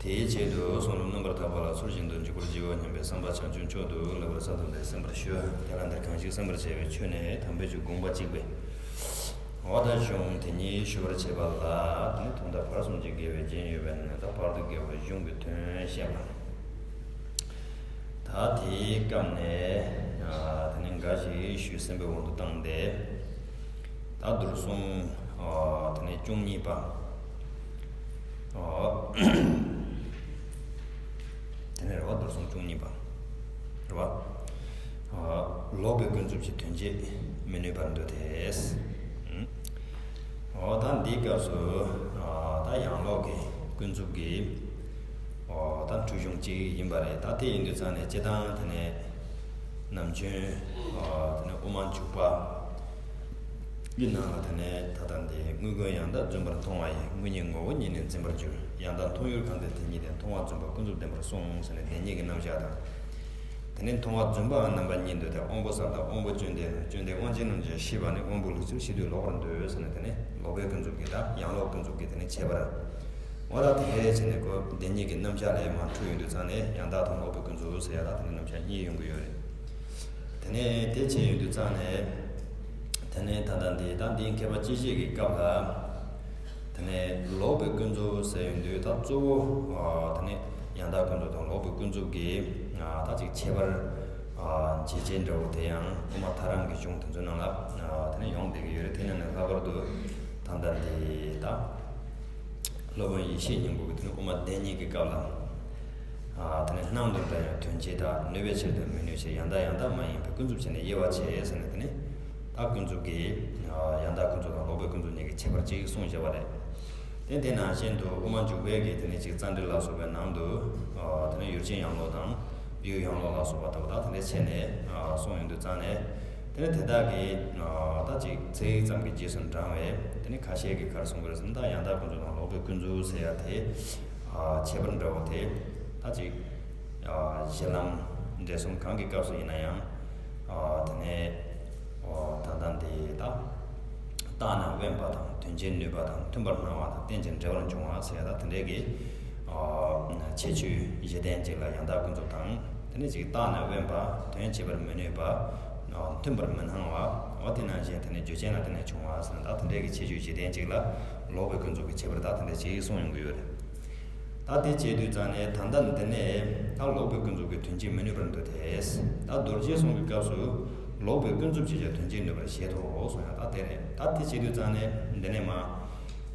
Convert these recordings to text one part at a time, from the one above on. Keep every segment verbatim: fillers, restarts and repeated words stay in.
དེའི་ཆེད་དུ་གསུང་རབ་རྣམ་པར་དག་པ་ལ། ཚུལ་བཞིན་དུ་འཇུག་པར་བགྱིའོ་སྙམ་པའི་བསམ་པ་བྱང་ཆུབ་མཆོག་ཏུ་ལེགས་པར་གསལ་བཏབ་སྟེ་གསན་པར་ཞུ། དེ་ལ་འདིར་གང་ཞིག་གསན་པར་བྱ་བའི་ཆོས་ནི། དམ་པའི་ཆོས་དགོངས་པ་གཅིག་པའི་འོག་ཏུ་གཞུང་དེ་ཉིད་ཞུ་བར་བྱེད་པ་ལ། དེ་ནི་ཐོག་མཐའ་བར་གསུམ་གྱི་དགེ་བའི་རྒྱན་ཡོད་པས་ན། ད་བར་དུ་དགེ་བ་གཞུང་གི་དོན་བཤད་པ། ད་དེའི་སྐབས་ནས་ཨ་དེ་ནས་འགའ་ཞིག་ཞུས་ཟིན་པའི་དབང་དུ་བཏང་སྟེ། ད་བསྡུས་གསུང་ཨ་དེ་ནས་བཅུ་གཉིས་པ། ཨ་དེ་ནས་རེད་བ། བསྡུས་གསུང་བཅུ་གཉིས་པ་རེད་བ། ཨ་ལོག་པའི་ཀུན་རྫོབ་ཀྱི་དོན་བྱེད་མི་ནུས་པར་འདོད་དེ། ཨ་འོ་ད་འདིའི་སྐབས་སུ་ཨ་ད་ཡང་ལོག་གི་ཀུན་རྫོབ་ཀྱི་ཨ་ད་འཁྲུལ་གཞུང་གཅིག་ཡིན་པ་རེད། ད་དེ་ཡིན་དུས་ཙང་ནས་སྤྱིར་བཏང་དེ་ནས་ནམ་རྒྱུན་ཨ་དེ་ནས་དབུ་མ་འཇུག་པ་གི་ནང་ལ་དེ་ནས་ད་ལྟ་འདི་དངོས་ཀུན་ཡང་དག་བརྫུན་པར་མཐོང་བ་ཡི། དངོས་ཉིད་ངོ་བོ་ཉིད་ནི་འཛིན་པར་འགྱུར། ཡང་དག་མཐོང་ཡུལ་གང་དེ་དེ་ཉིད་དེ། མཐོང་བ་བརྫུན་པ་ཀུན་རྫོབ་བདེན་པར་གསུངས་ཟེར་ནས་བདེན་གཉིས་ཀྱི་རྣམ་གཞག་དང་། དེ་ནས་མཐོང་བ་བརྫུན་པའང་རྣམ་པ་གཉིས་འདོད་དེ། དབང་པོ་གསར་དང་དབང་པོ་སྐྱོན་ལྡན་ལ། སྐྱོན་ལྡན་དབང་ཆེན་རྣམས་ཀྱང་ཤེས་པ་ནི། དབང་པོ་ལུགས་གཅིག་ཤེས་དུས་ལོག་པར་འདོད་ཟེར་ནས། དེ་ནས་ལོག་པའི་ཀུན་རྫོབ་ཀྱི་དང་ཡང་ལོག་ཀུན་རྫོབ་ཀྱི་དེ་ནས་ཁྱད་པར། འོ་ད་དེ་བྱས་ནས་ཁོ་བདེན་གཉིས་ཀྱི་རྣམ་གཞག་ལས་མར་འཁྲུལ་ཡོང་དུས་ཙང་ནས་ཡང་དག་དང་ལོག་པའི་ཀུན་རྫོབ་ཟེར་ཡ་ད་དེ་ནས་རྣམ་གཞག་གཉིས་ཡོང་གི་ཡོད་རེད། དེ་ནས་དེ་བྱས་ཡོང་དུས་ཙང་ནས་དེ་ནས་ད་ལྟ་འདི་ད་འདིའི་མཁས་པ་སྤྱི་བཤད་ཀྱི་སྐབས་ལ། དེ་ནས་ལོག་པའི་ཀུན་རྫོབ་ཟེར་ཡོང་དུས་ད་གཙོ་བོ་ཨ་དེ་ནས་ཡང་དག་ཀུན་རྫོབ་དང་ལོག་པའི་ཀུན་རྫོབ་ཀྱི་ཨ་ད་ཅིག་ཁྱད་པར་ཨ་འབྱེད་བྱེད་འདྲ་བོ་དེ་ཡང་དབུ་མ་ཐལ་རང་གི་གཞུང་དེ་ཚོའི་ནང་ལ་ཨ་དེ་ནས་ཡོང་བསྡད་ཀྱི་ཡོད་རེད། དེ་ནང་ནས་ལྷག་པར་དུ་ད་ལྟ་འདི་ད་སློབ་དཔོན་ཡེ་ཤེས་སྙིང་པོ་གི་དེ་ནས་དབུ་མ་བདེན་གཉིས་ཀྱི་སྐབས་ལ། ཨ་དེ་ནས་སྣང་དུ་འདྲ་ཡང་དོན་བྱེད་དག། ནུས་པའི་ཕྱིར་དུ་མི་ནུས་ཕྱིར། ཡང་དག་ཡང་དག་མ་ཡིན་པའི། ཀུན་རྫོབ་ཕྱིར་ནི་དབྱེ་བ་ཕྱེ་ཟེར་ནས། དེ་ནས་ད་ཀུན་རྫོབ་ཀྱི་ཨ་ཡང་དག་ཀུན་རྫོབ་དང་ལོག་པའི་ཀུན་རྫོབ་གཉིས་ཀྱི་ཁྱད་པར་གཅིག་གསུངས་བཞག་པ་རེད། དེ་དེ་ནང་བཞིན་དུ་དབུ་མ་འཇུག་པའི་གི་དེ་ནས་ཅིག་རྩ་འགྲེལ་ལ་སོགས་པའི་ནང་དུ་ཨ་དེ་ནས་ཡུལ་ཅན་ཡང་ལོག་དང་ཡུལ་ཡང་ལོག་ལ་སོགས་པ་ལྟ་བུ་ད་དེ་འདྲ་བྱས་ནས་ཨ་གསུངས་ཡོང་དུས་ཙང་ནས། དེ་ནས་དེ་དག་གི་ཨ་ད་ཅིག་ཚིག་ཙམ་གྱི་རྗེས་སུ་འབྲང་བའི་དེ་ནས་ཁ་ཤས་ཀྱིས་ག་རེ་གསུང་གི་རེད་ཟེར་ན། ད་ཡང་དག་ཀུན་རྫོབ་དང་ལོག་པའི་ཀུན་རྫོབ་ཟེར་ཡ་དེ་ཨ་ཁྱད་པར་འདྲ་བོ་དེ་ད་ཅིག་ཨ་གཞི་ལམ་འབྲས་གསུམ་གང་གི་སྐབས་སུ་ཡིན་ན་ཡང་ཨ་དེ་ནས་ཨ་ད་ལྟ་འདི་ད་བརྟགས་ན་དབེན་པ་དང་དོན་བྱེད་ནུས་པ་དང་མཐུན་པར་སྣང་བ་དང་རྟེན་ཅིང་འབྲེལ་བར་འབྱུང་བ་ཟེར་ཡ་ད་དེ་འདྲའི་གི་ཨ་ཁྱད་ཆོས་གཞི་ལྡན་གཅིག་ལ་ཡང་དག་ཀུན་རྫོབ་དང་། དེ་ནས་ཅིག་བརྟགས་ན་དབེན་པ། དོན་བྱེད་པར་མི་ནུས་པ། མཐུན་པར་མི་སྣང་བ། འོ་དེ་ནང་བཞིན་དེ་ནས་རྒྱུ་རྐྱེན་ལ་བརྟེན་ནས་བྱུང་བ་ཟེར་ན། ད་དེ་འདྲའི་གི་ཁྱད་ཆོས་གཞི་ལྡན་གཅིག་ལ་ལོག་པའི་ཀུན་རྫོབ་ཀྱི་ཁྱད་པར་ད་དེ་འདྲ་ཅིག་གསུངས་ཡོང་གི་ཡོད་རེད། ད་དེ་བྱས་དུས་ཙང་ནས་ད་ལྟ་འདི་ནས་ད་ལོག་པའི་ཀུན་རྫོབ་ཀྱི་དོན་བྱེད་མི་ནུས་པར་འདོད་དེ། ད་རྡོ་རྗེའི་གསུང་གི་སྐབས་སུ་ལོག་པའི་ཀུན་རྫོབ་ཀྱིས་ཀྱང་དོན་བྱེད་ནུས་པར་བཞེད་དོ་གསུངས་ཡ་ད་དེ་རེད། ད་དེ་བྱས་དུས་ཙང་ནས་འདི་ནས་མ་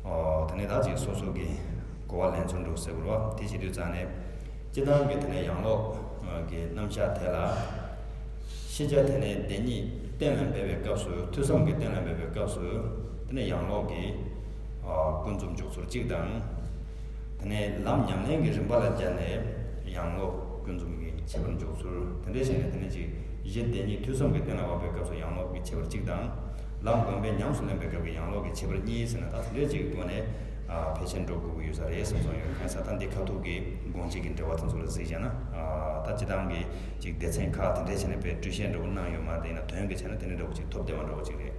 ཨོ་དེ་ནས་ད་ཅིག་སོ་སོ་གི་གོ་བ་ལེན་ཚུལ་འགྲོ་ཟེར་བ་རེད་བ། དེ་བྱེད་དུས་ཙང་ནས་སྤྱིར་བཏང་གི་དེ་ནས་ཡང་ལོག་གི་རྣམ་གཞག་དེ་ལ་ཤེས་བྱ་དེ་ནས་བདེན་གཉིས་གཏན་ལ་འབེབས་པའི་སྐབས་སུ། ཐོས་བསམ་གྱི་གཏན་ལ་འབེབས་པའི་སྐབས་སུ་དེ་ནས་ཡང་ལོག་གི་ཨ་ཀུན་རྫོབ་འཇོག་ཚུལ་གཅིག་དང་། དེ་ནས་ལམ་ཉམས་ལེན་གྱི་རིམ་པ་ལ་སྦྱར་ནས་ཡང་ལོག་ཀུན་རྫོབ་ཀྱི་ཁྱད་པར་འཇོག་ཚུལ། དེ་འདྲ་བྱས་ནས་དེ་ནས་ཅིག་གཞི་བདེན་གཉིས་ཐོས་བསམ་གྱི་གཏན་ལ་དབབ་པའི་སྐབས་སུ་ཡང་ལོག་གི་ཁྱད་པར་གཅིག་དང་། ལམ་སྒོམ་པས་ཉམས་སུ་ལེན་པའི་སྐབས་ཀྱི་ཡང་ལོག་གི་ཁྱད་པར་གཉིས་ཟེར་ན། ད་དེ་འདྲའི་ཅིག་སྒོ་ནས་ཨ་ཕལ་ཆེར་འགྲོ་དགོས་ཀྱི་ཡོད་ས་རེད་བསམ་བསམ་ཡོད། གང་ཡིན་ཟེར་ན་ད་འདི་ཁ་ཐུག་གི་དགོངས་གཅིག་གི་འགྲེལ་པ་དེ་ཚོ་ལ་གཟིགས་བྱས་ན། ཨ་ད་སྤྱིར་བཏང་གི་ཅིག་སྡེ་ཚན་ཁག་དེ་འདྲའི་བྱས་ནས་དཔེ་འགྲེལ་བཤད་འདྲ་པོ་གནང་ཡོད་མ་རེད། ཡིན་ན་དོན་གྱི་ཆ་ནས་དེ་འདྲ་འདྲ་པོ་ཅིག་ཐོབ་བསྡད་པ་འདྲ་པོ་ཅིག་རེད།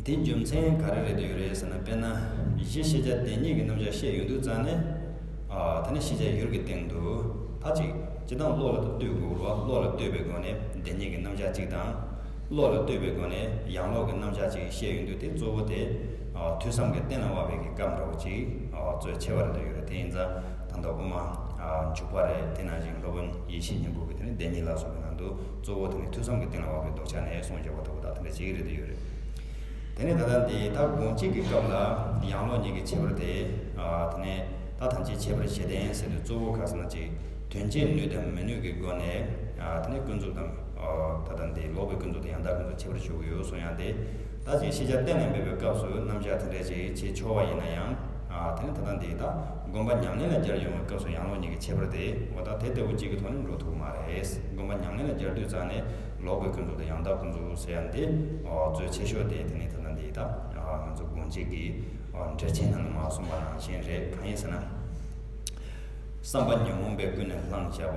དེའི་རྒྱུ་མཚན་ག་རེ་རེད་དུ་ཡོད་རེད་ཟེར་ན། དཔེར་ན་གཞི་ཤེས་བྱ་བདེན་གཉིས་ཀྱི་རྣམ་གཞག་བཤད་ཡོང་དུས་ཙང་ནས། ཨ་དེ་ནས་ཤེས་བྱ་ཡུལ་གྱི་སྟེང་དུ་ད་ཅིག་སྤྱིར་བཏང་བློ་ལ་ལྟོས་དགོས་རེད་བ། བློ་ལ་ལྟོས་པའི་སྒོ་ནས་བདེན་གཉིས་ཀྱི་རྣམ་གཞག་གཅིག་དང་། བློ་ལ་ལྟོས་པའི་སྒོ་ནས་ཡང་ལོག་གི་རྣམ་གཞག་ཅིག་བཤད་ཡོང་དུས། དེ་གཙོ་བོ་དེ་ཨ་ཐོས་བསམ་གྱི་གཏན་ལ་དབབ་པའི་གི་སྐབས་འདྲ་བོ་ཅིག་ཨ་གཙོ་ཆེ་བ་རེད་དུ་ཡོད་རེད། དེ་ཡིན་ཙང་ད་ལྟ་དབུ་མ་ཨ་འཇུག་པ་རེད། དེ་ནང་བཞིན་སློབ་དཔོན་ཡེ་ཤེས་སྙིང་པོ་གི་དེ་ནས་བདེན་གཉིས་ལ་སོགས་པའི་ནང་དུ་གཙོ་བོ་དེ་ནི་ཐོས་བསམ་གྱི་གཏན་ལ་དབབ་པའི་ལྡོག་ཆ་ནས་གསུངས་བཞག་པ་ལྟ་བུ་ད་དེ་འདྲ་ཅིག་རེད་དུ་ཡོད་རེད། དེ་ནས་ད་ལྟ་འདི་ད་དགོངས་གཅིག་གི་སྐབས་ལ་ཡང་ལོག་གཉིས་ཀྱི་ཁྱད་པར་དེ། ཨ་དེ་ནས་ད་ཐམས་ཅད་ཁྱད་པར་གཞི་ལྡན་ཟེར་དུས་གཙོ་བོ་ག་ཟེར་ན་ཅིག་དོན་བྱེད་ནུས་དང་མི་ནུས་ཀྱི་སྒོ་ནས། ཨ་དེ་ནས་ཀུན་རྫོབ་དང་། ཨ་ད་ལྟ་འདི་ལོག་པའི་ཀུན་རྫོབ་དང་ཡང་དག་ཀུན་རྫོབ་ཁྱད་པར་ཞུ་གི་ཡོད་གསུང་ཡ་དེ། ད་ཅིག་ཤེས་བྱ་གཏན་ལ་འབེབས་པའི་སྐབས་སུ་རྣམ་གཞག་དེ་འདྲ་ཅིག་བྱེད་ཆོག་པ་ཡིན་ན་ཡང་། ཨ་དེ་ནས་ད་ལྟ་འདི་ད་སྒོམ་པ་ཉམས་ལེན་ལ་སྦྱར་ཡོང་བའི་སྐབས་སུ་ཡང་ལོག་གཉིས་ཀྱི་ཁྱད་པར་དེ། འོ་ད་དེ་ལྟ་བུ་གཅིག་གི་ཐོག་ནས་འགྲོ་ཐུབ་མ་རེད། སྒོམ་པ་ཉམས་ལེན་ལ་སྦྱར་དུས་ཙང་ནས་ལོག་པའི་ཀུན་རྫོབ་དང་ཡང་དག་ཀུན་རྫོབ་ཟེར་ཡ་འདི་གཙོ་ཆེ་ཤོས་དེ། དེ་ནས་ད་ལྟ་འདི་ད་ང་ཚོ་དགོངས་གཅིག་གི་འགྲེལ་ཆེན་ནང་ལ་མར་གསུངས་པ་ནང་བཞིན་རེད། གང་ཡིན་ཟེར་ན། བསམ་པ་ཉོན་མོངས་པས་ཀུན་ནས་བསླངས་བྱ་བ།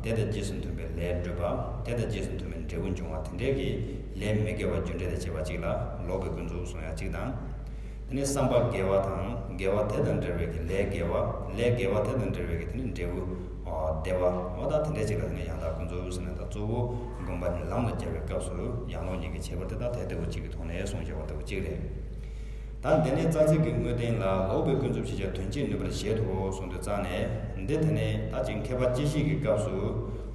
དེ་དང་རྗེས་སུ་མཐུན་པའི་ལས་སྒྲུབ་པ། དེ་དང་རྗེས་སུ་མཐུན་པའི་འབྲས་བུ་འབྱུང་བ། དེ་འདྲའི་གི་ལས་མི་དགེ་བ་རྒྱུ་འབྲས་དང་བཅས་པ་གཅིག་ལ་ལོག་པའི་ཀུན་རྫོབ་གསུང་ཡ་གཅིག་དང་། དེ་ནས་བསམ་པ་དགེ་བ་དང་། དགེ་བ་དེ་དང་འབྲེལ་བའི་གི་ལས་དགེ་བ། ལས་དགེ་བ་དེ་དང་འབྲེལ་བའི་གི་དེ་ནས་འབྲས་བུ་བདེ་བ། འོ་ད་དེ་འདྲ་ཅིག་ལ་དེ་ནས་ཡང་དག་ཀུན་རྫོབ་ཟེར་ན། ད་གཙོ་བོ་སྒོམ་པ་ནི་ལམ་ལ་སྦྱར་བའི་སྐབས་སུ་ཡང་ལོག་གཉིས་ཀྱི་ཁྱད་པར་དེ་དག་དེ་ལྟ་བུ་གཅིག་གི་ཐོག་ནས་གསུངས་བཞག་པ་ལྟ་བུ་གཅིག་རེད། ད་འདི་ནས་རྩ་ཚིག་གི་དངོས་བསྟན་ལ། ལོག་པའི་ཀུན་རྫོབ་ཞེས་བྱ་དོན་བྱེད་ནུས་པར་བཞེད་དོ་གསུངས་དུས་ཙང་ནས། འདི་དེ་ནས་ད་ཅིག་མཁས་པ་སྤྱི་བཤད་ཀྱི་སྐབས་སུ་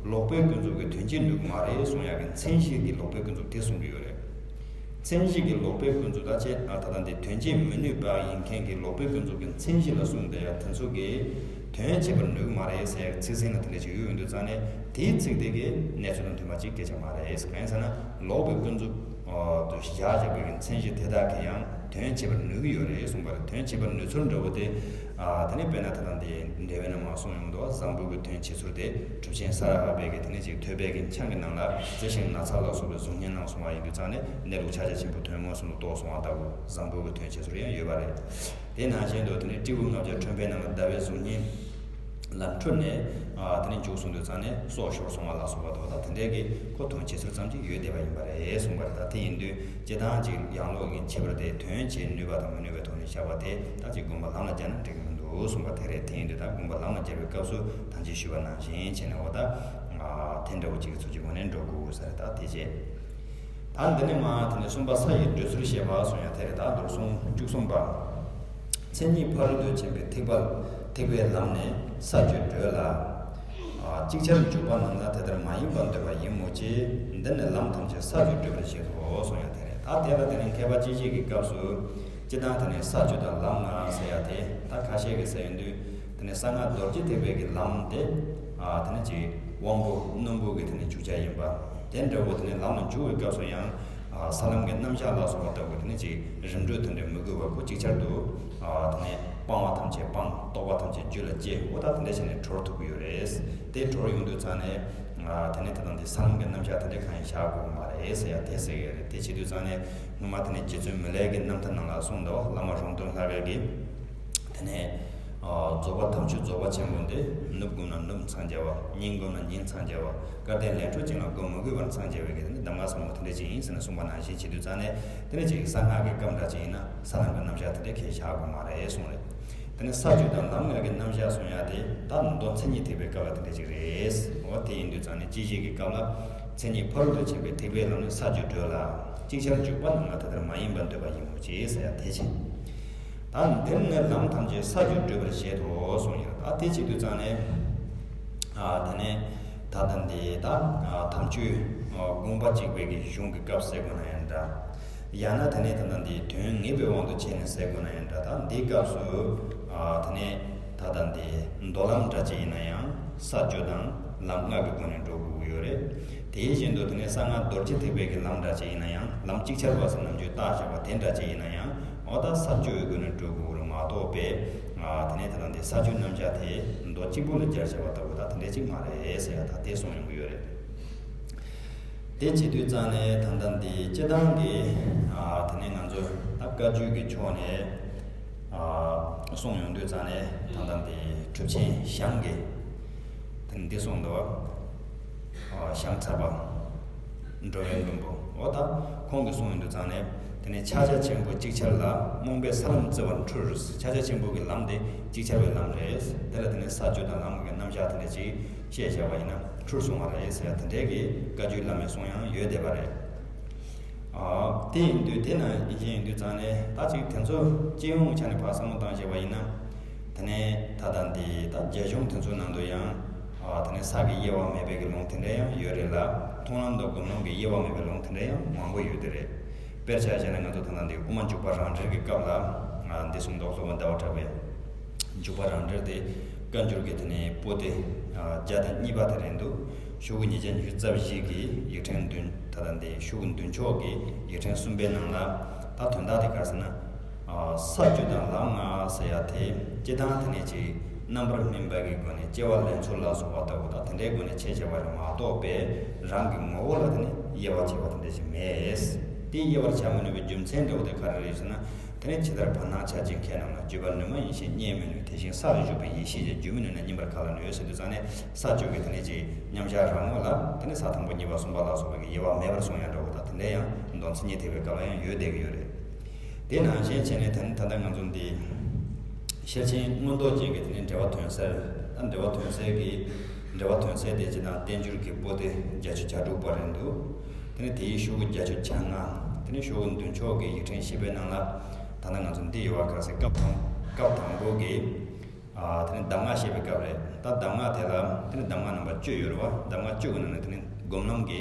ལོག་པའི་ཀུན་རྫོབ་ཀྱིས་དོན་བྱེད་ནུས་ཀྱི་མ་རེད་གསུང་ཡག་གི་མཚན་གཞི་གི་ལོག་པའི་ཀུན་རྫོབ་དེ་གསུང་གི་ཡོད་རེད། མཚན་གཞི་གི་ལོག་པའི་ཀུན་རྫོབ་ད་ཅེ་ད་ལྟ་འདི་དོན་བྱེད་མི་ནུས་པ་ཡིན་མཁན་གྱི་ལོག་པའི་ཀུན་རྫོབ་ཀྱི་མཚན་གཞི་ལ་གསུངས་བསྡད་ཡག་དེ་ཚོ་གིས་དོན་བྱེད་པར་ནུས་ཀྱི་མ་རེད་ཟེར་ཡག་ཚིག་ཟིན་ལ་དེ་འདྲ་ཞིག་ཡོད་ཡོང་དུས་ཙང་ནས། དེའི་ཚིག་དེ་གི་གནས་ཚུལ་དང་མཐུན་པ་ཅིག་སྐད་ཆ་མ་རེད། གང་ཡིན་ཟེར་ན། ལོག་པའི་ཀུན་རྫོབ་ཏུ་བཞག་བཞག་པའི་མཚན་གཞི་དེ་དག་གིས་ཡང་དོན་བྱེད་པར་ནུས་ཀྱི་ཡོད་རེད་གསུངས་པ་རེད། དོན་བྱེད་པར་ནུས་ཚུལ་འདྲ་བོ་དེ། ཨ་དེ་ནས་དཔེར་ན་ད་ལྟ་འདི་འགྲེལ་པའི་ནང་མར་གསུངས་ཡོང་དུས། བཟང་པོའི་གི་དོན་བྱེད་ཚུལ་དེ་གྲུབ་ཆེན་ས་ར་ཧ་པའི་གི་དེ་ནས་ཅིག་ཐོས་པའི་གི་ཆང་གི་ནང་ལ་རྩི་ཤིང་ནགས་ཚལ་ལ་སོགས་པའི་གཟུགས་བརྙན་ནང་གསུངས་པ་ཡིན་དུས་ཙང་ནས། གནས་ལུགས་ཕྱག་རྒྱ་ཆེན་པོའི་དོན་མངོན་སུམ་དུ་རྟོགས་སོང་བ་ལྟ་བུ། བཟང་པོའི་གི་དོན་བྱེད་ཚུལ་ཡང་ཡོད་པ་རེད། དེ་ནང་བཞིན་དུ་དེ་ནས་སྤྲེའུ་ལྔ་བརྒྱ་ཁྲོན་པའི་ནང་ལ་ཟླ་བའི་གཟུགས་བརྙན་ལ་འཁྲུལ་ནས། ཨ་དེ་ནས་མཇུག་སོང་དུས་ཙང་ནས་སྲོག་ཤོར་སོང་བ་ལ་སོགས་པ་དང་། ད་དེ་འདྲའི་གི་ཁོ་དོན་བྱེད་ཚུལ་ཙམ་ཅིག་ཡོད་བསྡད་པ་ཡིན་པ་རེད་གསུངས་པ་རེད། ད་དེ་ཡིན་དུས་སྤྱིར་བཏང་ཅིག་ཡང་ལོག་གི་ཁྱད་པར་དེ་དོན་བྱེད་ནུས་པ་དང་མི་ནུས་པའི་ཐོག་ནས་བཞག་པ་དེ། ད་ཅིག་སྒོམ་པ་ལམ་ལ་སྦྱར་ན་འགྲིག་གི་མི་འདུག་གསུངས་པ་དེ་རེད། དེ་ཡིན་དུས་ད་སྒོམ་པ་ལམ་ལ་སྦྱར་བའི་སྐབས་སུ་ད་ཅིག་ཞུས་པ་ནང་བཞིན་བྱས་ནས། འོ་ད་ཨ་དེ་འདྲ་བོ་ཅིག་གི་ཚུལ་གྱི་སྒོ་ནས་འགྲོ་དགོས་ས་རེད། ད་དེ་བྱས། ད་འདི་ནས་མར་དེ་ནས་གསུམ་པ་ས་ཡི་བགྲོད་ཚུལ་བཤད་པ་གསུངས་ཡག་དེ་རེད། ད་མདོར་གསུང་བཅུ་གསུམ་པ། མཚན་ཉིད་ཕ་རོལ་ཏུ་ཕྱིན་པའི་ཐེག་པ། ཐེག་པའི་ལམ་ནི་ས་བཅུར་བགྲོད་ལ། ཨ་ཅིག་ཆར་འཇུག་པ་རྣམས་ལ་དེ་ལྟར་མ་ཡིན་པར་འདོད་པ་ཡིན་མོད་ཀྱི། འདི་ནི་ལམ་ཐམས་ཅད་ས་བཅུར་བགྲོད་པར་བཞེད་དོ་གསུངས་ཡག་དེ་རེད། ད་དེ་ལ་དེ་ནས་མཁས་པ་སྤྱི་བཤད་ཀྱི་སྐབས་སུ་སྤྱིར་བཏང་དེ་ནས་ས་བཅུ་དང་ལམ་ལྔ་ཟེར་ཡག་དེ། ད་ཁ་ཤས་ཀྱིས་ཟེར་ཡོང་དུས་དེ་ནས་གསང་སྔགས་རྡོ་རྗེ་ཐེག་པའི་གི་ལམ་དེ། ཨ་དེ་ནས་ཅིག་དབང་པོ་རྣོན་པོ་གི་དེ་ནས་འཇུག་བྱ་ཡིན་པ། དེ་འདྲ་བོ་དེ་ནས་ལམ་ལ་འཇུག་པའི་སྐབས་སུ་ཡང་། ཨ་ས་ལམ་གྱི་རྣམ་གཞག་ལ་སོགས་པ་ལྟ་བུ་དེ་ནས་ཅིག་རིམ་གྲོ་དེ་འདྲ་མི་དགོས་པར་ཁོ་ཅིག་ཆར་དུ། ཨ་དེ་ནས་སྤང་བ་ཐམས་ཅད་སྤངས། རྟོག་པ་ཐམས་ཅད་རྒྱུད་ལ་སྐྱེས། འོ་ད་དེ་འདྲ་བྱས་ནས་གྲོལ་ཐུབ་ཀྱི་ཡོད་རེད། དེ་གྲོལ་ཡོང་དུས་ཙང་ནས། ཨ་དེ་ནས་ད་ལྟ་འདི་ས་ལམ་གྱི་རྣམ་གཞག་དེ་འདྲ་གང་ཡང་བཞག་དགོས་མ་རེད་ཟེར་ཡག་དེ་ཟེར་གྱི་རེད། དེ་བྱེད་དུས་ཙང་ནས་སྔོན་མ་དེ་ནས་རྗེ་བཙུན་མི་ལའི་གི་རྣམ་ཐར་ནང་ལ་གསུངས་འདུག། བླ་མ་རོང་སྟོན་ལྷ་དགའ་གིས། དེ་ནས་ཨ་རྫོགས་པ་དམ་ཆོས་རྫོགས་པ་ཆེན་པོ་འདི། ནུབ་བསྒོམས་ན་ནུབ་མཚང་རྒྱ་བ། ཉིན་བསྒོམས་ན་ཉིན་མཚང་རྒྱ་བ། སྐལ་ལྡན་ལས་འཕྲོ་ཅན་ལ་སྒོམ་མི་དགོས་པར་མཚང་རྒྱ་བའི་གི་དེ་ནི་གདམས་ངག་ཟབ་མོ་དེ་འདྲ་ཅིག་ཡིན་ཟེར་ནས་གསུངས་པ་ནང་བཞིན་བྱེད་དུས་ཙང་ནས། དེ་ནས་ཅིག་གསང་སྔགས་ཀྱི་སྐབས་འདྲ་ཅིག་ཡིན་ན་ས་ལམ་གྱི་རྣམ་གཞག་དེ་འདྲ་ཁས་བཞག་དགོས་མ་རེད་གསུངས་རེད། དེ་ནས་ས་བཅུ་དང་ལམ་ལྔ་གི་རྣམ་གཞག་གསུང་ཡག་དེ་ད་མདོ་མཚན་ཉིད་ཐེག་པའི་སྐབས་ལ་དེ་འདྲ་ཅིག་རེད། འོ་དེ་ཡིན་དུས་ཙང་ནས་སྤྱི་བཤད་ཀྱི་སྐབས་ལ་མཚན་ཉིད་ཕ་རོལ་ཏུ་ཕྱིན་པའི་ཐེག་པའི་ལམ་ནི་ས་བཅུར་བགྲོད་ལ། ཅིག་ཆར་འཇུག་པ་རྣམས་ལ་དེ་ལྟར་མ་ཡིན་པར་འདོད་པ་ཡིན་མོད་ཀྱི་ཟེར་ཡག་དེ་བྱས། ད་འདིར་ནི་ལམ་ཐམས་ཅད་ས་བཅུར་བགྲོད་པར་བཞེད་དོ་གསུངས་ཡོད། ད་དེ་བྱེད་དུས་ཙང་ནས། ཨ་དེ་ནས་ད་ལྟ་འདི་ད་ཨ་དམ་ཆོས་ཨ་དགོངས་པ་གཅིག་པའི་གི་གཞུང་གི་སྐབས་ཟེར་དགོས་ན་ཡང་འདྲ། ཡང་ན་དེ་ནས་ད་ལྟ་འདི་དོན་ངེས་པའི་དབང་དུ་བྱས་ནས་ཟེར་དགོས་ན་ཡང་འདྲ། ད་འདིའི་སྐབས་སུ་ཨ་དེ་ནས་ད་ལྟ་འདི་མདོ་ལམ་འདྲ་ཅིག་ཡིན་ན་ཡང་ས་བཅུ་དང་ལམ་ལྔ་གི་སྒོ་ནས་འགྲོ་དགོས་ཀྱི་ཡོད་རེད། དེ་བཞིན་དུ་དེ་ནས་གསང་སྔགས་རྡོ་རྗེ་ཐེག་པའི་གི་ལམ་འདྲ་ཅིག་ཡིན་ན་ཡང་། ལམ་ཅིག་ཆར་བ་ཟེར་ནམ་རྒྱུན་བཏགས་བཞག་པ་དེ་འདྲ་ཅིག་ཡིན་ན་ཡང་། འོ་ད་ས་བཅུ་ཡི་སྒོ་ནས་འགྲོ་དགོས་རེད་མ་གཏོགས་པས། ཨ་དེ་ནས་ད་ལྟ་འདི་ས་བཅུའི་རྣམ་གཞག་དེ་མདོ་གཅིག་པུ་ལ་སྦྱར་བྱས་པ་ལྟ་བུ་ད་དེ་འདྲ་ཅིག་མ་རེད་ཟེར་ཡག་ད་དེ་གསུངས་ཡོང་གི་ཡོད་རེད། དེ་བྱེད་དུས་ཙང་ནས་ད་ལྟ་འདི་སྤྱིར་བཏང་གི་ཨ་དེ་ནས་ང་ཚོ་ད་བཀའ་བརྒྱུད་ཀྱི་ཕྱོགས་ནས་ཨ་གསུངས་ཡོང་དུས་ཙང་ནས། ད་ལྟ་འདི་གྲུབ་ཆེན་ཞང་གིས་དེ་ནས་འདི་གསུངས་འདུག། ཨ་ཞང་ཚ་པ་འགྲོ་བའི་མགོན་པོ། འོ་ད་ཁོང་གིས་གསུངས་ཡོང་དུས་ཙང་ནས། དེ་ནས་ཕྱག་རྒྱ་ཆེན་པོ་ཅིག་ཆར་ལ། རྨོངས་པས་ས་ལམ་བཙལ་བར་འཁྲུལ། ཕྱག་རྒྱ་ཆེན་པོ་གི་ལམ་དེ་ཅིག་ཆར་བའི་ལམ་རེད། དེ་ལ་དེ་ནས་ས་བཅུ་དང་ལམ་ལྔ་གི་རྣམ་གཞག་དེ་འདྲ་ཅིག་བཤད་བཞག་པ་ཡིན་ན་འཁྲུལ་སོང་བ་རེད་ཟེར་ཡག་དེ་འདྲའི་གི་བཀའ་བརྒྱུད་བླ་མའི་གསུང་ཡང་ཡོད་བསྡད་པ་རེད། ཨ་དེ་ཡིན་དུས་དེ་ན་ཡིན་བཞིན་ཡིན་དུས་ཙང་ནས། ད་ཅིག་དེ་ཚོ་སྤྱི་ཡོངས་ཆ་ནས་ཕར་བསམ་བློ་བཏང་བྱས་པ་ཡིན་ན། དེ་ནས་ད་ལྟ་འདི་ད་རྒྱ་གཞུང་དེ་ཚོའི་ནང་དུ་ཡང་། ཨ་དེ་ནས་ས་གི་དབྱེ་བ་མེད་པའི་གི་ལུང་དེ་འདྲ་ཡང་ཡོད་རེད་ལ། མཐོང་ལམ་དང་སྒོམ་ལམ་གྱི་དབྱེ་བ་མེད་པའི་ལུང་དེ་འདྲ་ཡང་མང་པོ་ཡོད་དེ་རེད། དཔེར་ཆ་བཞག་ན་ང་ཚོ་ད་ལྟ་འདི་དབུ་མ་འཇུག་པ་རང་འགྲེལ་གྱི་སྐབས་ལ། ཨ་འདི་གསུངས་འདུག། སློབ་དཔོན་ཟླ་བ་གྲགས་པས། འཇུག་པ་རང་འགྲེལ་དེ་བཀའ་འགྱུར་གྱི་དེ་ནས་པོ་ཏི་ཨ་བརྒྱ་དང་གཉིས་པ་དེ་རེད་འདུག། ཤོག་གུ་ཉིས་བརྒྱ་ཉི་ཤུ་རྩ་བཞི་གི་ཡིག་ཕྲེང་བདུན། ད་ལྟ་འདི་ཤོག་གུ་མདུན་ཕྱོགས་ཀྱི་ཡིག་ཕྲེང་གསུམ་པའི་ནང་ལ། ད་དོན་དག་དེ་ག་རེ་ཟེར་ན། ཨ་ས་བཅུ་དང་ལམ་ལྔ་ཟེར་ཡག་དེ་སྤྱིར་བཏང་དེ་ནས་ཅིག་རྣམ་པར་སྨིན་པ་གི་སྒོ་ནས་སྐྱེ་བ་ལེན་ཚུལ་ལ་སོགས་པ་ལྟ་བུ་དང་དེ་འདྲའི་སྒོ་ནས་ཕྱེ་བྱས་པ་རེད་མ་གཏོགས་པས། རང་གི་ངོ་བོ་ལ་དེ་ནས་དབྱེ་བ་ཕྱེ་བ་དེ་འདྲ་ཞིག་མེད། དེ་དབྱེ་བར་བྱ་མི་ནུས་པའི་རྒྱུ་མཚན་འདྲ་བོ་དེ་ག་རེ་རེད་ཟེར་ན། དེ་ནས་ཇི་ལྟར་བར་སྣང་ཆ་ཅན་མཁས་རྣམས་ལ། བརྗོད་པར་ནུས་མ་ཡིན་ཞེས་བསྙད་མི་ནུས། དེ་བཞིན་ས་ལ་བཞུགས་པའི་ཡེ་ཤེས་ཀྱང་། བརྗོད་མི་ནུས་ན་སྙན་པར་ག་ལ་ནུས་ཟེར་དུས་ཙང་ནས། ས་བཅུ་གི་དེ་ནས་ཅིག་མཉམ་གཞག་རང་ངོ་ལ་དེ་ནས་ས་དང་པོ་གཉིས་པ་གསུམ་པ་ལ་སོགས་པའི་གི་དབྱེ་བ་མེད་པར་གསུང་ཡག་འདྲ་བོ་དང་། དེ་འདྲ་ཡང་མདོ་མཚན་ཉིད་ཐེག་པའི་སྐབས་ལ་ཡང་ཡོད་བསྡད་ཀྱི་ཡོད་རེད། དེ་ནང་བཞིན་བྱས་ནས་ད་ད་ལྟ་ང་ཚོ་འདི་ཤེར་ཕྱིན་མངོན་རྟོགས་ཅན་གྱི་དེ་ནས་འགྲེལ་པ་དོན་གསལ། ད་འགྲེལ་པ་དོན་གསལ་གྱི་འགྲེལ་པ་དོན་གསལ་དེ་སྤྱི་དང་བསྟན་འགྱུར་གྱི་པོ་ཏི་བརྒྱད་ཅུ་གྱ་དྲུག་པ་རེད་འདུག་དེ་ནས་དེའི་ཤོག་གུ་བརྒྱད་ཅུ་གྱ་ལྔ། དེ་ནས་ཤོག་གུ་མདུན་ཕྱོགས་ཀྱི་ཡིག་ཕྲེང་བཞི་པའི་ནང་ལ་ད་ལྟ་ང་ཚོ་འདི་ཡོད་པ་ག་ཚད་སྐབས་དང་སྐབས་དང་པོ་གི། ཨ། དེ་ནས་གདམས་ངག་བཤད་པའི་སྐབས་རེད། ད་གདམས་ངག་དེ་ལ་དེ་ནས་གདམས་ངག་རྣམ་པ་བཅུ་ཡོད་རེད་བ། གདམས་ངག་བཅུ་གི་ནང་ནས་དེ་ནས་སྒོམ་ལམ་གྱི་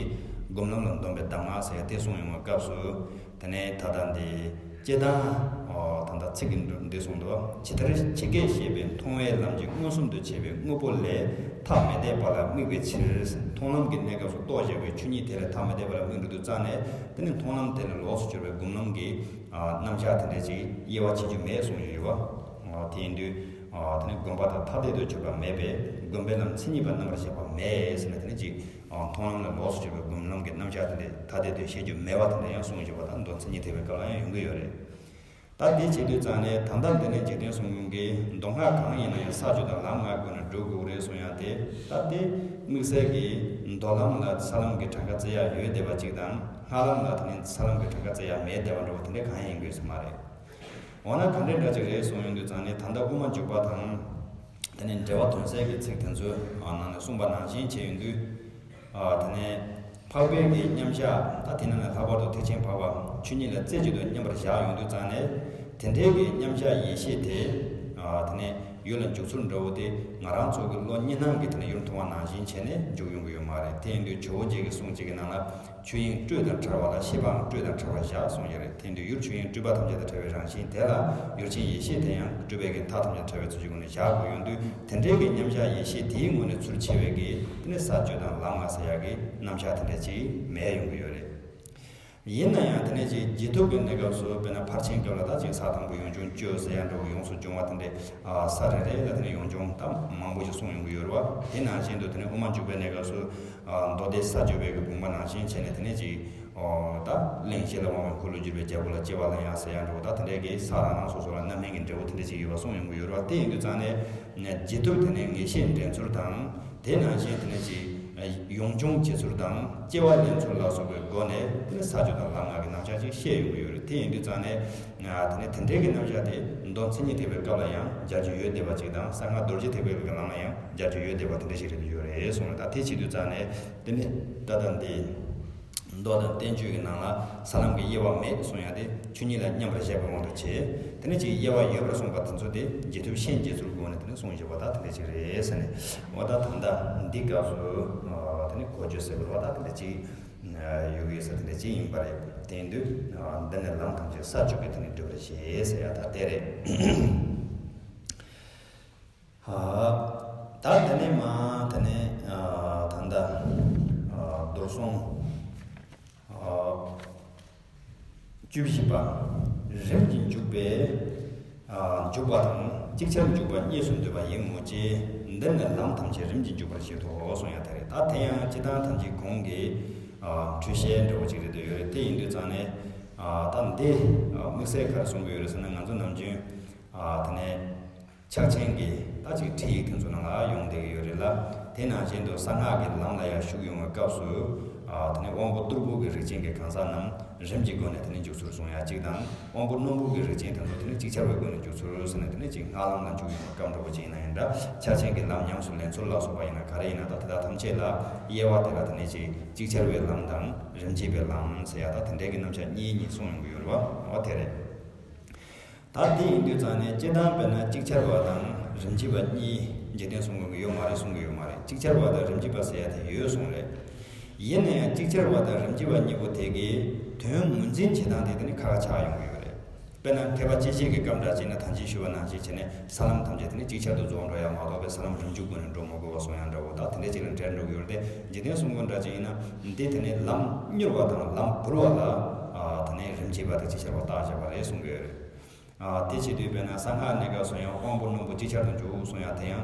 སྒོམ་ལམ་ལ་འདོམས་པའི་གདམས་ངག་ཟེར་ཡ་དེ་གསུངས་ཡོང་བའི་སྐབས་སུ། དེ་ནས་ད་ལྟ་འདི་སྤྱིར་བཏང་། ཨོ། ད་ལྟ་ཚིག་གི་འདི་གསུངས་འདུག་ཇི་ལྟར་ཇི་སྐད་བཤད་པའི་མཐོང་བའི་ལམ་གྱིས་མངོན་སུམ་དུ་བྱས་པའི་དངོས་པོ་ལས་ཐ་མི་དད་པ་ལ་དམིགས་པའི་ཕྱིར། མཐོང་ལམ་གྱི་གནས་སྐབས་སུ་རྟོགས་བཞག་པའི་ཆོས་ཉིད་དེ་ལ་ཐ་མི་དད་པ་ལ་དམིགས་འགྲོ་དུས་ཙང་ནས་དེ་ནི་མཐོང་ལམ་དེ་ལ་ལོགས་སུ་གྱུར་པའི་སྒོམ་ལམ་གྱི་རྣམ་གཞག་དེ་འདྲ་ཅིག་དབྱེ་བ་ཕྱེ་རྒྱུ་མེད་གསུངས་ཡོད་པ། དེ་ཡིན་དུས་དེ་ནི་སྒོམ་པ་དང་ཐ་དད་དུ་གྱུར་པ་མེད་པས་སྒོམ་པའི་ལམ་མཚན་ཉིད་པ་རྣམ་པར་བཞག་པ་མེད་ཟེར་ནས་དེ་ནི་ཅིག་མཐོང་ལམ་ལ་ལོགས་སུ་གྱུར་པའི་སྒོམ་ལམ་གྱི་རྣམ་གཞག་དེ་འདྲ་ཐ་དད་དུ་བཤད་རྒྱུ་མེད་པ་དེ་འདྲ་ཡང་གསུངས་ཡོད་པ་དང་མདོ་མཚན་ཉིད་ཐེག་པའི་སྐབས་ལ་ཡང་ཡོང་གི་ཡོད་རེད། ད་དེ་བྱེད་དུས་ཙང་ནས་ད་ལྟ་འདི་ནས་འཇིག་རྟེན་གསུམ་མགོན་གྱི་མདོ་སྔགས་གང་ཡིན་ན་ཡང་ས་བཅུ་དང་ལམ་ལྔ་སྒོ་ནས་སྒྲུབ་དགོས་རེད་གསུང་ཡ་དེ། ད་དེ་དམིགས་བསལ་གྱི་མདོ་ལམ་ལ་ས་ལམ་གྱི་གྲངས་ཀ་བརྩི་ཡ་ཡོད་བསྡད་པ་གཅིག་དང་། སྔགས་ལམ་ལ་དེ་ནས་ས་ལམ་གྱི་གྲངས་ཀ་བརྩི་ཡ་མེད་བསྡད་པ་འདྲ་བོ་དེ་འདྲ་གང་ཡང་ཡིན་དགོས་ས་མ་རེད། འོ་ན་ག་འདྲས་འདྲ་ཅིག་རེད་གསུང་ཡོང་དུས་ཙང་ནས་ད་ལྟ་དབུ་མ་འཇུག་པ་དང་། དེ་ནས་འགྲེལ་པ་དོན་གསལ་གྱི་ཚིག་དེ་ཚོའི་ནང་ནས་གསུངས་པ་ནང་བཞིན་བྱས་ཡོང་དུས། ཨ། དེ་ནས་འཕགས་པའི་གི་མཉམ་གཞག་ད་དེ་ནང་ནས་ལྷག་པར་དུ་ཐེག་ཆེན་འཕགས་པ་ཆོས་ཉིད་ལ་རྩེ་གཅིག་ཏུ་མཉམ་པར་བཞག་ཡོང་དུས་ཙང་ནས་དེ་འདྲའི་གི་མཉམ་གཞག་ཡེ་ཤེས་དེ། ཨ། དེ་ནས་ཡུལ་ལ་འཇུག་ཚུལ་འདྲ་བོ་དེ་ང་རང་ཚོ་གི་བློ་གཉིས་སྣང་གི་དེ་ནས་ཡུལ་མཐོང་བ་ནང་བཞིན་བྱས་ནས་འཇུག་ཡོང་གི་ཡོད་མ་རེད། དེ་ཡིན་དུས་ཇོ་བོ་རྗེ་གི་གསུང་གཅིག་གི་ནང་ལ། ཆོས་དབྱིངས་སྤྲོས་དང་བྲལ་བ་ལ་ཤེས་པའང་སྤྲོས་དང་བྲལ་བར་བཞག་གསུངས་ཡོད་རེད། དེ་ཡིན་དུས་ཡུལ་ཆོས་དབྱིངས་སྤྲོས་པ་ཐམས་ཅད་དང་བྲལ་བའི་རང་བཞིན་དེ་ལ་ཡུལ་ཅན་ཡེ་ཤེས་དེ་ཡང་སྤྲོས་པའི་གི་མཐའ་ཐམས་ཅད་བྲལ་བའི་ཚུལ་གྱི་སྒོ་ནས་བཞག་དགོས་ཡོང་དུས། དེ་འདྲའི་གི་མཉམ་གཞག་ཡེ་ཤེས་དེའི་ངོས་ནས་ཚུར་ཕྱེ་བའི་གི་དེ་ནི་ས་བཅུ་དང་ལམ་ལྔ་ཟེར་ཡག་གི་རྣམ་གཞག་དེ་འདྲ་ཅིག་མེད་ཡོང་གི་ཡོད་རེད། ཡིན་ན་ཡང་དེ་ནས་ཅིག་རྗེས་ཐོབ་ཀྱི་གནས་སྐབས་སུ་དཔེར་ན་ཕར་ཕྱིན་སྐབས་ལ་ད་ཅིག་ས་དང་པོ་ཡོངས་སྦྱོང་བཅུ་ཟེར་ཡག་འདྲ་བོ་ཡོངས་སུ་སྦྱོང་བ་དེ་འདྲའི་ས་རེ་རེ་ལ་དེ་ནས་ཡོངས་སྦྱོང་ད་མང་པོ་ཞིག་གསུངས་ཡོང་གི་ཡོད་རེད་བ། དེ་ནང་བཞིན་དུ་དེ་ནས་དབུ་མ་འཇུག་པའི་གནས་སྐབས་སུ། མདོ་སྡེ་ས་བཅུ་པའི་གི་དགོངས་པ་ནང་བཞིན་བྱས་ནས་དེ་ནས་ཅིག་ཨོ། ད་གླེང་གཞི་ལ་དབང་བའི་འཁོར་ལོས་སྒྱུར་བའི་རྒྱལ་པོ་ལ་སྐྱེ་བ་ལེན་ཡག་ཟེར་ཡག་འདྲ་བོ་ད་དེ་འདྲའི་གི་ས་རང་རང་སོ་སོ་ལ་རྣམ་སྨིན་གྱི་འབྲས་བུ་དེ་འདྲ་ཅིག་ཡོད་པ་གསུངས་ཡོང་གི་ཡོད་རེད་བ། དེ་ཡིན་དུས་ཙང་ནས་རྗེས་ཐོབ་དེ་ནས་ངེས་ཤེས་འདྲེན་ཚུལ་དང་། དེ་ནང་བཞིན་དེ་ནས་ཅིག་ཡོངས་སྦྱོང་བྱེད་ཚུལ་དང་སྐྱེ་བ་ལེན་ཚུལ་ལ་སོགས་པའི་སྒོ་ནས་དེ་ནས་ས་བཅུ་དང་ལམ་ལྔ་གི་རྣམ་གཞག་ཅིག་བཤད་ཡོང་གི་ཡོད་རེད། དེ་ཡིན་དུས་ཙང་ནས། དེ་ནས་དེ་འདྲའི་གི་རྣམ་གཞག་དེ་མདོ་མཚན་ཉིད་ཐེག་པའི་སྐབས་ལ་ཡང་སྦྱར་རྒྱུ་ཡོད་བསྡད་པ་ཅིག་དང་། གསང་སྔགས་རྡོ་རྗེ་ཐེག་པའི་གི་ལམ་ལ་ཡང་སྦྱར་རྒྱུ་ཡོད་བསྡད་པ་དེ་འདྲ་ཞིག་རེད་ཡོད་རེད་གསུངས་རེད། ད་དེ་བྱེད་དུས་ཙང་ནས་དེ་ནི་ད་ལྟ་འདི་མདོ་དང་བསྟན་བཅོས་ཀྱི་ནང་ལ་ས་ལམ་གྱི་དབྱེ་བ་མེད་གསུང་ཡག་དེ་ཆོས་ཉིད་ལ་མཉམ་པར་བཞག་པའི་དབང་དུ་བྱས། དེ་ནས་ཅིག་དབྱེ་བ་ཡོད་པར་གསུངས་པ་དེ་ཚོ་དེ་རྗེས་ཐོབ་ཤན་འབྱེད་ཚུལ་སྒོ་ནས་དེ་ནས་གསུངས་བཞག་པ་ད་དེ་འདྲ་ཞིག་རེད་ཟེར་ནས། འོ་ད་ད་ལྟ་འདི་སྐབས་སུ་དེ་ནས་གོ་ཆོད་ཟེར་དགོས་རེད་བ། ད་དེ་འདྲ་ཅིག་ཡོད་ཡོད་ས་དེ་འདྲ་ཅིག་ཡིན་པ་རེད། དེ་ཡིན་དུས་འདི་ནས་ལམ་ཐམས་ཅད་ས་བཅུ་གི་དེ་ནས་སྒྲུབ་པར་བྱེད་ཟེར་ཡག་ད་དེ་རེད། ད་དེ་ནས་མ་དེ་ནས་ད་ལྟ་རྡོར་སྲོང་བཅུ་བཞི་པ། རིམ་གྱིས་འཇུག་པའི་འཇུག་པ་དང་ཅིག་ཅར་འཇུག་པ་གཉིས་སུ་འདོད་པ་ཡིན་མོད་ཀྱི། འདིར་ནི་ལམ་ཐམས་ཅད་རིམ་གྱིས་འཇུག་པར་བྱེད་དོ་གསུང་ཡག་དེ་རེད། ད་དེ་ཡང་སྤྱིར་བཏང་ཐམས་ཅད་གོང་གི་འཁྲུལ་བཤད་འདྲ་བོ་ཅིག་རེད་འདོད་ཡོད་རེད། དེ་ཡིན་དུས་ཙང་ནས་ད་འདི་དམིགས་བསལ་ག་རེ་གསུང་གི་ཡོད་རེད་ཟེར་ན། ང་ཚོ་ནམ་རྒྱུན་དེ་ནས་ཕྱག་ཆེན་གྱི་ད་ཅིག་ཁྲིད་ཡིག་དེ་ཚོ་ནང་ལ་ཡོང་བསྡད་ཀྱི་ཡོད་རེད་ལ། དེ་ནང་བཞིན་དུ་གསང་སྔགས་ཀྱི་ལམ་ལ་ཡང་ཞུགས་ཡོང་བའི་སྐབས་སུ་དེ་ནས་དབང་པོ་རྟུལ་པོ་གི་རིགས་ཅན་གྱི་གང་ཟག་རྣམས་རིམ་གྱིས་སྒོ་ནས་དེ་ནས་འཇུག་ཚུལ་གསུང་ཡག་གཅིག་དང་། དབང་པོ་རྣོན་པོ་གི་རིགས་ཅན་དེ་ཚོ་དེ་ནས་ཅིག་ཅར་བའི་སྒོ་ནས་འཇུག་ཚུལ་ཟེར་ནས། དེ་ནས་ཅིག་སྔགས་ལམ་ལ་འཇུག་ཡོང་བའི་སྐབས་འདྲ་བོ་ཅིག་ཡིན་ན་ཡང་འདྲ། ཕྱག་ཆེན་གྱི་ལམ་ཉམས་སུ་ལེན་ཚུལ་ལ་སོགས་པ་ཡིན་ན་ག་རེ་ཡིན་ན། ད་དེ་དག་ཐམས་ཅད་ལ་དབྱེ་བ་དེ་ལ་དེ་ནས་ཅིག་ཅིག་ཅར་བའི་ལམ་དང་རིམ་གྱིས་པའི་ལམ་ཟེར་ཡག་ད་དེ་འདྲའི་གི་རྣམ་གཞག་གཉིས་གཉིས་གསུངས་ཡོང་གི་ཡོད་རེད་བ། འོ་དེ་རེད། ད་དེ་ཡིན་དུས་ཙང་ནས་སྤྱིར་བཏང་དཔེར་ན་ཅིག་ཅར་བ་དང་རིམ་གྱིས་པ་གཉིས་འཇིག་རྟེན་གསུམ་མགོན་གྱི་ཡོད་མ་རེད་གསུང་གི་ཡོད་མ་རེད། ཅིག་ཅར་བ་དང་རིམ་གྱིས་པ་ཟེར་ཡག་དེ་ཡོད་གསུངས་རེད། ཡིན་ན་ཡང་ཅིག་ཅར་བ་དང་རིམ་གྱིས་པ་གཉིས་པོ་དེ་གའི་དོན་ངོས་འཛིན་བྱེད་སྟངས་དེ་དེ་ནི་ཁ་ཁ་ཆགས་ཡོང་གི་ཡོད་རེད། དཔེར་ན་མཁས་པ་སྐྱེས་ཆེན་གྱི་སྐབས་འདྲ་བྱས་ན་ད་ཅི་ཞུས་པ་ནང་བཞིན་བྱས་ནས་ས་ལམ་ཐམས་ཅད་དེ་ནི་ཅིག་ཅར་དུ་རྫོགས་འགྲོ་ཡག་མ་གཏོགས་པའི་ས་ལམ་རིམ་འཇུག་སྒོ་ནས་འགྲོ་མི་དགོས་པ་གསུང་ཡག་འདྲ་བོ་ད་དེ་འདྲ་ཅིག་ལ་འབྲེལ་འགྲོ་གི་ཡོད་རེད་དེ། འཇིག་རྟེན་གསུམ་མགོན་འདྲ་ཅིག་ཡིན་ན་འདི་དེ་ནི་ལམ་མྱུར་བ་དང་ལམ་བུར་བ་ལ་དེ་ནི་རིམ་གྱིས་པ་དང་ཅིག་ཅར་བ་བཏགས་བཞག་པ་རེད་གསུང་གི་ཡོད་རེད། ཨ། དེ་བྱེད་དུས་དཔེར་ན་གསང་སྔགས་གནས་སྐབས་སུ་ཡང་དབང་པོ་རྣོན་པོ་ཅིག་ཅར་དུ་འཇུག་གསུང་ཡག་དེ་ཡང་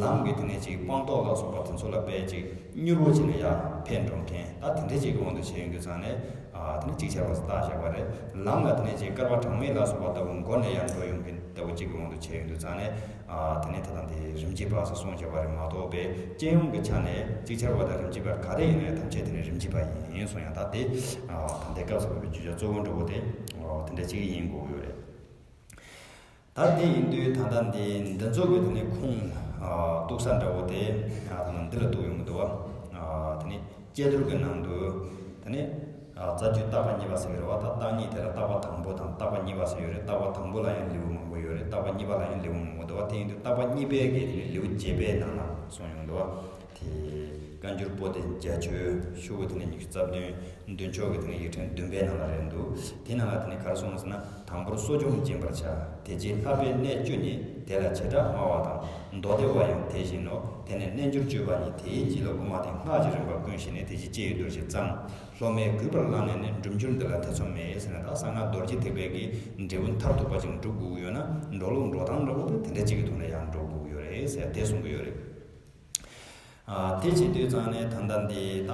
ལམ་གྱི་དེ་ནས་ཅིག་སྤངས་རྟོགས་ལ་སོགས་པ་དེ་ཚོ་ལ་དཔེ་ཅིག་མྱུར་བོ་བྱས་ནས་ཡར་ཕེབས་འགྲོ་མཁན་ད་དེ་འདྲ་ཅིག་གི་དབང་དུ་བྱས་ཡོང་དུས་ཙང་ནས། ཨ། དེ་ནས་ཅིག་ཅར་བ་བཏགས་བཞག་པ་རེད། ལམ་ལ་དེ་ནས་ཅིག་སྐར་མ་གྲངས་མེད་ལ་སོགས་པ་ལྟ་བུ་མགོ་ནས་ཡར་འགྲོ་ཡོང་མཁན་ལྟ་བུ་ཅིག་གི་དབང་དུ་བྱས་ཡོང་དུས་ཙང་ནས། ཨ། དེ་ནས་ད་ལྟ་འདི་རིམ་ རིམ་གྱིས་པ་ཟེར་གསུངས་བཞག་པ་རེད་མ་གཏོགས་པའི་སྤྱི་ཡོངས་ཀྱི་ཆ་ནས་ཅིག་ཆར་བ་དང་རིམ་གྱིས་པར་ག་རེ་ཡིན་ན་ཡང་ཐམས་ཅད་དེ་ནི་རིམ་གྱིས་པ་ཡིན་གསུངས་ཡང་། ད་དེ་ད་ལྟའི་སྐབས་སུ་བབས་པའི་བརྗོད་བྱ་གཙོ་བོ་འདྲ་བོ་དེ་དེ་འདྲ་ཅིག་ཡིན་དགོས་ཀྱི་ཡོད་རེད། ད་དེ་ཡིན་དུས་ད་ལྟ་འདི་འདི་ཚོ་གི་དེ་ནི་ཁུངས་གཏུགས་ས་འདྲ་བོ་དེ་ད་ལྟ་འདི་ལ་གཏུགས་ཡོང་གི་འདུག་བ། དེ་ནི་སྐྱེ་དུར་གྱི་ནང་དུ་དེ་ནི་རྩ་རྒྱུད་བརྟག་པ་གཉིས་པ་ཟེར་གྱི་རེད་བ། ད་བརྟག་གཉིས་དེ་ལ་བརྟག་པ་དང་པོ་དང་བརྟག་པ་གཉིས་པ་ཟེར་ཡོད་རེད། བརྟག་པ་དང་པོ་ལ་ཡང་ལེའུ་མང་པོ་ཡོད་རེད། བརྟག་པ་གཉིས་པ་ལ་ཡང་ལེའུ་མང་པོ་འདུག་བ། དེ་ཡིན་དུས་བརྟག་པ་གཉིས་པའི་གི་དེ་ནི་ལེའུ་བརྒྱད་པའི་ནང་ལ་གསུངས་ཡོང་འདུག་བ། དེ་བཀའ་འགྱུར་པོ་ཏི་བརྒྱད་ཅུ་ཤོག་གུ་དེ་ནི་ཉི་ཤུ་རྩ་བདུན། མདུན་ཕྱོགས་ཀྱི་དེ་ནི་ཡིག་ཕྲེང་བདུན་པའི་ནང་ལ་རེད་འདུག་དེའི་ནང་ལ་དེ་ནི་ག་རེ་གསུངས་ཟེར་ན། དང་པོར་གསོ་སྦྱོང་སྦྱིན་པར་བྱ། དེ་རྗེས་བསླབ་པའི་གནད་བཅུ་གཉིས། དེ་ལ་བྱེ་བྲག་སྨྲ་བ་དང་། མདོ་སྡེ་པ་ཡང་དེ་བཞིན་ནོ། དེ་ནས་རྣལ་འབྱོར་སྤྱོད་པ་གཉིས། དེའི་རྗེས་ལ་དབུ་མ་སྟེ་སྔགས་ཀྱི་རིམ་པ་ཀུན་ཤེས་ནས། དེ་རྗེས་ལྕེ་ཡི་རྡོ་རྗེ་བརྩམས། སློབ་མས་གུས་པར་བླངས་ནས་ནི། སྒྲུབ་འགྱུར་འདི་ལ་ཐེ་ཚོམ་མེད་ཟེར་ན། ད་གསང་སྔགས་རྡོ་རྗེ་ཐེག་པའི་གི་འབྲས་བུ་མཐར་ཐུག་པ་ཅིག་འགྲུབ་དགོས་ཀྱི་ཡོད་ན། འགྲོ་ལུགས་འགྲོ་སྟངས་འདྲ་བོ་དེ་དེ་འདྲ་ཅིག་གི་ཐོག་ནས་ཡང་འགྲོ་དགོས་ཀྱི་ཡོད་རེད་ཟེར་དེ་གསུང་གི་ཡོད་རེད། ཨ། དེ་བྱེད་དུས་ཙང་ནས་ད་ལྟ་འདི་ད།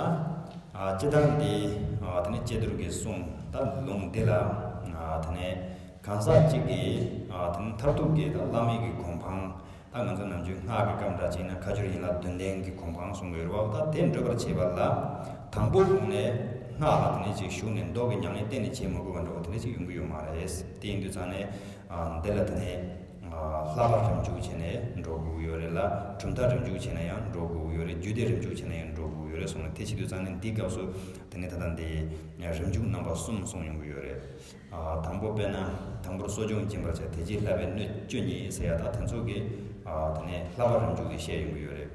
ཨ། སྤྱི་བཏང་འདི། ཨ། དེ་ནས་སྐྱེ་དུར་གྱི་གསུང་ད་ལུང་འདི་ལ། ཨ། དེ་ནས་གང་ཟག་གཅིག་གིས། ཨ། དེ་ནས་མཐར་ཐུག་གི་ད་བླ་མེད་ཀྱི་གོ་འཕང་། ད་ང་ཚོ་ནམ་རྒྱུན་སྔགས་ཀྱི་སྐབས་འདྲ་ཅིག་ན་ཁ་སྦྱོར་ཡན་ལག་བདུན་ལྡན་གྱི་གོ་འཕང་གསུང་གི་ཡོད་རེད་བ། ད་དེ་འགྲུབ་པར་བྱེད་པ་ལ། དང་པོ་གོང་ནས་སྔགས་ལ་དེ་ནས་ཅིག་ཞུགས་ནས་མདོ་གི་ཉམས་ལེན་གཏན་ནས་བྱེད་མི་དགོས་པ་འདྲ་བོ་དེ་འདྲ་ཅིག་ཡོང་གི་ཡོད་མ་རེད། དེ་ཡིན་དུས་ཙང་ནས། ཨ། འདི་ལ་དེ་ནས། ཨ། བསླབ་པ་རིམ་འཇུག་བྱས་ནས་འགྲོ་དགོས་ཀྱི་ཡོད་རེད་ལ། གྲུབ་མཐའ་རིམ་འཇུག་བྱས་ན་ཡང་འགྲོ་དགོས་ཀྱི་ཡོད་རེད། རྒྱུད་སྡེ་རིམ་འཇུག་བྱས་ན་ཡང་འགྲོ་དགོས་ཀྱི་ཡོད་རེད་གསུངས་ནས། དེ་བྱེད་དུས་ཙང་ནས་འདིའི་སྐབས་སུ་དེ་ནས་ད་ལྟ་འདི་རིམ་འཇུག་རྣམ་པ་གསུམ་གསུངས་ཡོང་གི་ཡོད་རེད། ཨ། དང་པོ་དཔེར་ན་དང་པོར་གསོ་སྦྱོང་སྦྱིན་པར་བྱ། དེ་རྗེས་བསླབ་པའི་གནད་བཅུ་གཉིས་ཟེར་ཡ་ད་དེ་ཚོ་གི། ཨ། དེ་ནས་བསླབ་པ་རིམ་འཇུག་གི་བཤད་ཡོང་གི་ཡོད་རེད།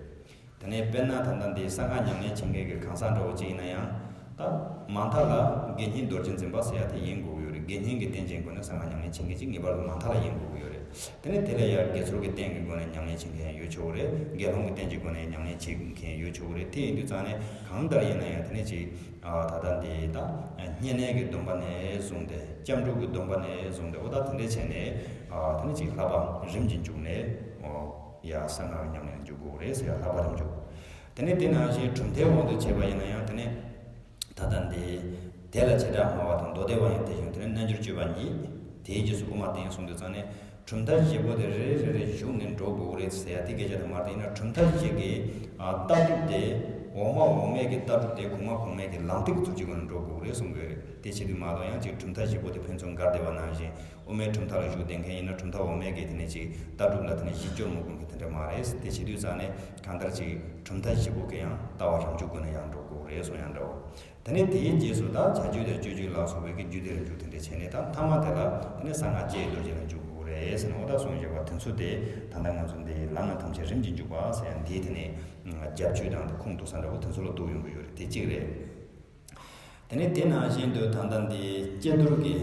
དེ་ནས་དཔེར་ན་ད་ལྟ་འདི་གསང་སྔགས་ཉམས་ལེན་བྱེད་མཁན་གྱི་གང་ཟག་འདྲ་བོ་ཅིག་ཡིན་ན་ཡང་། ད་མ་མཐའ་ལ་དགེ་བསྙེན་རྡོ་རྗེ་འཛིན་པ་ཟེར་ཡ་དེ་ཡིན་དགོས་ཀྱི་ཡོད་རེད། དགེ་བསྙེན་གྱི་རྟེན་ཅན་སྒོ་ནས་གསང་སྔགས་ཉམས་ལེན་བྱེད་མཁན་ཅིག་ངེས་པར་དུ་མ་མཐའ་ལ་ཡིན་དགོས་ཀྱི་ཡོད་རེད། དེ་ནས་དེ་ལས་ཡང་དགེ་ཚུལ་གྱི་རྟེན་གྱི་སྒོ་ནས་ཉམས་ལེན་བྱེད་མཁན་ཡང་ཡོད་ཆོག་གི་རེད། དགེ་སློང་གི་རྟེན་གྱི་སྒོ་ནས་ཉམས་ལེན་བྱེད་མཁན་ཡོད་ཆོག་གི་རེད། དེ་ཡིན་དུས་ཙང་ནས་གང་ལྟར་ཡིན་ན་ཡང་དེ་ནས་ཅིག་ཨ། ད་ལྟ་འདི་ད་བསྙེན་གནས་ཀྱི་སྡོམ་པ་ནས་བཟུང་སྟེ། སྐྱབས་འགྲོ་གི་སྡོམ་པ་ནས་བཟུང་སྟེ། འོ་ད་དེ་འདྲས་བྱས་ནས། ཨ། དེ་ནས་ཅིག་བསླབ་པ་རིམ་གྱིས་འཇུག་ནས། ཨོ། ཡ། གསང་སྔགས་ཉམས་ལེན་འཇུག་དགོས་རེད་ཟེར་ཡ་བསླབ་པ་རིམ་འཇུག་དེ་ནས་དེ་ནང་བཞིན་གྲུབ་མཐའི་དབང་དུ་བྱས་པ་ཡིན་ན་ཡང་དེ་ནས་ད་ལྟ་འདི་དེ་ལ་བྱེ་བྲག་སྨྲ་བ་དང་། མདོ་སྡེ་པ་ཡང་དེ་བཞིན་དེ་ནས་རྣལ་འབྱོར་སྤྱོད་པ་གཉིས། དེའི་རྗེས་སུ་དབུ་མ་སྟེ་གསུངས་དུས་ཙང་ནས། གྲུབ་མཐའ་བཞི་པོ་དེ་རེ་རེ་རེ་ཞུགས་ནས་འགྲོ་དགོས་རེད་ཟེར་ཡ་དེ་སྐད་ཆ་དེ་མ་རེད། ཡིན་ན་གྲུབ་མཐའ་བཞི་གི། ཨ། ལྟ་གྲུབ་དེ་འོག་མ་འོག་མའི་གི་ལྟ་གྲུབ་དེ་གོང་མ་གོང་མའི་གི་ལམ་སྟེགས་ཀྱི་ཚུལ་གྱི་སྒོ་ནས་འགྲོ་དགོས་རེད་གསུང་གི་ཡོད་རེད། དེ་བྱེད་དུས་མ་གཏོགས་ཡང་ཅིག་གྲུབ་མཐའ་བཞི་པོ་དེ་ཕན་ཚུན་འགལ་བསྡད་པ་ནང་བཞིན། དབུ་མའི་གྲུབ་མཐའ་ལ་ཞུགས་བསྡད་མཁན་ཡིན་ན་གྲུབ་མཐའ་འོག་མའི་གི་དེ་ནས་ཅིག་ལྟ་གྲུབ་ལ་དེ་ནས་གཞི་བཅོལ་མི་དགོས་མཁན་དེ་འདྲ་མ་རེད། དེ་བྱེད་དུས་ཙང་ནས་གང་ལྟར་ཅིག་གྲུབ་མཐའ་བཞི་པོ་གི་ཡང་ལྟ་བ་རང་འཇུག་སྒོ་ནས་ཡང་འགྲོ་དགོས་རེད་གསུང་ཡང་འདྲ་བོ། དེ་ནས་དེའི་རྗེས་སུ་ད་བྱ་རྒྱུད་དང་སྤྱོད་རྒྱུད་ལ་སོགས་པའི་གི་རྒྱུད་སྡེ་རུ་འཇུག་དེ་འདྲ་བྱས་ནས། ད་མཐའ་མ་དེ་ལ་དེ་ནས་གསང་སྔགས་ཀྱི་རྡོ་རྗེ་ལ་འཇུག་དགོས་རེད་ཟེར་ནས། འོ་ད་གསུངས་བཞག་པ་དེ་ཚོ་དེ་ད་ལྟ་ང་ཚོ་འདི་ལམ་ལ་ཐམས་ཅད་རིམ་གྱིས་འཇུག་པ་ཟེར་ཡང་འདིའི་དེ་ནས་རྒྱབ་ཆོས་དང་ཁུངས་གཏུགས་ས་འདྲ་བོ་དེ་ཚོ་ལ་གཏུགས་ཡོང་གི་ཡོད་རེད། དེ་གཅིག་རེད། དེ་ནས་དེ་ནང་བཞིན་དུ་ད་ལྟ་འདི་སྐྱེ་དུར་གྱི།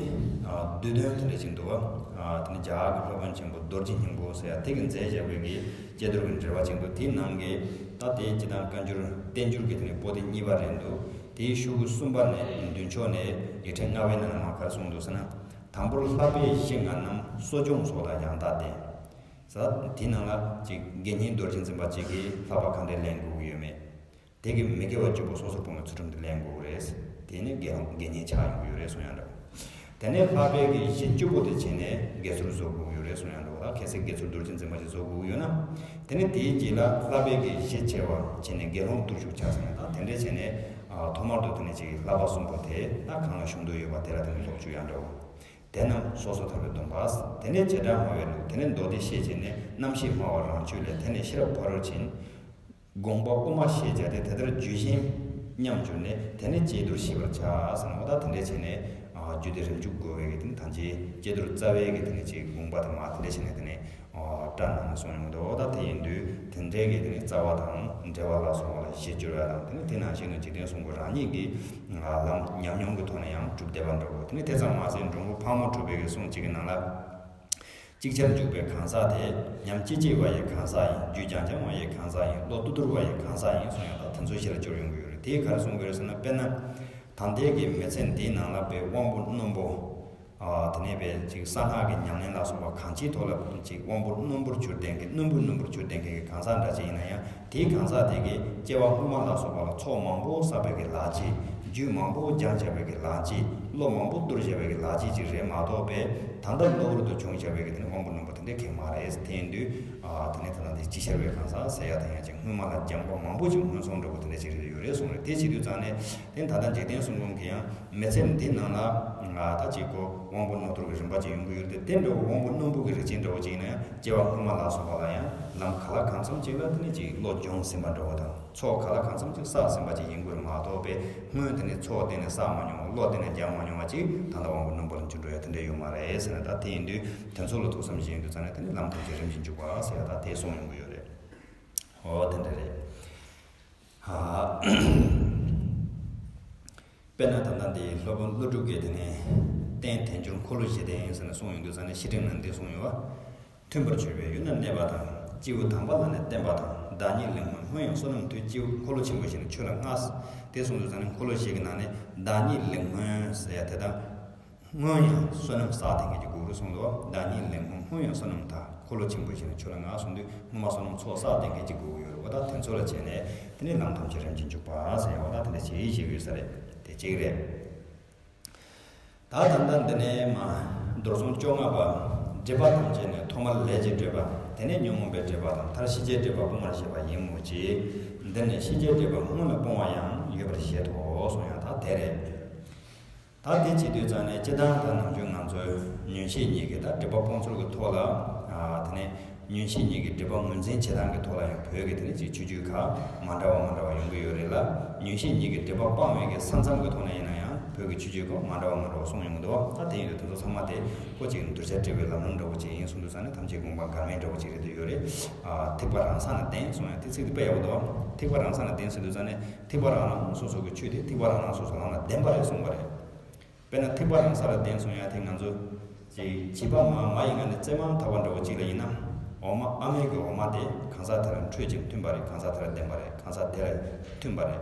ཨ། བསྡུས་དོན་དེ་འདྲ་ཅིག་འདུག་བ། ཨ། དེ་ནི་རྒྱ་གར་གྱི་སློབ་དཔོན་ཆེན་པོ་རྡོ་རྗེ་སྙིང་པོ་ཟེར་ཡ་དེ་གིས་མཛད་བཞག་པའི་གི་སྐྱེ་དུར་གྱི་འགྲེལ་པ་ཅིག་འདུག་དེའི་ནང་གི་ད་དེ་སྤྱི་དང་བཀའ་འགྱུར་བསྟན་འགྱུར་གྱི་དེ་ནི་པོ་ཏི་གཉིས་པ་རེད་འདུག་དེའི་ཤོག་གུ་གསུམ་པ་ནས་མདུན་ཕྱོགས་ནས་ཡིག་ཕྲེང་ལྔ་པའི་ནང་ལ་མར་ག་རེ་གསུངས་འདུག་ཟེར་ན། དང་པོར་བསླབ་པའི་གཞི་ལྔ་རྣམས་གསོ་སྦྱོང་སོགས་ལ་ཡང་དག་བརྟེན། ཟེར། དེའི་ནང་ལ་ཅིག་དགེ་བསྙེན་རྡོ་རྗེ་འཛིན་པ་གཅིག་གིས་བསླབ་པ་གང་འདྲ་ལེན་དགོས་ཀྱི་ཡོད་མེད། དེ་གི་མི་དགེ་བ་བཅུ་པོ་སོ་སོར་སྤོང་བའི་ཚུལ་ཁྲིམས་དེ་ལེན་དགོས་རེད། དེ་ནི་དགེ་སློང་དགེ་བསྙེན་ཆགས་ཡོང་གི་ཡོད་རེད་གསུང་ཡང་འདྲ། དེ་ནས་བསླབ་པའི་གི་གཞི་བཅུ་པོ་དེ་བྱས་ནས་དགེ་ཚུལ་བཟོ་དགོས་ཀྱི་ཡོད་རེད་གསུང་ཡང་འདྲ། ད་གལ་སྲིད་དགེ་ཚུལ་རྡོ་རྗེ་འཛིན་པ་ཞིག་བཟོ་དགོས་ཀྱི་ཡོད་ན། དེ་ནས་དེའི་རྗེས་ལ་བསླབ་པའི་གི་གཞི་ཆེ་བ་བྱས་ནས་དགེ་སློང་བརྟུལ་ཞུགས་ཆགས་ཟིན་ཡང་། ད་དེ་འདྲ་བྱས་ནས། ཨ། ཐོག་མར་དུ་དེ་ནས་ཅིག་བསླབ་པ་གསུམ་པོ་དེ་ད་གང་ལ་ཞུགས་འདོད་ཡོད་པ་དེ་ལ་དེ་ནས་སློབ་བཅུ་ཡང་འདྲ། དེ་རྣམས་སོ་སོར་ཐར་པའི་སྡོམ་པ། དེ་ནས་བྱེ་བྲག་སྨྲ་བའི་ལུགས། དེ་ནས་མདོ་སྡེ་ཤེས་བྱས་ནས། རྣམ་ཤེས་སྨྲ་བ་རང་ཆོས་ལས། དེ་ནས་ཤེས་རབ་ཕ་རོལ་ཕྱིན། དགོངས་པ་དབུ་མ་ཞེས་བྱ་སྟེ། དེ་ལྟར་རྒྱུད་གཞན་མཉམ་གྱུར་ནས། དེ་ནས་སྐྱེ་དུར་ཤེས་པར་བྱ་ཟེར་ནོ། ད་དེ་འདྲས་བྱས་ནས། ཨ། རྒྱུད་སྡེ་རིམ་འཇུག་དགོས་པའི་གི་དེ་ནི་ཐམས་ཅད་སྐྱེ་དུར་རྩ་བའི་གི་དེ་ནི་ཅིག་དགོངས་པ་དེ་མར་དེ་འདྲས་བྱས་ནས་དེ་ནི། ཨ། བཀྲལ་གནང་ནས་གསུངས་ཡོང་འདུག་ད་དེ་ཡིན་དུས་དེ་འདྲའི་གི་དེ་ནི་རྩ་བ་དང་འགྲེལ་པ་ལ་སོགས་པ་ལ་གཞི་བཅོལ་བ་དང་། དེ་ནི་དེ་ནང་བཞིན་དུ་འཇིག་རྟེན་གསུམ་པོ་རང་ཉིད་ཀྱི། ཨ། ལམ་ཉམས་མྱོང་གི་ཐོག་ནས་ཡང་གྲུབ་བསྡད་པ་འདྲ་བོ། དེ་ནི་དེ་ཙམ་མ་ཟད་འགྲོ་མགོན་ཕག་མོ་གྲུ་པའི་གི་གསུང་གཅིག་གི་ནང་ལ། ཅིག་ཆར་འཇུག་པའི་གང་ཟག་དེ། ཉམས་ཅི་སྐྱེ་བ་ཡི་གང་ཟག་ཡིན། རྒྱུད་བྱང་བྱང་བ་ཡི་གང་ཟག་ཡིན། བློ་ཏུ་ཏུར་བ་ཡི་གང་ཟག་ཡིན་གསུངས་ཡང་། ད་དེ་ཚོ་ཞེ་ལ་སྦྱོར་ཡོང་གི་ཡོད་རེད། དེ་ག་རེ་གསུང་གི་རེད་ཟེར་ན། དཔེར་ན། ད་ལྟའི་གི་མི་ཚེ་འདིའི་ནང་ལ་པའི་དབང་པོ་རྣོན་པོ། ཨ། དེ་ནས་པའི་ཅིག་གསང་སྔགས་ཀྱི་ཉམས་ལེན་ལ་སོགས་པ་གང་ཅིའི་ཐོག་ལ་ཅིག་དབང་པོ་རྣོན་པོར་གྱུར་བསྡད་མཁན། རྣོན་པོ་རྣོན་པོར་གྱུར་བསྡད་མཁན་གྱི་གང་ཟག་འདྲ་ཅིག་ཡིན་ན་ཡང་། དེའི་གང་ཟག་དེ་གིས་སྐྱེ་བ་སྔོན་མ་ལ་སོགས་པ་ལ་ཚོགས་མང་པོ་བསགས་པའི་གི་ལག་རྗེས། རྒྱུད་མང་པོ་སྦྱངས་བྱས་པའི་གི་ལག་རྗེས། བློ་མང་པོ་གཏོར་བྱས་པའི་གི་ལག་རྗེས་ཅིག་རེད་མ་གཏོགས་པའི། ད་ལྟ་གློ་བུར་དུ་བྱུང་བྱས་པའི་གི་དེ་ནི་དབང་པོ་རྣོན་པོ་ འདི་གལ་མ་རེད། དེ་ཡིན་དུས་ཨ་དེ་ནས་ད་ལྟ་འདི་ཅི་ཤར་བའི་གང་ཟག་ཟེར་ཡ་དང་ཡང་ཅིག་སྔོན་མ་ལ་སྦྱངས་པ་མང་པོ་ཅིག་སྔོན་སོང་འདྲ་པོ་དེ་འདྲ་ཅིག་རེད་ཡོད་རེད་གསུངས་རེད། དེ་བྱེད་དུས་ཙང་ནས་དེ་ད་ལྟ་འཇིག་རྟེན་གསུམ་མགོན་གྱི་ཡང་མི་ཚེ་འདི་ནང་ལ་ད་ཅིག་གོ་དབང་པོ་རྣོ་རྟུལ་གྱི་རིམ་པ་ཅིག་ཡོང་གི་ཡོད་རེད་དེ། དེ་འདྲ་བོ་དབང་པོ་རྣོན་པོ་གི་རིགས་ཅན་འདྲ་བོ་ཅིག་ཡིན་ན་ཡང་སྐྱེ་བ་སྔོན་མ་ལ་སོགས་པ་ལ་ཡང་ལམ་ག་ལ་གང་འཚམ་ཅིག་ལ་དེ་ནས་ཅིག་བློ་སྦྱོང་ཟིན་པ་འདྲ་བོ་དང་། ཚོགས་ག་ལ་གང་འཚམ་ཅིག་བསགས་ཟིན་པ་ཅིག་ཡིན་དགོས་རེད་མ་གཏོགས་པའི་སྔོན་དེ་ནས་ཚོགས་གཏན་ནས་བསགས་མ་མྱོང་བ། བློ་གཏན་ནས་སྦྱངས་མ་མྱོང་བ་ཅིག་ད་ལྟ་དབང་པོ་རྣོན་པོ་ལ་འགྱུར་འགྲོ་ཡ་དེ་འདྲ་ཡོད་མ་རེད་ཟེར་ནས། ད་དེ་ཡིན་དུས་དེ་ཚོ་ལ་ཐུགས་བསམ་བཞེས་ཡོང་དུས་ཙང་ནས་དེ་ནི་ལམ་ཐམས་ཅད་རིམ་གྱིས་འཇུག་པ་ཟེར་ཡ་ད་དེ་གསུངས་ཡོང་གི་ཡོད་རེད། འོ་དེ་འདྲ་རེད། ཨ། དཔེར་ན་ད་ལྟ་འདི་སློབ་དཔོན་ཀླུ་སྒྲུབ་ཀྱིས་དེ་ནས་རྟེན་དལ་འབྱོར་འཁོར་ལོ་བཞི་ལྡན་ཟེར་ནས་གསུངས་ཡོང་དུས་ཙང་ནས་བཤེས་སྤྲིང་ནང་འདི་གསུངས་ཡོད་པ། མཐུན་པར་གྱུར་པའི་ཡུལ་ན་གནས་པ་དང་། སྐྱེས་བུ་དམ་པ་ལ་ནི་བརྟེན་པ་དང་། བདག་ཉིད་ལེགས་སྨོན་སྔོན་ཡང་བསོད་ནམས་མཐུ། སྐྱེས་བུ་འཁོར་ལོ་ཆེན་པོ་བཞི་ནི་ཆོས་ལ་མངའ། དེ་གསུངས་དུས་ཙང་ནས་འཁོར་ལོ་བཞི་གི་ནང་ནས་བདག་ཉིད་ལེགས་སྨོན་ཟེར་ཡ་དེ་དང་། སྔོན་ཡང་བསོད་ནམས་བསགས་ལྡན་མཁན་གྱི་གུ་རུ་གསུངས་འདུག་བདག་ཉིད་ལེགས་སྨོན་སྔོན་ཡང་བསོད་ནམས་དག་འཁོར་ལོ་ཆེན་པོ་བཞི་ནི་ཆོས་ལ་མངའ་གསུངས་དུས་སྔོན་མ་བསོད་ནམས་ཚོགས་བསགས་ལྡན་མཁན་གྱི་གུ་རུ་ཡོད་རེད། འོ་ད་དེ་ཚོ་ལ་བྱས་ནས་དེ་ནས་ལམ་ཐམས་ཅད་རིམ་གྱིས་འཇུག་པ་ཟེར་ཡ་འོ་ད་དེ་འདྲ་བྱེད་ཡིན་ཞེས་ཡོད་ས་རེད། དེ་གཅིག་རེད། ད་ད་ལྟ་འདི་ནས་མ་རྡོར་སྲུང་བཅོ་ལྔ་པ། སྒྲིབ་པ་ཐམས་ཅད་ནི་ཐོག་མར་ལས་ཀྱི་སྒྲིབ་པ། དེ་ནས་ཉོན་མོངས་པའི་སྒྲིབ་པ་དང་མཐར་ཤེས་བྱའི་སྒྲིབ་པ་སྤོང་བར་བྱེད་པ་ཡིན་མོད་ཀྱི། འདི་ནི་ཤེས་བྱའི་སྒྲིབ་པ་སྔོན་ལ་སྤོང་བ་ཡང་ཡོད་པར་བཞེད་དོ་གསུངས་ཡང་ད་དེ་རེད། ད་དེ་བྱེད་དུས་ཙང་ནས་སྤྱིར་བཏང་ད་ནམ་རྒྱུན་ང་ཚོའི་ཉོན་ཤེས་གཉིས་ཀྱི་ད་སྒྲིབ་པ་སྤོང་ཚུལ་གྱི་ཐོག་ལ། ཨ་དེ་ནས་ཉོན་ཤེས་གཉིས་ཀྱི་སྒྲིབ་པ་ངོས་འཛིན་བྱེད་སྟངས་ཀྱི་ཐོག་ལ་ཡང་བོད་ཀྱི་དེ་ནས་ཅིག་ཆོས་བརྒྱུད་ཁག་མ་འདྲ་བ་མ་འདྲ་བ་ཡོང་གི་ཡོད་རེད་ལ། ཉོན་ཤེས་གཉིས་ཀྱི་སྒྲིབ་པ་སྤང་བའི་གི་ས་མཚམས་ཀྱི་ཐོག་ནས་ཡིན་ན་ཡང་བོད་ཀྱི་ཆོས་བརྒྱུད་ཁག་མ་འདྲ་བ་མ་འདྲ་བ་གསུངས་ཡོང་གི་འདུག་ད་དེ་ཡིན་དུས་དེ་ཚོ་ཚང་མ་དེ་ཁོ་ཅིག་གདུལ་བྱ་བཀྲི་བའི་ལམ་རིམ་འདྲ་བོ་ཅིག་ཡིན་གསུངས་དུས་ཙང་ནས་ཐམས་ཅད་དགོངས་པ་འགལ་མེད་འདྲ་བོ་ཅིག་རེད་འདུག་ཡོད་རེད། ཨ་ཐེག་པ་རང་ས་ནས་བདེན་གསུངས་ཡང་དེ་ཚིག་དེ་དཔེ་ཡག་པོ་འདུག་ཐེག་པ་རང་ས་ནས་བདེན་ཟེར་དུས་ཙང་ནས་ཐེག་པ་རང་རང་སོ་སོ་གི་ཆོས་དེ་ཐེག་པ་རང་རང་སོ་སོ་རང་ལ་བདེན་པ་རེད་གསུངས་པ་རེད། དཔེར་ན་ཐེག་པ་རང་ས་ལ་བདེན་གསུངས་ཡ་དེ་ང་ཚོ་ཅིག་བྱིས་པ་མ་མ་ཡི་མངལ་ནས་རྩེ་མོ་ཐར་པ་འདྲ་བོ་ཅིག་ལ་ཡིན་ན། འོ་མ་ཨ་མའི་གི་འོ་མ་དེ་གང་ཟག་དེ་ལ་འཕྲོད་ཅིང་མཐུན་པ་རེད། གང་ཟག་དེ་ལ་བདེན་པ་རེད། གང་ཟག་དེ་ལ་མཐུན་པ་རེད།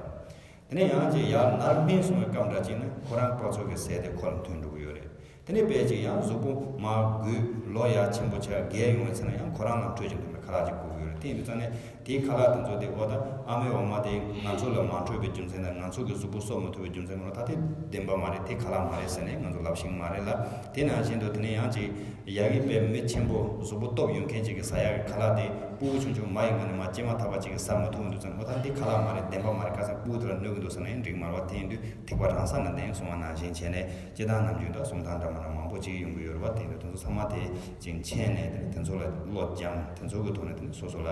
དེ་ནས་ཡང་ཅིག་ཡར་ནར་སྨིན་གསུངས་པའི་སྐབས་འདྲ་ཅིག་ནི་ཁོ་རང་པགས་ཚོད་ཀྱི་ཟས་དེ་ཁོ་ལ་མཐུན་འགྲོ་གི་ཡོད་རེད། དེ་ནས་དཔེ་ཅིག་ཡང་གཟུགས་པོ་མར་རྒུད་ལོ་ཡར་ཆེན་པོ་ཆགས་རྒས་ཡོང་བའི་ཚེ་ན་ཡང་ཁོ་རང་ལ་འཕྲོད་ཅིང་མཐུན་པའི་ཁ་ལག་ཅིག་དགོས་ཀྱི་ཡོད་རེད། དེ་ཡིན་དུས་ཙང་ནས་དེའི་ཁ་ལག་དེ་ཚོ་དེ་འོ་ད་ཨ་མའི་འོ་མ་དེ་ང་ཚོ་ལ་མ་འཕྲོད་པའི་རྒྱུ་མཚན་དང་ང་ཚོ་གི་གཟུགས་པོ་གསོ་མི་ཐུབ་པའི་རྒྱུ་མཚན་ངོ་ལ་ད་དེ་བདེན་པ་མ་རེད། དེ་ཁ་ལག་མ་རེད་ཟེར་ནས་ང་ཚོ་ལབ་ཤེས་ཀྱི་མ་རེད་ལ། དེ་ནང་བཞིན་དུ་དེ་ནས་ཡང་ཅིག་ཡ་གི་དཔེ་མི་ཆེན་པོ་གཟུགས་པོ་སྟོབས་ཡོད་མཁན་ཅིག་གིས་ཟ་ཡ་གི་ཁ་ལག་དེ་སྤུ་གུ་ཆུང་ཆུང་མ་ཡི་མངལ་ནས་མར་སྐྱེས་མ་ཐག་པ་ཅིག་གིས་ཟ་མི་ཐུབ་འདུག་ཙང་འོ་ད་འདི་ཁ་ལག་མ་རེད། བདེན་པ་མ་རེད། ཁ་སང་སྤུ་གུ་དེ་ལ་གནོད་ཀྱི་འདུག་ཟེར་ན་ཡང་འགྲིག་མ་རེད་བ། དེ་ཡིན་དུས་ཐེག་པ་རང་ས་ནས་བདེན་གསུང་བ་ནང་བཞིན་བྱས་ནས་སྤྱིར་བཏང་ནམ་རྒྱུན་ད་གསུང་སྟངས་འདྲ་མི་འདྲ་མང་པོ་ཅིག་ཡོང་གི་ཡོད་རེད་བ། དེ་ཡིན་དུས་དེ་ཚོ་ཚང་མ་དེ་ཅིག་མཁྱེན་ནས་དེ་ནས་དེ་ཚོ་ལ་བློ་སྦྱངས། དེ་ཚོ་གི་ཐོག་ནས་དེ་ནས་སོ་སོ་ལ་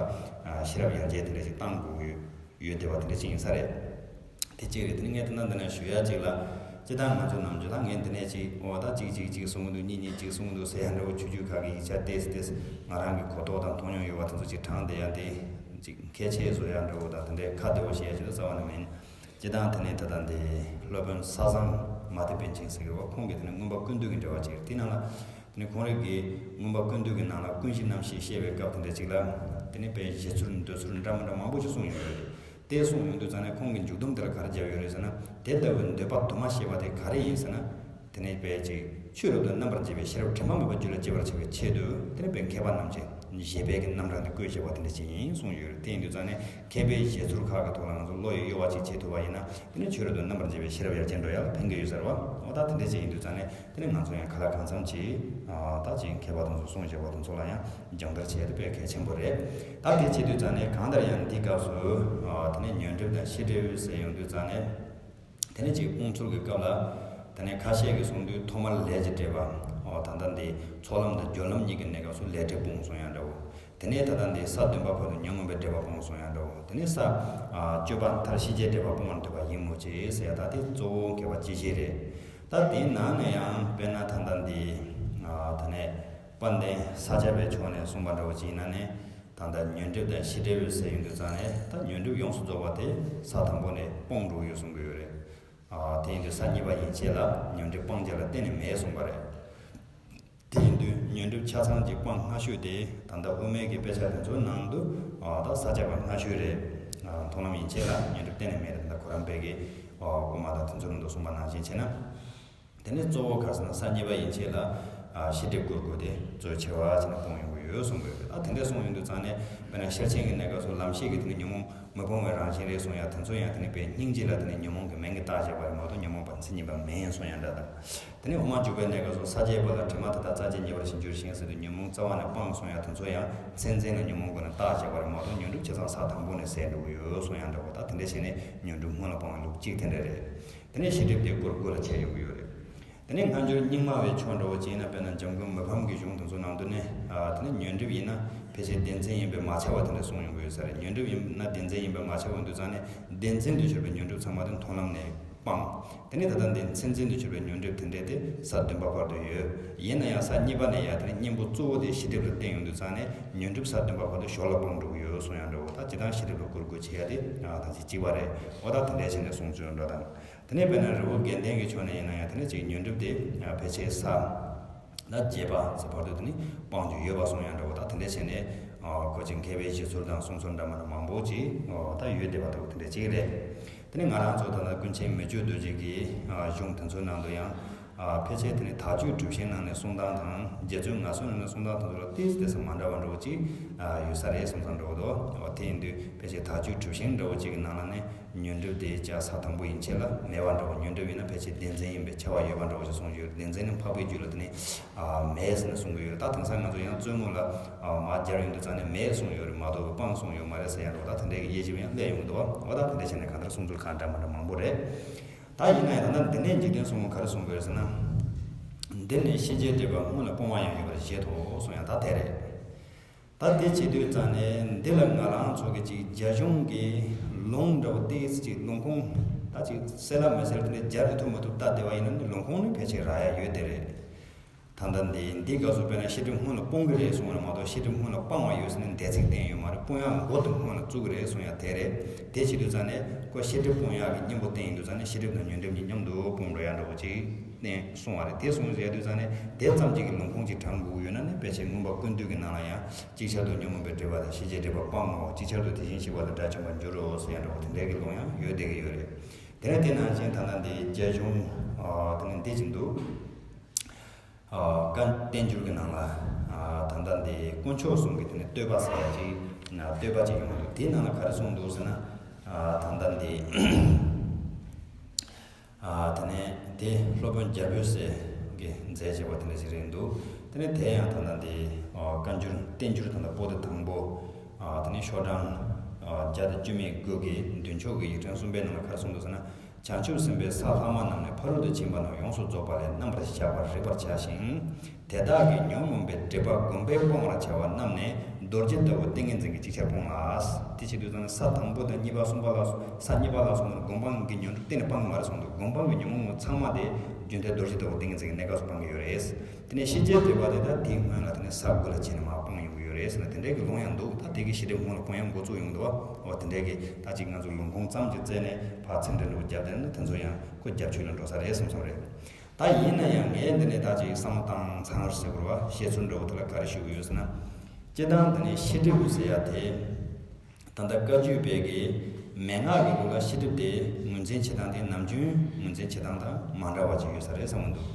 ཤེས་རབ་ཡར་རྒྱས་དེ་འདྲ་ཞིག་བཏང་དགོས་ཀྱི་ཡོད། ཡོད་བསྡད་པ་དེ་འདྲ་ཅིག་ཡིན་ས་རེད། དེ་གཅིག་རེད། དེ་ནས་ངས་དེ་ན་འདི་ན་ཞུ་ཡ་གཅིག་ལ། སྤྱིར་བཏང་ང་ཚོ་ནམ་རྒྱུན་ད་ངས་འདི་ནས་ཅིག་འོ་ད་གཅིག་གཅིག་གཅིག་གསུང་གི་འདུག་གཉིས་གཉིས་གཅིག་གསུང་གི་འདུག་ཟེར་ཡ་འདྲ་བོ་ཆོས་བརྒྱུད་ཁག་གི་ཡིག་ཆ་ཏོག་ཙམ་ཏོག་ཙམ་ང་རང་གི་གོ་རྟོགས་དང་མཐོང་མྱོང་ཡོད་པ་དེ་ཚོ་ཅིག་དྲངས་བསྡད་ཡ་དེ་ཅིག་ཁས་འཆེ་བཟོ་ཡ་འདྲ་བོ་དང་དེ་འདྲའི་ཁ་བདེ་བོ་བཤད་ཡ་ཅིག་ད་རྩ་བ་ནས་མིན། སྤྱིར་བཏང་དེ་ནས་ད་ལྟ་འདི་སློབ་དཔོན་ས་བཟང་མ་ཏི་པཎ་ཆེན་ཟེར་གི་བ་ཁོང་གིས་དེ་ནས་མངོན་པ་ཀུན་བཏུས་ཀྱི་འགྲེལ་པ་ཅིག་རེད། དེ་ནང་ལ། དེ་ནས་ཁོང་རང་གིས་མངོན་པ་ཀུན་བཏུས་ཀྱི་ནང་ལ་ཀུན་གཞི་རྣམ་བཤད་བཤད་པའི་སྐབས་དེ་འདྲ་ཅིག་ལ། དེ་ནས་དཔེ་བཞེད་ཚུལ་འདོད་ཚུལ་འདྲ་མི་འདྲ་མང་པོ་ཞིག་གསུངས་ཡོད་རེད། དེ་གསུངས་ཡོང་དུས་ཙང་ནས་ཁོང་གིས་མཇུག་སྡོམ་དེ་ལ་ག་རེ་བརྒྱབ་ཡོད་རེད་ཟེར་ན། དེ་ལྟ་བུའི་འདོད་པ་དུ་མ་ཞེས་པ་དེ་ག་རེ་ཡིན་ཟེར་ན། དེ་ནས་དཔེ་ཅིག་ཆོས་རབ་ཏུ་རྣམ་པར་འབྱེད་པའི་ཤེས་རབ་དྲི་མ་མེད་པ་རྒྱུད་ལ་སྐྱེ་བར་བྱ་བའི་ཆེད་དུ་དེ་ནས་དཔེ་མཁས་པ་རྣམས་ཀྱི་བཞེད་པའི་གི་རྣམ་གྲངས་དེ་བཀོད་བྱས་པ་དེ་འདྲ་ཅིག་ཡིན་གསུངས་ཡོད་རེད། དེ་ཡིན་དུས་ཙང་ནས་མཁས་པའི་བཞེད་ཚུལ་ཁག་གི་ཐོག་ལ་ང་ཚོ་བློ་ཡི་གཡོ་བ་ཅིག་བྱེད་ཐུབ་པ་ཡིན་ན། དེ་ནས་ཆོས་རབ་ཏུ་རྣམ་པར་འབྱེད་པའི་ཤེས་རབ་ཡར་རྒྱས་འགྲོ་ཡ་ལ་ཕན་གྱི་ཡོད་ཟེར་བ། འོ་ད་དེ་འདྲ་ཅིག་ཡིན་དུས་ཙང་ནས་དེ་ནས་ང་ཚོ་ཡང་ག་ལ་གང་འཚམ་ཅིག་ཨ་ད་ཅིག་མཁས་པ་དེ་ཚོ་གསུང་བྱས་པ་དེ་ཚོ་ལ་ཡང་སྦྱོང་བརྡར་བྱས་ཏེ་དཔེ་གལ་ཆེན་པོ་རེད། ད་དེ་བྱེད་དུས་ཙང་ནས་གང་ལྟར་ཡང་འདི་སྐབས་སུ་ཨ་དེ་ནས་ཉོན་སྒྲིབ་དང་ཤེས་སྒྲིབ་ཟེར་ཡོང་དུས་ཙང་ནས། དེ་ནས་ཅིག་སྤོང་ཚུལ་གྱི་སྐབས་ལ། དེ་ནས་ཁ་ཤས་ཀྱིས་གསུང་དུས་ཐོག་མར་ལས་ཀྱི་སྒྲིབ་པ། འོ་ད་ལྟ་འདི་ཚོགས་ལམ་དང་སྦྱོར་ལམ་གཉིས་ཀྱི་གནས་སྐབས་སུ་ལས་སྒྲིབ་སྤོང་གསུང་ཡ་འདྲ་བོ། དེ་ནས་ད་ལྟ་འདི་ས་བདུན་པ་བར་དུ་ཉོན་མོངས་པའི་སྒྲིབ་པ་སྤོང་གསུང་ཡ་འདྲ་བོ། དེ་ནས་ས་ཨ་བཅུ་པ་མཐར་ཤེས་བྱའི་སྒྲིབ་པ་སྤོང་བར་འདོད་པ་ཡིན་མོད་ཀྱི་ཟེར་ཡ་ད་དེ་གཙོ་བོ་མཁས་པ་སྤྱི་བྱེ་རེད། ད་དེའི་ནང་ནས་ཡང་དཔེར་ན་ད་ལྟ་འདི་ཨ་ད་ནས་དཔལ་ལྡན་ས་སྐྱ་པའི་ཕྱོགས་ནས་གསུངས་པ་འདྲ་བོ་ཅིག་ཡིན་ན་ནི། ད་ལྟ་ཉོན་སྒྲིབ་དང་ཤེས་སྒྲིབ་ཟེར་ཡོང་དུས་ཙང་ནས་ད་ཉོན་སྒྲིབ་ཡོངས་སུ་རྫོགས་པ་དེ་ས་དང་པོ་ནས་སྤོང་འགྲོ་གི་ཡོད་གསུང་གི་ཡོད་རེད། ཨ་དེ་ཡིན་དུས་ས་གཉིས་པ་ཡན་ཆད་ལ་ཉོན་སྒྲིབ་སྤང་བྱ་ལ་གཏན་ནས་མེད་གསུངས་པ་རེད། དེ་ཡིན་དུས་ཉོན་སྒྲིབ་ཆ་ཚང་གཅིག་སྤང་སྔ་ཤོས་དེ་ད་ལྟ་དབུ་མའི་གི་དཔེ་ཆ་དེ་ཚོའི་ནང་དུ་ཨ་ད་ས་སྐྱ་པ་སྔ་ཤོས་རེད། ཨ་མཐོང་ལམ་ཡན་ཆད་ལ་ཉོན་སྒྲིབ་གཏན་ནས་མེད་རེད། ད་ལྟ་གོ་རམས་པའི་གི་ཨ་དབུ་མ་དང་དེ་ཚོའི་ནང་དུ་གསུངས་པ་ནང་བཞིན་བྱས་ན། དེ་ནས་གཙོ་བོ་ག་རེ་ཟེར་ན་ས་གཉིས་པ་ཡན་ཆད་ལ་ཨ་ཤེས་སྒྲིབ་དགོས་དགོས་དེ་གཙོ་ཆེ་བ་བྱས་ནས་སྤོང་ཡོང་གི་ ཡོད་གསུང་གི་ཡོད་རེད། ད་དེ་འདྲ་གསུངས་ཡོང་དུས་ཙང་ནས་དཔེར་ན་ཤེར་ཕྱིན་གྱི་གནས་སྐབས་སུ་ལམ་ཤེས་ཀྱི་དེ་ནི་ཉོན་མོངས་མི་སྤོང་བའི་རང་བཞིན་རེད་གསུང་ཡ། དེ་ཚོ་ཡང་དེ་ནི་དཔེ་སྙིང་རྗེ་ལ་དེ་ནི་ཉོན་མོངས་ཀྱི་མིང་གིས་བཏགས་བྱས་པ་རེད་མ་གཏོགས་ཉོན་མོངས་པ་མཚན་ཉིད་པ་མིན་གསུང་ཡ་འདྲ་དང་། དེ་ནས་དབུ་མ་འཇུག་པའི་གནས་སྐབས་སུ་ས་བཅད་པ་ལ་དྲི་མ་དེ་དག་རྩ་བཅད་ཉེ་བར་ཞི་འགྱུར་ཞིང་ཟེར་དུས་ཉོན་མོངས་རྩ་བ་ནས་སྤངས་གསུང་ཡ། དེ་ཚོ་ཡང་མཚན་འཛིན་ལ་ཉོན་མོངས་སྒོ་ནས་བཏགས་བྱས་པ་རེད་མ་གཏོགས་ཉོན་སྒྲིབ་བྱས་ཙང་ས་དང་པོ་ནས་ཟད་འགྲོ་གི་ཡོད་གསུང་ཡ་འདྲ་བོ། ད་དེ་འདྲ་བྱས་ནས་ཉོན་སྒྲིབ་སྔོན་ལ་སྤོང་བའི་ལུགས་གཅིག་དེ་འདྲ་རེད། དེ་ནས་ཤེས་སྒྲིབ་དེ་སྐོར་དགུ་ལ་ཕྱེ་ཡོང་གི་ཡོད་རེད། དེ་ནས་སྔ་འགྱུར་རྙིང་མ་བའི་ཕྱོགས་འདྲ་བོ་ཅིག་ཡིན་ན་དཔེར་ན་འཇམ་མགོན་མི་ཕམ་གྱི་གཞུང་དེ་ཚོ་ནང་དུ་ནི། ཨ་དེ་ནི་ཉོན་སྒྲིབ་ཡིན་ན་ཕལ་ཆེར་བདེན་འཛིན་ཡིན་པས་མ་ཁྱབ་པ་དེ་འདྲ་གསུངས་ཡོང་གི་ཡོད་ས་རེད། ཉོན་སྒྲིབ་ཡིན་ན་བདེན་འཛིན་ཡིན་པས་མ་ཁྱབ་པ་འདུག་ཙང་ནས་བདེན་འཛིན་དུ་གྱུར་པའི་ཉོན་སྒྲིབ་ཚང་མ་དེ་མཐོང་ལམ་ནས་སྤངས། དེ་ནས་ད་ལྟ་འདི་མཚན་འཛིན་དུ་གྱུར་པའི་ཉོན་སྒྲིབ་དེ་འདྲས་དེ་ས་བདུན་པ་བར་དུ་ཡོད། ཡིན་ན་ཡང་ས་གཉིས་པ་ནས་ཡར་དེ་ནི་གཉེན་པོ་གཙོ་བོ་དེ་ཤེས་སྒྲིབ་ལ་བརྟེན་ཡོང་དུས་ཙང་ནས་ཉོན་སྒྲིབ་ས་བདུན་པ་བར་དུ་ཞོར་ལ་སྤོང་འགྲོ་གི་ཡོད་གསུང་ཡ་འདྲ་བོ། ད་སྤྱིར་བཏང་ཤེས་སྒྲིབ་ལ་སྐོར་དགུ་བྱེད་ཡ་དེ་ད་གཅིག་གཅིག་པ་རེད། འོ་ད་དེ་འདྲས་བྱས་ནས་གསུང་ཚུལ་འགྲོ་དང་། དེ་ནས་དཔེར་ན་རི་བོ་དགེ་ལྡན་གྱི་ཕྱོགས་ནས་ཡིན་ན་ཡང་དེ་ནས་ཅིག་ཉོན་སྒྲིབ་དེ་ཕལ་ཆེར་ས་ད་བརྒྱད་པ་ཚེ་བར་དུ་དེ་ནི་སྤང་རྒྱུ་ཡོད་པ་གསུང་ཡང་འདྲ་བོ། ད་དེ་འདྲ་བྱས་ནས་ཁོ་ཅིག་མཁས་པའི་བཞེད་ཚུལ་དང་གསུང་ཚུལ་འདྲ་མི་འདྲ་མང་པོ་ཅིག་ད་ཡོད་བསྡད་པ་འདྲ་བོ་དེ་འདྲ་ཅིག་རེད། དེ་ནི་ང་རང་ཚོ་ད་ལྟ་ཀུན་མཁྱེན་མི་བསྐྱོད་རྡོ་རྗེ་གི་གཞུང་དེ་ཚོའི་ནང་དུ་ཡང་ཕལ་ཆེར་དེ་ནི་དག་བཅུའི་གྲུབ་ཆེན་ནང་ནས་གསུང་སྟངས་དང་རྗེ་བཙུན་ངག་དབང་ནང་ནས་གསུང་སྟངས་དེ་ཚོ་ལ་ཏོག་ཙམ་ཏོག་ཙམ་མ་འདྲ་བ་འདྲ་བོ་ཅིག་ཡོད་ས་རེད་བསམ་བསམ་འདྲ་བོ་འདུག་དེ་ཡིན་དུས་ཕལ་ཆེར་དག་བཅུའི་གྲུབ་ཆེན་འདྲ་བོ་ཅིག་གི་ནང་ལ་ནི། ཉོན་སྒྲིབ་དེ་ཅག་ས་དང་པོ་ཡན་ཆད་ལ་མེད་པ་འདྲ་བོ། ཉོན་སྒྲིབ་ཡིན་ན་ཕལ་ཆེར་བདེན་འཛིན་ཡིན་པས་ཁྱབ་པ་ཡོད་པ་འདྲ་བོ་ཞིག་གསུངས་ཡོད། བདེན་འཛིན་ནི་འཕགས་པའི་རྒྱུད་ལ་དེ་ནི་མེད་ཟེར་ནས་གསུང་གི་ཡོད། ད་དེང་སང་ང་ཚོ་ཡང་རྩོད་མོ་ལ་མར་སྦྱར་ཡོང་དུས་ཙང་ནས་མེད་གསུངས་ཡོད་རེད་མ་གཏོགས་སྤངས་གསུངས་ཡོད་མ་རེད་ཟེར་ཡང་འགྲོ། ད་དེ་འདྲའི་གི་དབྱེ་ཞིབ་ཡང་སླེབས་ཡོང་གི་འདུག་འོ་ད་དེ་འདྲ་བྱས་ནས་གང་ལྟར་གསུང་ཚུལ་གང་འདྲ་མ་འདྲ་མང་པོ་རེད། ད་ཡིན་ན་ཡང་ད་ལྟ་འདི་ནས་འཇིག་རྟེན་གསུམ་པོ་ག་རེ་གསུང་གི་ཡོད་ཟེར་ན། འདི་ནི་ཤེས་བྱའི་སྒྲིབ་པ་སྔོན་ལ་སྤོང་བ་ཡང་ཡོད་པར་བཞེད་དོ་གསུང་ཡང་ད་དེ་རེད། ད་དེ་བྱེད་དུས་ཙང་ནས་འདི་ལ་ང་རང་ཚོ་གི་ཅིག་རྒྱ་གཞུང་གི་ལུང་འདྲ་བོ་ཏོག་ཙམ་ཅིག་ལུང་ཁུངས་ད་ཅིག་གསལ་ལ་མི་གསལ་དེ་འདྲ་སྦྱར་ཏེ་ཐུབ་མ་ཐུབ་ལྟ་བསྡད་པ་ཡིན་ན་ནི་ལུང་ཁུངས་ནི་ཕལ་ཆེར་རག་ཡ་ཡོད་དེ་རེད། ད་ལྟ་འདི་འདི་སྐབས་སུ་དཔེར་ན་ཤེས་སྒྲིབ་སྔོན་ལ་སྤོང་གི་རེད་གསུངས་པ་རེད་མ་གཏོགས་ཤེས་སྒྲིབ་སྔོན་ལ་སྤང་བ་ཡོད་ཟེར་ནས་འདས་ཚིག་བསྟན་ཡོད་མ་རེད། སྤོང་ཡ་འགོ་དེ་སྔོན་ལ་བཙུགས་ཀྱི་རེད་གསུང་ཡ་དེ་རེད། དེ་བྱེད་དུས་ཙང་ནས་ཁོ་ཤེས་སྒྲིབ་སྤོང་ཡ་གི་གཉེན་པོ་བསྟན་ཡིན་དུས་ཙང་ནས་ཤེས་སྒྲིབ་དང་ཉོན་སྒྲིབ་གཉིས་མཉམ་དུ་སྤོང་འགྲོ་ཡ་འདྲ་བོ་ཅིག་བསྟན་གསུང་བ་རེད། དེ་གསུངས་ཟེར་དུས་ཙང་ནས་དེ་ཙམ་ཅིག་གི་ལུང་ཁུངས་ཅིག་དྲངས་དགོས་ཀྱི་ཡོད་ན་ནི་དཔེ་ཆའི་མངོན་པ་ཀུན་བཏུས་ཀྱི་ནང་ལ་ཡང་ཅིག་ཆར་དུ་ཉོན་མོངས་པའི་སྒྲིབ་པ་དང་ཤེས་བྱའི་སྒྲིབ་པ་སྤང་ངོ་། ཅིག་ཆར་དུ་དེ་བཞིན་གཤེགས་པ་དང་སྒྲ་ཆེན་པོར་འགྱུར་རོ་ཟེར་ཡང་འདྲ་བོ་དེ་འདྲའི་གི་ལུང་ཡང་ཡོད་བསྡད་ཀྱི་ཡོད་རེད། དེ་ནས་དེ་ནང་བཞིན་ད་ལྟ་འདི་རྒྱ་གཞུང་དེ་ནས་འདི་བཞིན་དུ། བཀའ་བསྟན་འགྱུར་གྱི་ནང་ལ་ད་ལྟ་འདི་དཀོན་མཆོག་གསུམ་གྱི་དེ་ནས་བསྟོད་པ་ཟེར་ཡ་ཅིག་བསྟོད་པ་ཅིག་ཡོང་འདུག་དེའི་ནང་ལ་ག་རེ་གསུངས་འདུག་ཟེར་ན། ད་ལྟ་འདི་དེ་ནས་དེ་སློབ་དཔོན་རྒྱལ་པོའི་སྲས་ཀྱིས་མཛད་བྱས་པ་དེ་འདྲ་ཞིག་རེད་འདུག་དེ་ནས་དེ་ཡང་ད་ལྟ་འདི་བཀའ་འགྱུར་བསྟན་འགྱུར་ད་ལྟ་པོ་ཏི་དང་པོ། དེ་ནས་ཤོག་གྲངས་བརྒྱ་དང་བཅུ་མེད་དགུ་གི་མདུན་ཕྱོགས་ཀྱི་ཡིག་ཕྲེང་གསུམ་པའི་ནང་ལ་ག་རེ་གསུངས་འདུག་ཟེར་ན། བྱང་ཆུབ་སེམས་དཔའི་ས་ལྷག་མ་རྣམས་ནི་ཕ་རོལ་ཏུ་ཕྱིན་པ་རྣམས་ཡོངས་སུ་རྫོགས་པ་ལས་རྣམ་པར་གཞག་པར་རིག་པར་བྱ་ཞིང་། དེ་དག་གི་ཉོན་མོངས་པའི་སྒྲིབ་པ་བསྒོམས་པས་སྤང་བར་བྱ་བ་རྣམས་ནི་རྡོ་རྗེ་ལྟ་བུ་ཏིང་ངེ་འཛིན་གྱིས་ཅིག་ཆར་སྤོང་ལ། དེ་བྱེད་དུས་ཙམ་ནས་ས་དང་པོ་དང་གཉིས་པ་གསུམ་པ་ལ་སོགས་ས་གཉིས་པ་ལ་སོགས་པ་ནི་སྒོམ་སྤང་གི་ཉོན་སྒྲིབ་གཏན་ནས་སྤང་གི་མ་རེད་གསུངས་འདུག་སྒོམ་སྤང་གི་ཉོན་མོངས་ཚང་མ་དེ་རྒྱུན་མཐའི་རྡོ་རྗེ་ལྟ་བུ་ཏིང་ངེ་འཛིན་གྱི་གནས་སྐབས་སུ་སྤང་གི་ཡོད་རེད། དེ་ནས་ཤེས་བྱའི་སྒྲིབ་པ་དེ་དག་དེའི་སྔོན་ལ་དེ་ནས་ས་དགུ་ལ་ཕྱིན་ནས་མར་སྤོང་ཡོང་གི་ཡོད་རེད་ཟེར་ན་དེ་འདྲའི་གི་ལུང་ཡང་འདུག་ད་དེ་གི་ཤེས་སྒྲིབ་སྔོན་ལ་སྤོང་ཡང་འགོ་བཙུགས་ཡོང་འདུག་འོ་དེ་འདྲའི་གི་ད་ཅིག་ང་ཚོ་ལུང་ཁུངས་ཙམ་གྱི་རྩལ་ནས་ཕར་ཚིག་འགྲེལ་འདྲ་བོ་བརྒྱབ་བསྡད་ན་དེ་ཚོ་ཡང་ཁོ་རྒྱབ་ཆོས་ལ་འགྲོ་ས་རེད་བསམ་བསམ་རེད། ད་ཡིན་ན་ཡང་ངས་འདི་ནས་ད་ཅིག་བསམ་བློ་བཏང་ཚང་བར་ཟེར་དགོས་རེད་བ། བཤད་ཚུལ་འདྲ་བོ་དེ་ལ་ག་རེ་ཞུ་གི་ཡོད་ཟེར་ན། སྤྱིར་བཏང་འདི་ནས་ཤེས་སྒྲིབ་ཟེར་ཡ་དེ། ད་ལྟ་བཀའ་བརྒྱུད་པའི་གི་མན་ངག་གི་ལུགས་ལ་ཤེས་སྒྲིབ་དེ་ངོས་འཛིན་བྱེད་སྟངས་དེ་ནམ་རྒྱུན་ངོས་འཛིན་བྱེད་སྟངས་དང་མ་འདྲ་བ་ཅིག་ཡོད་ས་རེད་བསམ་གྱི་འདུག་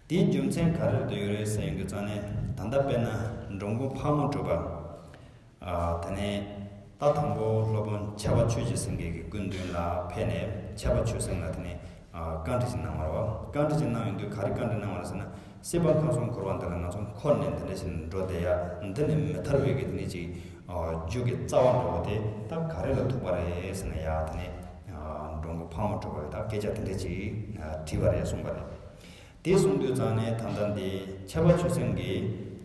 དེའི་རྒྱུ་མཚན་ག་རེ་རེད་ཡོད་རེད་ཟེར་ཡོང་དུས་ཙང་ནས་ད་ལྟ་དཔེར་ན་འགྲོ་མགོན་ཕག་མོ་གྲུ་པ། དེ་ནས་ད་དང་པོ་སློབ་དཔོན་ཁྱད་པར་ཆོས་ཀྱི་སེང་གེ་གི་སྐུ་མདུན་ལ་ཕེབས་ནས་ཁྱད་པར་ཆོས་སེང་ལ་དེ་ནས་བཀའ་འདྲི་ཞིག་གནང་བ་རེད་བ། བཀའ་འདྲི་ཞིག་གནང་ཡོང་དུས་ག་རེ་བཀའ་འདྲི་གནང་བ་རེད་ཟེར་ན། སྲིད་པ་ཁམས་གསུམ་འཁོར་བ་འདི་ལ་ང་ཚོ་འཁོར་ནས་འདི་འདྲ་ཞིག་འགྲོ་བསྡད་ཡ་འདི་ནས་མི་ཐར་བའི་གི་དེ་ནས་ཅིག་རྒྱུ་གི་རྩ་བ་འདྲ་བོ་དེ་ད་ག་རེ་ལ་ཐུག་པ་རེད་ཟེར་ན་ཡ་དེ་ནས་འགྲོ་མགོན་ཕག་མོ་གྲུ་པ་གི་ད་སྐད་ཆ་དེ་འདྲ་ཅིག་དྲིས་པ་རེད་གསུངས་པ་རེད། དེ་གསུངས་དུས་ཙང་ནས་ད་ལྟ་འདི་ཁྱད་པར་ཆོས་སེང་གེ་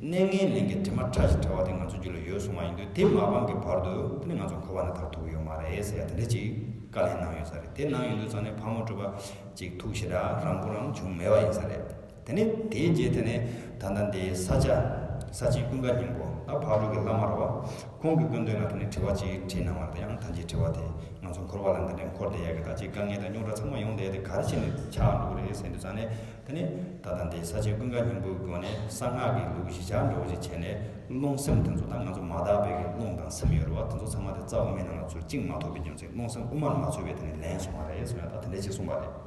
གནས་ངན་ལེན་གྱི་དྲི་མ་ཕྲ་ཞིང་ཕྲ་བ་དེ་ང་ཚོ་རྒྱུད་ལ་ཡོད་གསུངས་པ་ཡིན་དུས་དེ་མ་སྤངས་ཀྱི་བར་དུ་དེ་ནི་ང་ཚོ་འཁོར་བ་ནས་ཐར་ཐུབ་ཀྱི་ཡོད་མ་རེད་ཟེར་ཡ་དེ་འདྲ་ཅིག་བཀའ་ལན་གནང་ཡོད་ས་རེད། དེ་གནང་ཡོང་དུས་ཙང་ནས་ཕག་མོ་གྲུ་པ་ཅིག་ཐུགས་ཞེ་དྲག་རང་མགོ་རང་བྱུང་མེད་པ་ཡིན་ས་རེད། དེ་ནས་དེའི་རྗེས་དེ་ནས་ད་ལྟ་འདི་ས་སྐྱ་ས་སྐྱའི་ཀུན་དགའ་སྙིང་པོ་ད་ཕག་གྲུ་གི་བླ་མ་རེད་བ། ཁོང་གི་སྐུ་མདུན་ལ་དེ་ནས་དྲི་བ་ཅིག་དྲིས་གནང་བ་རེད། ཡང་ད་ཅིག་དྲི་བ་དེ་ང་ཚོ་འཁོར་བ་ལ་འདི་འདྲའི་འཁོར་བསྡད་ཡ་གི་ད་ཅིག་དཀའ་ངལ་དང་རྙོག་དྲ་ཚང་མ་ཡོང་བསྡད་དེ་ག་རེ་བྱས་ནས་ཆགས་འགྲོ་གི་རེད་ཟེར་དུས་ཙང་ནས། དེ་ནས་ད་ལྟ་འདི་ས་སྐྱའི་ཀུན་དགའ་སྙིང་པོའི་སྒོ་ནས་གསང་སྔགས་ཀྱི་ལུགས་གཞི་ཆགས་འགྲོ་བ་ཞིག་བྱས་ནས་རླུང་སེམས་དེ་ཚོ་ད་ང་ཚོ་མ་དག་པའི་གི་རླུང་དང་སེམས་ཡོད་རེད་བ། དེ་ཚོ་ཚང་མ་དེ་རྩ་དབུ་མའི་ནང་ལ་ཚུར་བཅིངས་མ་ཐུབ་པའི་རྒྱུ་མཚན་རླུང་སེམས་དབུ་མར་མ་ཚུད་པའི་དེ་ནས་ལན་གསུངས་པ་རེད་གསུངས་ཡ་ད་དེ་འདྲ་ཞིག་གསུངས་པ་རེད།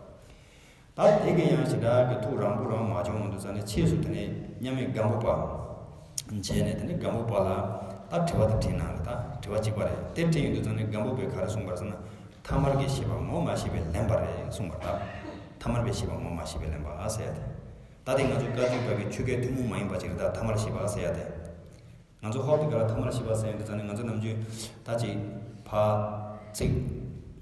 ད་དེ་གི་ཡང་ཞེ་དྲག་གི་ཐུགས་རང་པོ་རང་མ་བྱུང་མི་འདུག་ཙང་ནས་ཕྱིས་སུ་དེ་ནས་མཉམ་མེད་སྒམ་པོ་པ། བྱས་ནས་དེ་ནས་སྒམ་པོ་པ་ལ་ད་དྲི་བ་དེ་དྲིས་གནང་རེད། ད་དྲི་བ་གཅིག་པ་རེད། དེ་དྲིས་ཡོང་དུས་ཙང་ནས་སྒམ་པོ་པས་ག་རེ་གསུངས་པ་རེད་ཟེར་ན། ཐ་མལ་གྱི་ཤེས་པ་ངོ་མ་ཤེས་པས་ལན་པ་རེད་གསུངས་པ་རེད། ད་ཐ་མལ་པའི་ཤེས་པ་ངོ་མ་ཤེས་པས་ལན་པ་ཟེར་ཡ་དེ། ད་དེ་ང་ཚོ་བཀའ་བརྒྱུད་པ་གི་ཆོས་སྐད་ཐུན་མོང་མ་ཡིན་པ་ཅིག་རེད། ད་ཐ་མལ་ཤེས་པ་ཟེར་ཡ་དེ། ང་ཚོ་ཧོབ་དེ་ག་ལ་ཐ་མལ་ཤེས་པ་ཟེར་ཡོང་དུས་ཙང་ནས་ང་ཚོ་ནམ་རྒྱུན་ད་ཅིག་ཕ་ཚིག་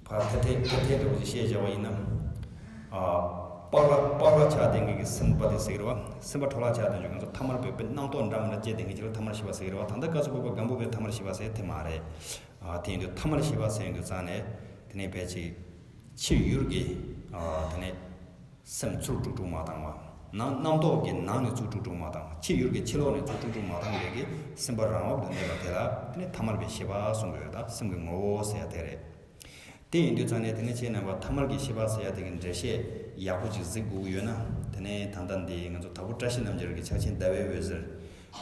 ཕ་ཐེ་ཐེ་ཐེ་ཐེ་འདྲ་བོ་ཅིག་བཤད་བྱ་བ་ཡིན་ན། ཨ། སྤག་ལ་སྤག་ལ་ཆགས་ལྡན་གྱི་སེམས་པ་དེ་ཟེར་གི་རེད་བ། སེམས་པ་འཕྲོ་བརླག་ཆགས་ལྡན་ཅིག་ང་ཚོ་ཐ་མལ་པའི་དཔེ་རྣམ་རྟོག་འདྲ་མི་འདྲ་སྐྱེས་ལྡན་གྱི་ཅིག་ལ་ཐ་མལ་ཤེས་པ་ཟེར་གི་རེད་བ། ད་ལྟ་སྐབས་སུ་བབས་པ་སྒམ་པོ་པའི་ཐ་མལ་ཤེས་པ་ཟེར་དེ་མ་རེད། ཨ། དེ་ཡིན་དུས་ཐ་མལ་ཤེས་པ་ཟེར་ཡོང་དུས་ཙང་ནས་དེ་ནས་ཕལ་ཆེར་ཕྱི་ཡུལ་གྱི། ཨ། དེ་ནས་སེམས་ཚུར་དཀྲུག་དཀྲུག་མ་བཏང་བ། ནང་རྣམ་རྟོག་གི་ནང་ནས་ཚུར་དཀྲུག་དཀྲུག་མ་བཏང་། ཕྱི་ཡུལ་གྱི་ཕྱི་ལོགས་ནས་ཚུར་དཀྲུག་དཀྲུག་མ་བཏང་བའི་གི་སེམས་པ་རང་དབང་དུ་གནས་པ་དེ་ལ་དེ་ནི་ཐ་མལ་པའི་ཤེས་པ་གསུང་གི་ཡོད། ད་སེམས་ཀྱི་ངོ་བོ་ཟེར་ཡ་དེ་རེད། དེ་ཡིན་དུས་ཙང་ནས་དེ་ནི་ཁྱེད་རྣམ་པ་ཐ་མལ་གྱི་ཤེས་པ་ཟེར་ཡ་དེ་གི་འགྲེལ་བཤད་ཡག་པོ་ཅིག་གཟིགས་དགོས་ཀྱི་ཡོད་ན། དེ་ནས་ད་ལྟ་འདི་ང་ཚོ་དྭགས་པོ་བཀྲ་ཤིས་རྣམ་རྒྱལ་གྱི་ཕྱག་ཆེན་ཟླ་བའི་འོད་ཟེར།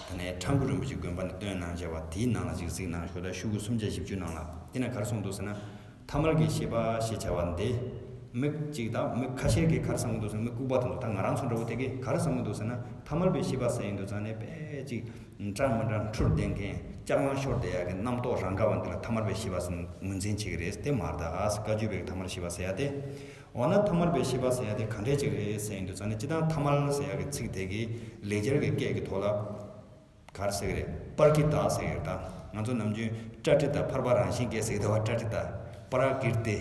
དེ་ནས་ཁྲ་འགུ་རིན་པོ་ཆེ་དགོན་པ་ནས་བཏོན་གནང་བྱས་པ་དེའི་ནང་ལ་ཅིག་གཟིགས་གནང་ཞོག་ད་ཤོག་གུ་སུམ་བརྒྱ་བཞི་བཅུ་ནང་ལ་དེ་ན་ག་རེ་གསུངས་འདུག་ཟེར་ན། ཐ་མལ་གྱི་ཤེས་པ་ཞེས་བྱ་བ་འདི། མི་གཅིག་དང་མི་ཁ་ཤས་ཀྱིས་ག་རེ་བསམ་གྱི་འདུག་ཟེར་ན། མི་ལྐུགས་པ་དེ་ཚོ་ད་ང་རང་ཚོ་འདྲ་བོ་དེ་གིས་ག་རེ་བསམ་གྱི་འདུག་ཟེར་ན། ཐ་མལ་པའི་ཤེས་པ་ཟེར་ཡིན་དུས་ཙང་ནས་དཔེ་གཅིག་འདྲ་མི་འདྲ་འཁྲུལ་ལྡན་མཁན་ལྕགས་ལང་ཤོར་བསྡད་ཡག་གི་རྣམ་རྟོག་རང་ག་བ་འདི་ལ་ཐ་མལ་པའི་ཤེས་པ་ཟེར་ངོས་འཛིན་བྱེད་ཀྱི་རེད། དེ་མ་རེད། ད་ཨ་སི་བཀའ་བརྒྱུད་པའི་ཐ་མལ་ཤེས་པ་ཟེར་ཡ་དེ། འོ་ན་ཐ་མལ་པའི་ཤེས་པ་ཟེར་ཡ་དེ་ག་འདྲས་ཅིག་རེད་ཟེར་ཡིན་དུས་ཙང་ནས། སྤྱིར་བཏང་ཐ་མལ་ཟེར་ཡ་གི་ཚིག་དེ་གི་ལེགས་སྦྱར་གྱི་སྐད་ཀྱི་ཐོག་ལ། ག་རེ་ཟེར་གི་རེད། པྲ་ཀྲི་ཏ་ཟེར་གི་རེད། ད་ང་ཚོ་ནམ་རྒྱུན་པྲ་ཀྲི་ཏ་ཕར་པ་རང་བཞིན་སྐད་ཟེར་གི་འདུག་བ། པྲ་ཀྲི་ཏ། པྲ་ཀྲི་ཏ།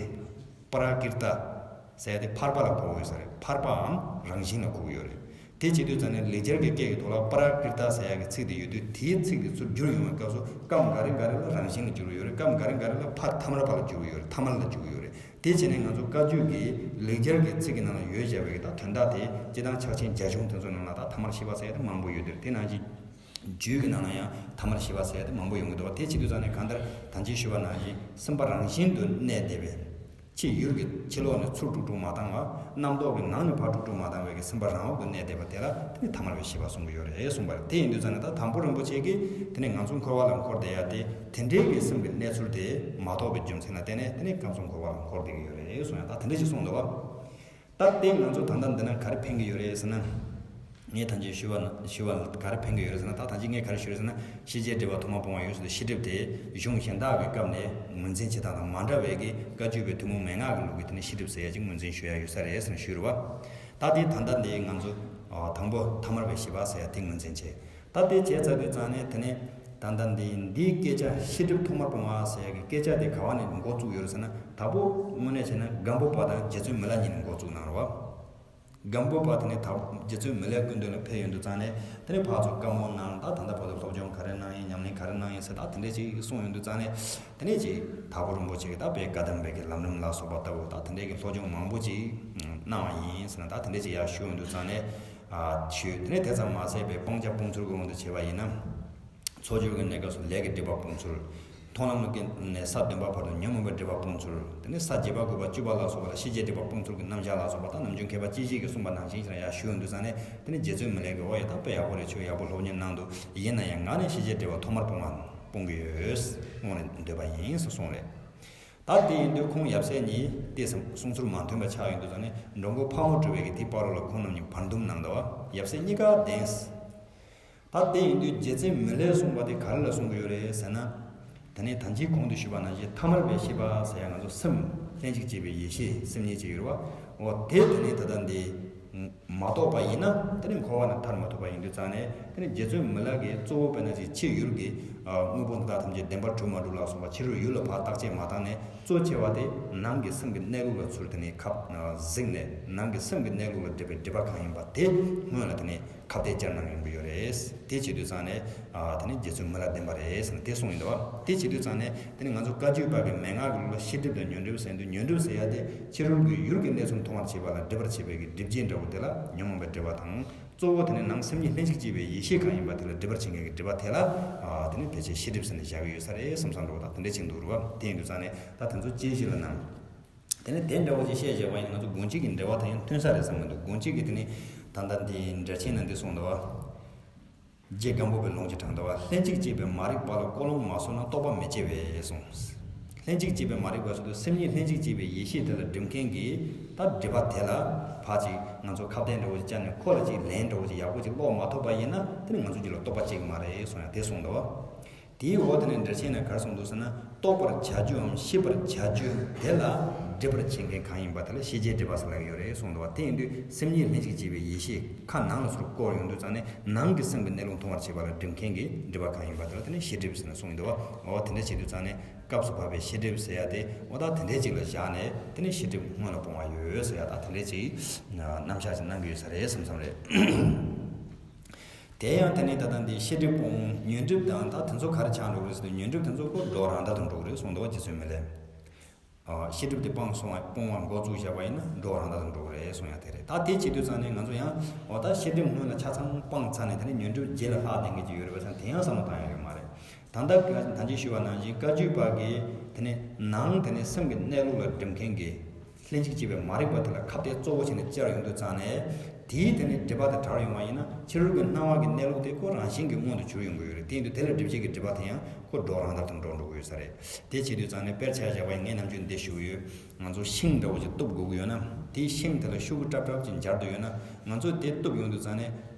པྲ་ཀྲི་ཏ་ཟེར་ཏེ་ཕར་པ་ལ་གོ་གི་ཡོད་ས་རེད། ཕར་པའམ་རང་བཞིན་ལ་གོ་གི་ཡོད་རེད། དེ་བྱེད་དུས་ཙང་ནས་ལེགས་སྦྱར་གྱི་སྐད་ཀྱི་ཐོག་ལ་པྲ་ཀྲི་ཏ་ཟེར་ཡ་གི་ཚིག་དེ་ཡོད་དུས། དེའི་ཚིག་དེ་ཚུར་བསྒྱུར་ཡོང་བའི་སྐབས་སུ་སྐབས་འགའ་རེ་འགའ་རེ་ལ་རང་བཞིན་ལ་བསྒྱུར་བ་ཡོད་རེད། སྐབས་འགའ་རེ་འགའ་རེ་ལ་ཕར་ཐ་མལ་པ་ལ་བསྒྱུར་གི་ཡོད་རེད། ཐ་མལ་ལ་བསྒྱུར་གི་ཡོད་རེད། དེ་བྱས་ནས་ང་ཚོ་བཀའ་བརྒྱུད་ཀྱི་ལེགས་སྦྱར་གྱི་ཚིག་གི་ནང་ལ་ཡོད་བཞག་པའི་གི་ད་དོན་དག་དེ་སྤྱིར་བཏང་ཕྱག་ཆེན་རྒྱ་གཞུང་དེ་ཚོ་ནང་ལ་ད་ཐ་མལ་ཤེས་པ་ཟེར་ཡ་དེ་མང་པོ་ཡོད་དེ། དེ་ནང་བཞིན་རྒྱུད་ཀྱི་ནང་ལ་ཡང་ཐ་མལ་ཤེས་པ་ཟེར་ཡ་དེ་མང་པོ་ཡོང་གི་འདུག་བ། དེ་བྱེད་དུས་ཙང་ནས་གང་ལྟར་ད་ཅི་ཞུས་པ་ནང་བཞིན་སེམས་པ་རང་བཞིན་དུ་གནས་བསྡད་པའི། ཕྱི་ཡུལ་གྱི་ཕྱི་ལོགས་ནས་ཚུར་དཀྲུག་དཀྲུག་མ་བཏང་བ། རྣམ་རྟོག་གི་ནང་ནས་ཕར་དཀྲུག་དཀྲུག་མ་བཏང་བའི་གི་སེམས་པ་རང་དབང་དུ་གནས་བསྡད་པ་དེ་ལ་དེ་ནི་ཐ་མལ་པའི་ཤེས་པ་གསུང་གི་ཡོད་རེད་གསུངས་པ་རེད། དེ་ཡིན་དུས་ཙང་ནས་ད་དང་པོ་རིན་པོ་ཆེ་གིས་དེ་ནི་ང་ཚོ་འཁོར་བ་ལ་འཁོར་བསྡད་ཡ་དེ་དེ་འདྲའི་གི་སེམས་ཀྱི་གནས་ཚུལ་དེ་མ་རྟོགས་པའི་རྒྱུ་མཚན་ལ་བརྟེན་ནས་དེ་ནི་སྐབས་སུ་འཁོར་བ་ལ་འཁོར་བསྡད་ཀྱི་ཡོད་རེད་གསུངས་ཡ། ད་དེ་འདྲ་ཞིག་གསུངས་འདུག་བ། ད་དེ་ང་ཚོ་ད་ལྟ་འདི་ན་ག་རེ་ཕན་གྱི་ཡོད་རེད་ཟེར་ན། ངས་ད་ཅི་ཞུ་བ་ན་ཞུ་བ་ལ་ག་རེ་ཕན་གྱི་ཡོད་རེད་ཟེར་ན། ད་ད་ཅི་ངས་ག་རེ་ཞུ་རེད་ཟེར་ན། ཤེས་བྱའི་སྒྲིབ་པ་ཐོག་མར་སྤོང་བ་ཡོད་ཟེར་ཏེ་ཤེས་སྒྲིབ་དེ་གཞུང་གཞན་དག་གི་སྐབས་ནས་ངོས་འཛིན་བྱེད་སྟངས་དང་མ་འདྲ་བའི་གི་བཀའ་བརྒྱུད་པའི་ཐུན་མོང་མན་ངག་གི་ལུགས་ཀྱི་དེ་ནས་ཤེས་སྒྲིབ་ཟེར་ཡ་ཅིག་ངོས་འཛིན་ཞུ་ཡ་ཡོད་ས་རེད་ཟེར་ནས་ཞུས་རེད་བ། ད་དེ་ད་ལྟ་འདི་ང་ཚོ་དང་པོ་ཐ་མལ་པའི་ཤེས་པ་ཟེར་ཡ་དེ་ངོས་འཛིན་བྱས། ད་དེ་བྱས་ཚར་དུས་ཙང་ནས་དེ་ནས་ད་ལྟ་འདི་འདིའི་སྐད་ཆ་ཤེས་སྒྲིབ་ཐོག་མར་སྤོང་བ་ཟེར་ཡ་གི་སྐད་ཆ་དེ་ག་བ་ནས་འགོ་བཙུགས་ཡོད་རེད་ཟེར་ན། དང་པོ་དངོས་གནས་བྱས་ན་སྒམ་པོ་པ་དང་རྗེ་བཙུན་མི་ལ་གཉིས་ནས་འགོ་བཙུགས་གནང་རེད་བ། སྒམ་པོ་པ་དེ་ནས་ད་རྗེ་བཙུན་མི་ལའི་སྐུ་མདུན་ལ་ཕེབས་ཡོང་དུས་ཙང་ནས་དེ་ནས་ཕར་ཚུར་བཀའ་མོལ་གནང་། ད་ད་ལྟ་བར་དུ་སློབ་སྦྱོང་ག་རེ་གནང་ཡིན། ཉམས་ལེན་ག་རེ་གནང་ཡིན་ཟེར་ད་དེ་འདྲས་ཅིག་གསུངས་ཡོང་དུས་ཙང་ནས་དེ་ནས་ཅིག་དྭགས་པོ་རིན་པོ་ཆེ་གིས་ད་དཔེ་བཀའ་གདམས་པའི་གི་ལམ་རིམ་ལ་སོགས་པ་ལྟ་བུ་ད་དེ་འདྲས་ཀྱི་སློབ་སྦྱོང་མང་པོ་ཅིག་གནང་བ་ཡིན་ཟེར་ན། ད་དེ་འདྲས་ཅིག་ཡར་ཞུ་ཡོང་དུས་ཙང་ནས་ཨ་ཞུས། དེ་ནས་དེ་ཙམ་མ་ཟད་པའི་སྤང་བྱ་སྤོང་ཚུལ་གྱི་དབང་དུ་བྱས་པ་ཡིན་ན། འཚོ་བཅུད་ཀྱི་གནས་སྐབས་སུ་ལས་ཀྱི་སྒྲིབ་པ་སྤོང་ཚུལ། མཐོང་ལམ་གྱི་ནས་ས་བདུན་པ་བར་དུ་ཉོན་མོངས་པའི་སྒྲིབ་པ་སྤོང་ཚུལ། དེ་ནས་ས་བརྒྱད་པ་དགུ་པ་བཅུ་པ་ལ་སོགས་པ་ལ་ཤེས་བྱའི་སྒྲིབ་པ་སྤོང་ཚུལ་གྱི་རྣམ་གཞག་ལ་སོགས་པ་དང་ནམ་རྒྱུན་མཁས་པ་སྐྱེས་ཆེན་གྱིས་གསུངས་པ་ནང་བཞིན་ཞིག་ཡར་ཞུ་ཡོང་དུས་ཙང་ནས། དེ་ནས་རྗེ་བཙུན་མི་ལས་ཀྱིས་འོ་ཡ་ད་དཔེ་ཡག་པོ་རེད། ཁྱོད་ཡག་པོ་སློབ་གཉེར་གནང་འདུག་ཡིན་ན་ཡང་ང་ནི་ཤེས་བྱའི་སྒྲིབ་པ་ཐོག་མར་སྤོང་བ་སྤོང་གི་ཡོད། སྔོན་ནས་འདོད་པ་ཡིན་ཟེར་གསུངས་རེད། ད་དེ་ཡིན་དུས་ཁོང་ཡབ་སྲས་གཉིས་དེ་གསུང་ཚུལ་མ་མཐུན་པ་ཆགས་ཡོང་དུས་ཙང་ནས་འགྲོ་མགོན་ཕག་མོ་གྲུ་པའི་གི་དེའི་བར་རོ་ལ་ཁོང་རྣམ་གཉིས་བར་འདུམ་གནང་འདུག་བ། ཡབ་སྲས་གཉིས་ཀ་བདེན། ད་དེ་ཡིན་དུས་རྗེ་བཙུན་མི་ལས་གསུངས་པ་དེ་ག་རེ་ལ་གསུང་གི་ཡོད་རེད་ཟེར་ན། དེ་ནས་ད་ཅི་གོང་དུ་ཞུས་པ་ནང་བཞིན་ཐ་མལ་པའི་ཤེས་པ་ཟེར་ཡ་ང་ཚོ་སེམས་ལྷན་ཅིག་སྐྱེས་པའི་ཡེ་ཤེས་སེམས་ཉིད་ཅིག་ཡོད་རེད་བ། འོ་དེ་དེ་ནས་ད་ལྟ་འདི་མ་རྟོགས་པ་ཡིན་ན་དེ་ནས་འཁོར་བ་ནས་ཐར་མ་ཐུབ་པ་ཡིན་དུས་ཙང་ནས། དེ་ནས་རྗེ་བཙུན་མི་ལ་གིས་གཙོ་བོ་དཔེར་ན་ཅིག་ཕྱི་ཡུལ་གྱི་དངོས་པོ་འདི་དག་ཐམས་ཅད་བདེན་པར་གྲུབ་མ་གྲུབ་ལ་སོགས་པ་ཕྱི་རོལ་ཡུལ་ལ་ཕར་བརྟག་དཔྱད་མ་བཏང་ནས། གཙོ་ཆེ་བ་དེ་ནང་གི་སེམས་ཀྱི་གནས་ལུགས་ལ་ཚུར་དེ་ནས་ཁ་གཟིགས་ནས། ནང་གི་སེམས་ཀྱི་གནས་ལུགས་ལ་སྒྲིབ་པའི་སྒྲིབ་པ་གང་ཡིན་པ་དེ་སྔོན་ལ་དེ་ནས་ཁ་གཏད་བཅར་གནང་ཡོང་གི་ཡོད་རེད། དེ་བྱེད་དུས་ཙང་ནས་ཨ་དེ་ནས་རྗེ་བཙུན་མི་ལ་བདེན་པ་རེད་ཟེར་ནས་དེ་གསུངས་ཡིན་འདུག་བ། དེ་བྱེད་དུས་ཙང་ནས་དེ་ནས་ང་ཚོ་བཀའ་བརྒྱུད་པ་གི་མན་ངག་གི་ལུགས་ལ་ཤེས་སྒྲིབ་དང་ཉོན་སྒྲིབ་ཟེར་དུས། ཉོན་སྒྲིབ་ཟེར་ཡ་དེ་ཕྱི་རོལ་གྱི་ཡུལ་གྱི་གནས་ཚུལ་མཐོང་བར་བྱེད་པ་ལ་སྒྲིབ་པར་བྱེད་པའི་གི་སྒྲིབ་བྱེད་འདྲ་བོ་དེ་ལ་ཉོན་མོངས་པའི་སྒྲིབ་པ་དང་། གཙོ་བོ་དེ་ནི་ནང་སེམས་ཉིད་ལྷན་ཅིག་སྐྱེས་པའི་ཡེ་ཤེས་གང་ཡིན་པ་དེ་ལ་སྒྲིབ་པར་བྱེད་མཁན་གྱི་སྒྲིབ་པ་དེ་ལ་ཨ་དེ་ནི་ཕལ་ཆེར་ཤེས་སྒྲིབ་ཟེར་ནས་བཞག་གི་ཡོད་ས་རེད་བསམ་བསམ་འདྲ་བོ་དང་དེ་འདྲ་ཅིག་འདུག་རེད་བ། དེ་ཡིན་དུས་ཙང་ནས་ད་དེ་ཚོ་དཔྱད་གཞི་ལ་གནང་། དེ་ནས་དེ་འདྲ་བོ་ཅིག་བཤད་བཞག་པ་ཡིན་ན་ང་ཚོ་དགོངས་གཅིག་གི་འགྲེལ་པ་དང་ཡང་མཐུན་ས་རེད་བསམ་གྱི་འདུག་དགོངས་གཅིག་གི་དེ་ནི་ད་ལྟ་འདི་འགྲེལ་ཆེན་ནང་འདི་གསུངས་འདུག་བ། རྗེ་སྒམ་པོ་པའི་ལུང་གཅིག་དྲངས་འདུག་བ། ལྷན་ཅིག་སྐྱེས་པའི་མ་རིག་པ་ལ་ཀོ་ལོང་མ་བཟོ་ན་རྟོགས་པ་མི་སྐྱེ་བས་གསུངས། ལྷན་ཅིག་སྐྱེས་པའི་མ་རིག་པ་ཟེར་དུས་སེམས་ཉིད་ལྷན་ཅིག་སྐྱེས་པའི་ཡེ་ཤེས་དེ་ལ་སྒྲིབ་མཁན་གྱི་ད་སྒྲིབ་པ་དེ་ལ་ཕར་ཅིག་ང་ཚོ་ཁ་གཏད་འདྲ་བོ་ཅིག་བཅར་ནས་ཁོ་ལ་ཅིག་ལན་འདྲ་བོ་ཅིག་ཡག་པོ་ཅིག་སློག་མ་ཐུབ་པ་ཡིན་ན། དེ་ནི་ང་ཚོ་རྒྱུད་ལ་རྟོགས་པ་སྐྱེ་གི་མ་རེད་གསུངས་ཡ་དེ་གསུངས་འདུག་བ། དེའི་འོག་དེ་ནས་འགྲེལ་ཆེན་ནས་ག་རེ་གསུངས་འདུག་ཟེར་ན། རྟོགས་པར་བྱ་རྒྱུའམ་ཤེས་པར་བྱ་རྒྱུ་དེ་ལ་སྒྲིབ་པར་བྱེད་མཁན་གང་ཡིན་པ་དེ་ལ་ཤེས་བྱའི་སྒྲིབ་པ་ཟེར་ལབ་ཀྱི་ཡོད་རེད་གསུངས་འདུག་བ། དེ་ཡིན་དུས་སེམས་ཉིད་ལྷན་ཅིག་སྐྱེས་པའི་ཡེ་ཤེས་ཁ་ནང་ལ་ཚུར་བསྐོར་ཡོང་དུས་ཙང་ནས་ནང་གི་སེམས་ཀྱི་གནས་ལུགས་མཐོང་བར་བྱེད་པ་ལ་སྒྲིབ་མཁན་གྱི་སྒྲིབ་པ་གང་ཡིན་པ་དེ་ལ་དེ་ནས་ཤེས་སྒྲིབ་ཟེར་ནས་གསུངས་ཡོད་འདུག་བ། འོ་དེ་འདྲ་བྱེད་དུས་ཙང་ནས་སྐབས་སུ་བབས་པའི་ཤེས་སྒྲིབ་ཟེར་ཡ་དེ་འོ་ད་དེ་འདྲའི་ཅིག་ལ་བཞག་ནས་དེ་ནས་ཤེས་སྒྲིབ་སྔོན་ལ་སྤོང་བ་ཡོད་ཟེར་ཡ་ད་དེ་འདྲའི་ཅིག་རྣམ་གཞག་ཅིག་གནང་གི་ཡོད་ས་རེད་བསམ་བསམ་རེད། དེ་ཡང་དེ་ནི་ད་ལྟ་འདི་ཤེས་སྒྲིབ་སྤོང་ཉོན་སྒྲིབ་དང་ད་དེ་ཚོ་ག་རེ་ཆགས་འགྲོ་གི་རེད་ཟེར་ན། ཉོན་སྒྲིབ་དེ་ཚོ་ཁོ་འགྲོ་རང་དག་ཏུ་འགྲོ་གི་རེད་གསུངས་འདུག་བ། རྗེ་བཙུན་མི་ལས། ཨ། ཤེས་སྒྲིབ་དེ་སྤངས་སོང་བ་སྤོང་བ་འགོ་བཙུགས་བཞག་པ་ཡིན་ན་འགྲོ་རང་དག་ཏུ་འགྲོ་གི་རེད་གསུང་ཡ་དེ་རེད། ད་དེ་བྱེད་དུས་ཙང་ནས་ང་ཚོ་ཡང་འོ་ད་ཤེས་སྒྲིབ་སྔོན་ལ་ཆ་ཚང་སྤངས་ཚར་ནས་དེ་ནས་ཉོན་སྒྲིབ་རྗེས་ལ་ལྷག་ལྡན་གྱི་ཅིག་ཡོད་རེད་པ་ཚང་དེ་ཡང་བསམ་བློ་བཏང་ཡ་ཡོད་མ་རེད། ད་ལྟ་ད་ཅི་ཞུས་པ་ནང་བཞིན་བཀའ་བརྒྱུད་པ་གིས་དེ་ནས་ནང་དེ་ནས་སེམས་ཀྱི་གནས་ལུགས་ལ་སྒྲིབ་མཁན་གྱི་ལྷན་ཅིག་སྐྱེས་པའི་མ་རིག་པ་དེ་ལ་ཁ་གཏད་གཙོ་བོ་བྱས་ནས་བཅར་ཡོང་དུས་ཙང་ནས། དེའི་དེ་ནས་སྒྲིབ་པ་དེ་དྲལ་ཡོང་བ་ཡིན་ན་ཕྱི་རོལ་གྱི་སྣང་བ་གི་གནས་ལུགས་དེ་ཁོ་རང་བཞིན་གྱིས་མངོན་དུ་གྱུར་ཡོང་གི་ཡོད་རེད། དེ་ཡིན་དུས་དེ་ལ་སྒྲིབ་བྱེད་ཀྱི་སྒྲིབ་པ་དེ་ཡང་ཁོ་འགྲོ་རང་དག་ཏུ་འགྲོ་འགྲོ་གི་ཡོད་ས་རེད། དེ་བྱེད་དུས་ཙང་ནས་དཔེར་ཆ་བཞག་པ་ཡིན་ངས་ནམ་རྒྱུན་འདི་ཞུ་གི་ཡོད། ང་ཚོ་ཤིང་འདྲ་བོ་ཅིག་གཏུབ་དགོས་ཀྱི་ཡོད་ན། དེའི་ཤིང་དེ་ལ་ཤུགས་ཀྱིས་ཀྲབ་ཀྲབ་ཅིག་འབྱར་དུ་ཡོད་ན། ང་ཚོས་དེ་གཏུབ་ཡོང་དུས་ཙང་ནས་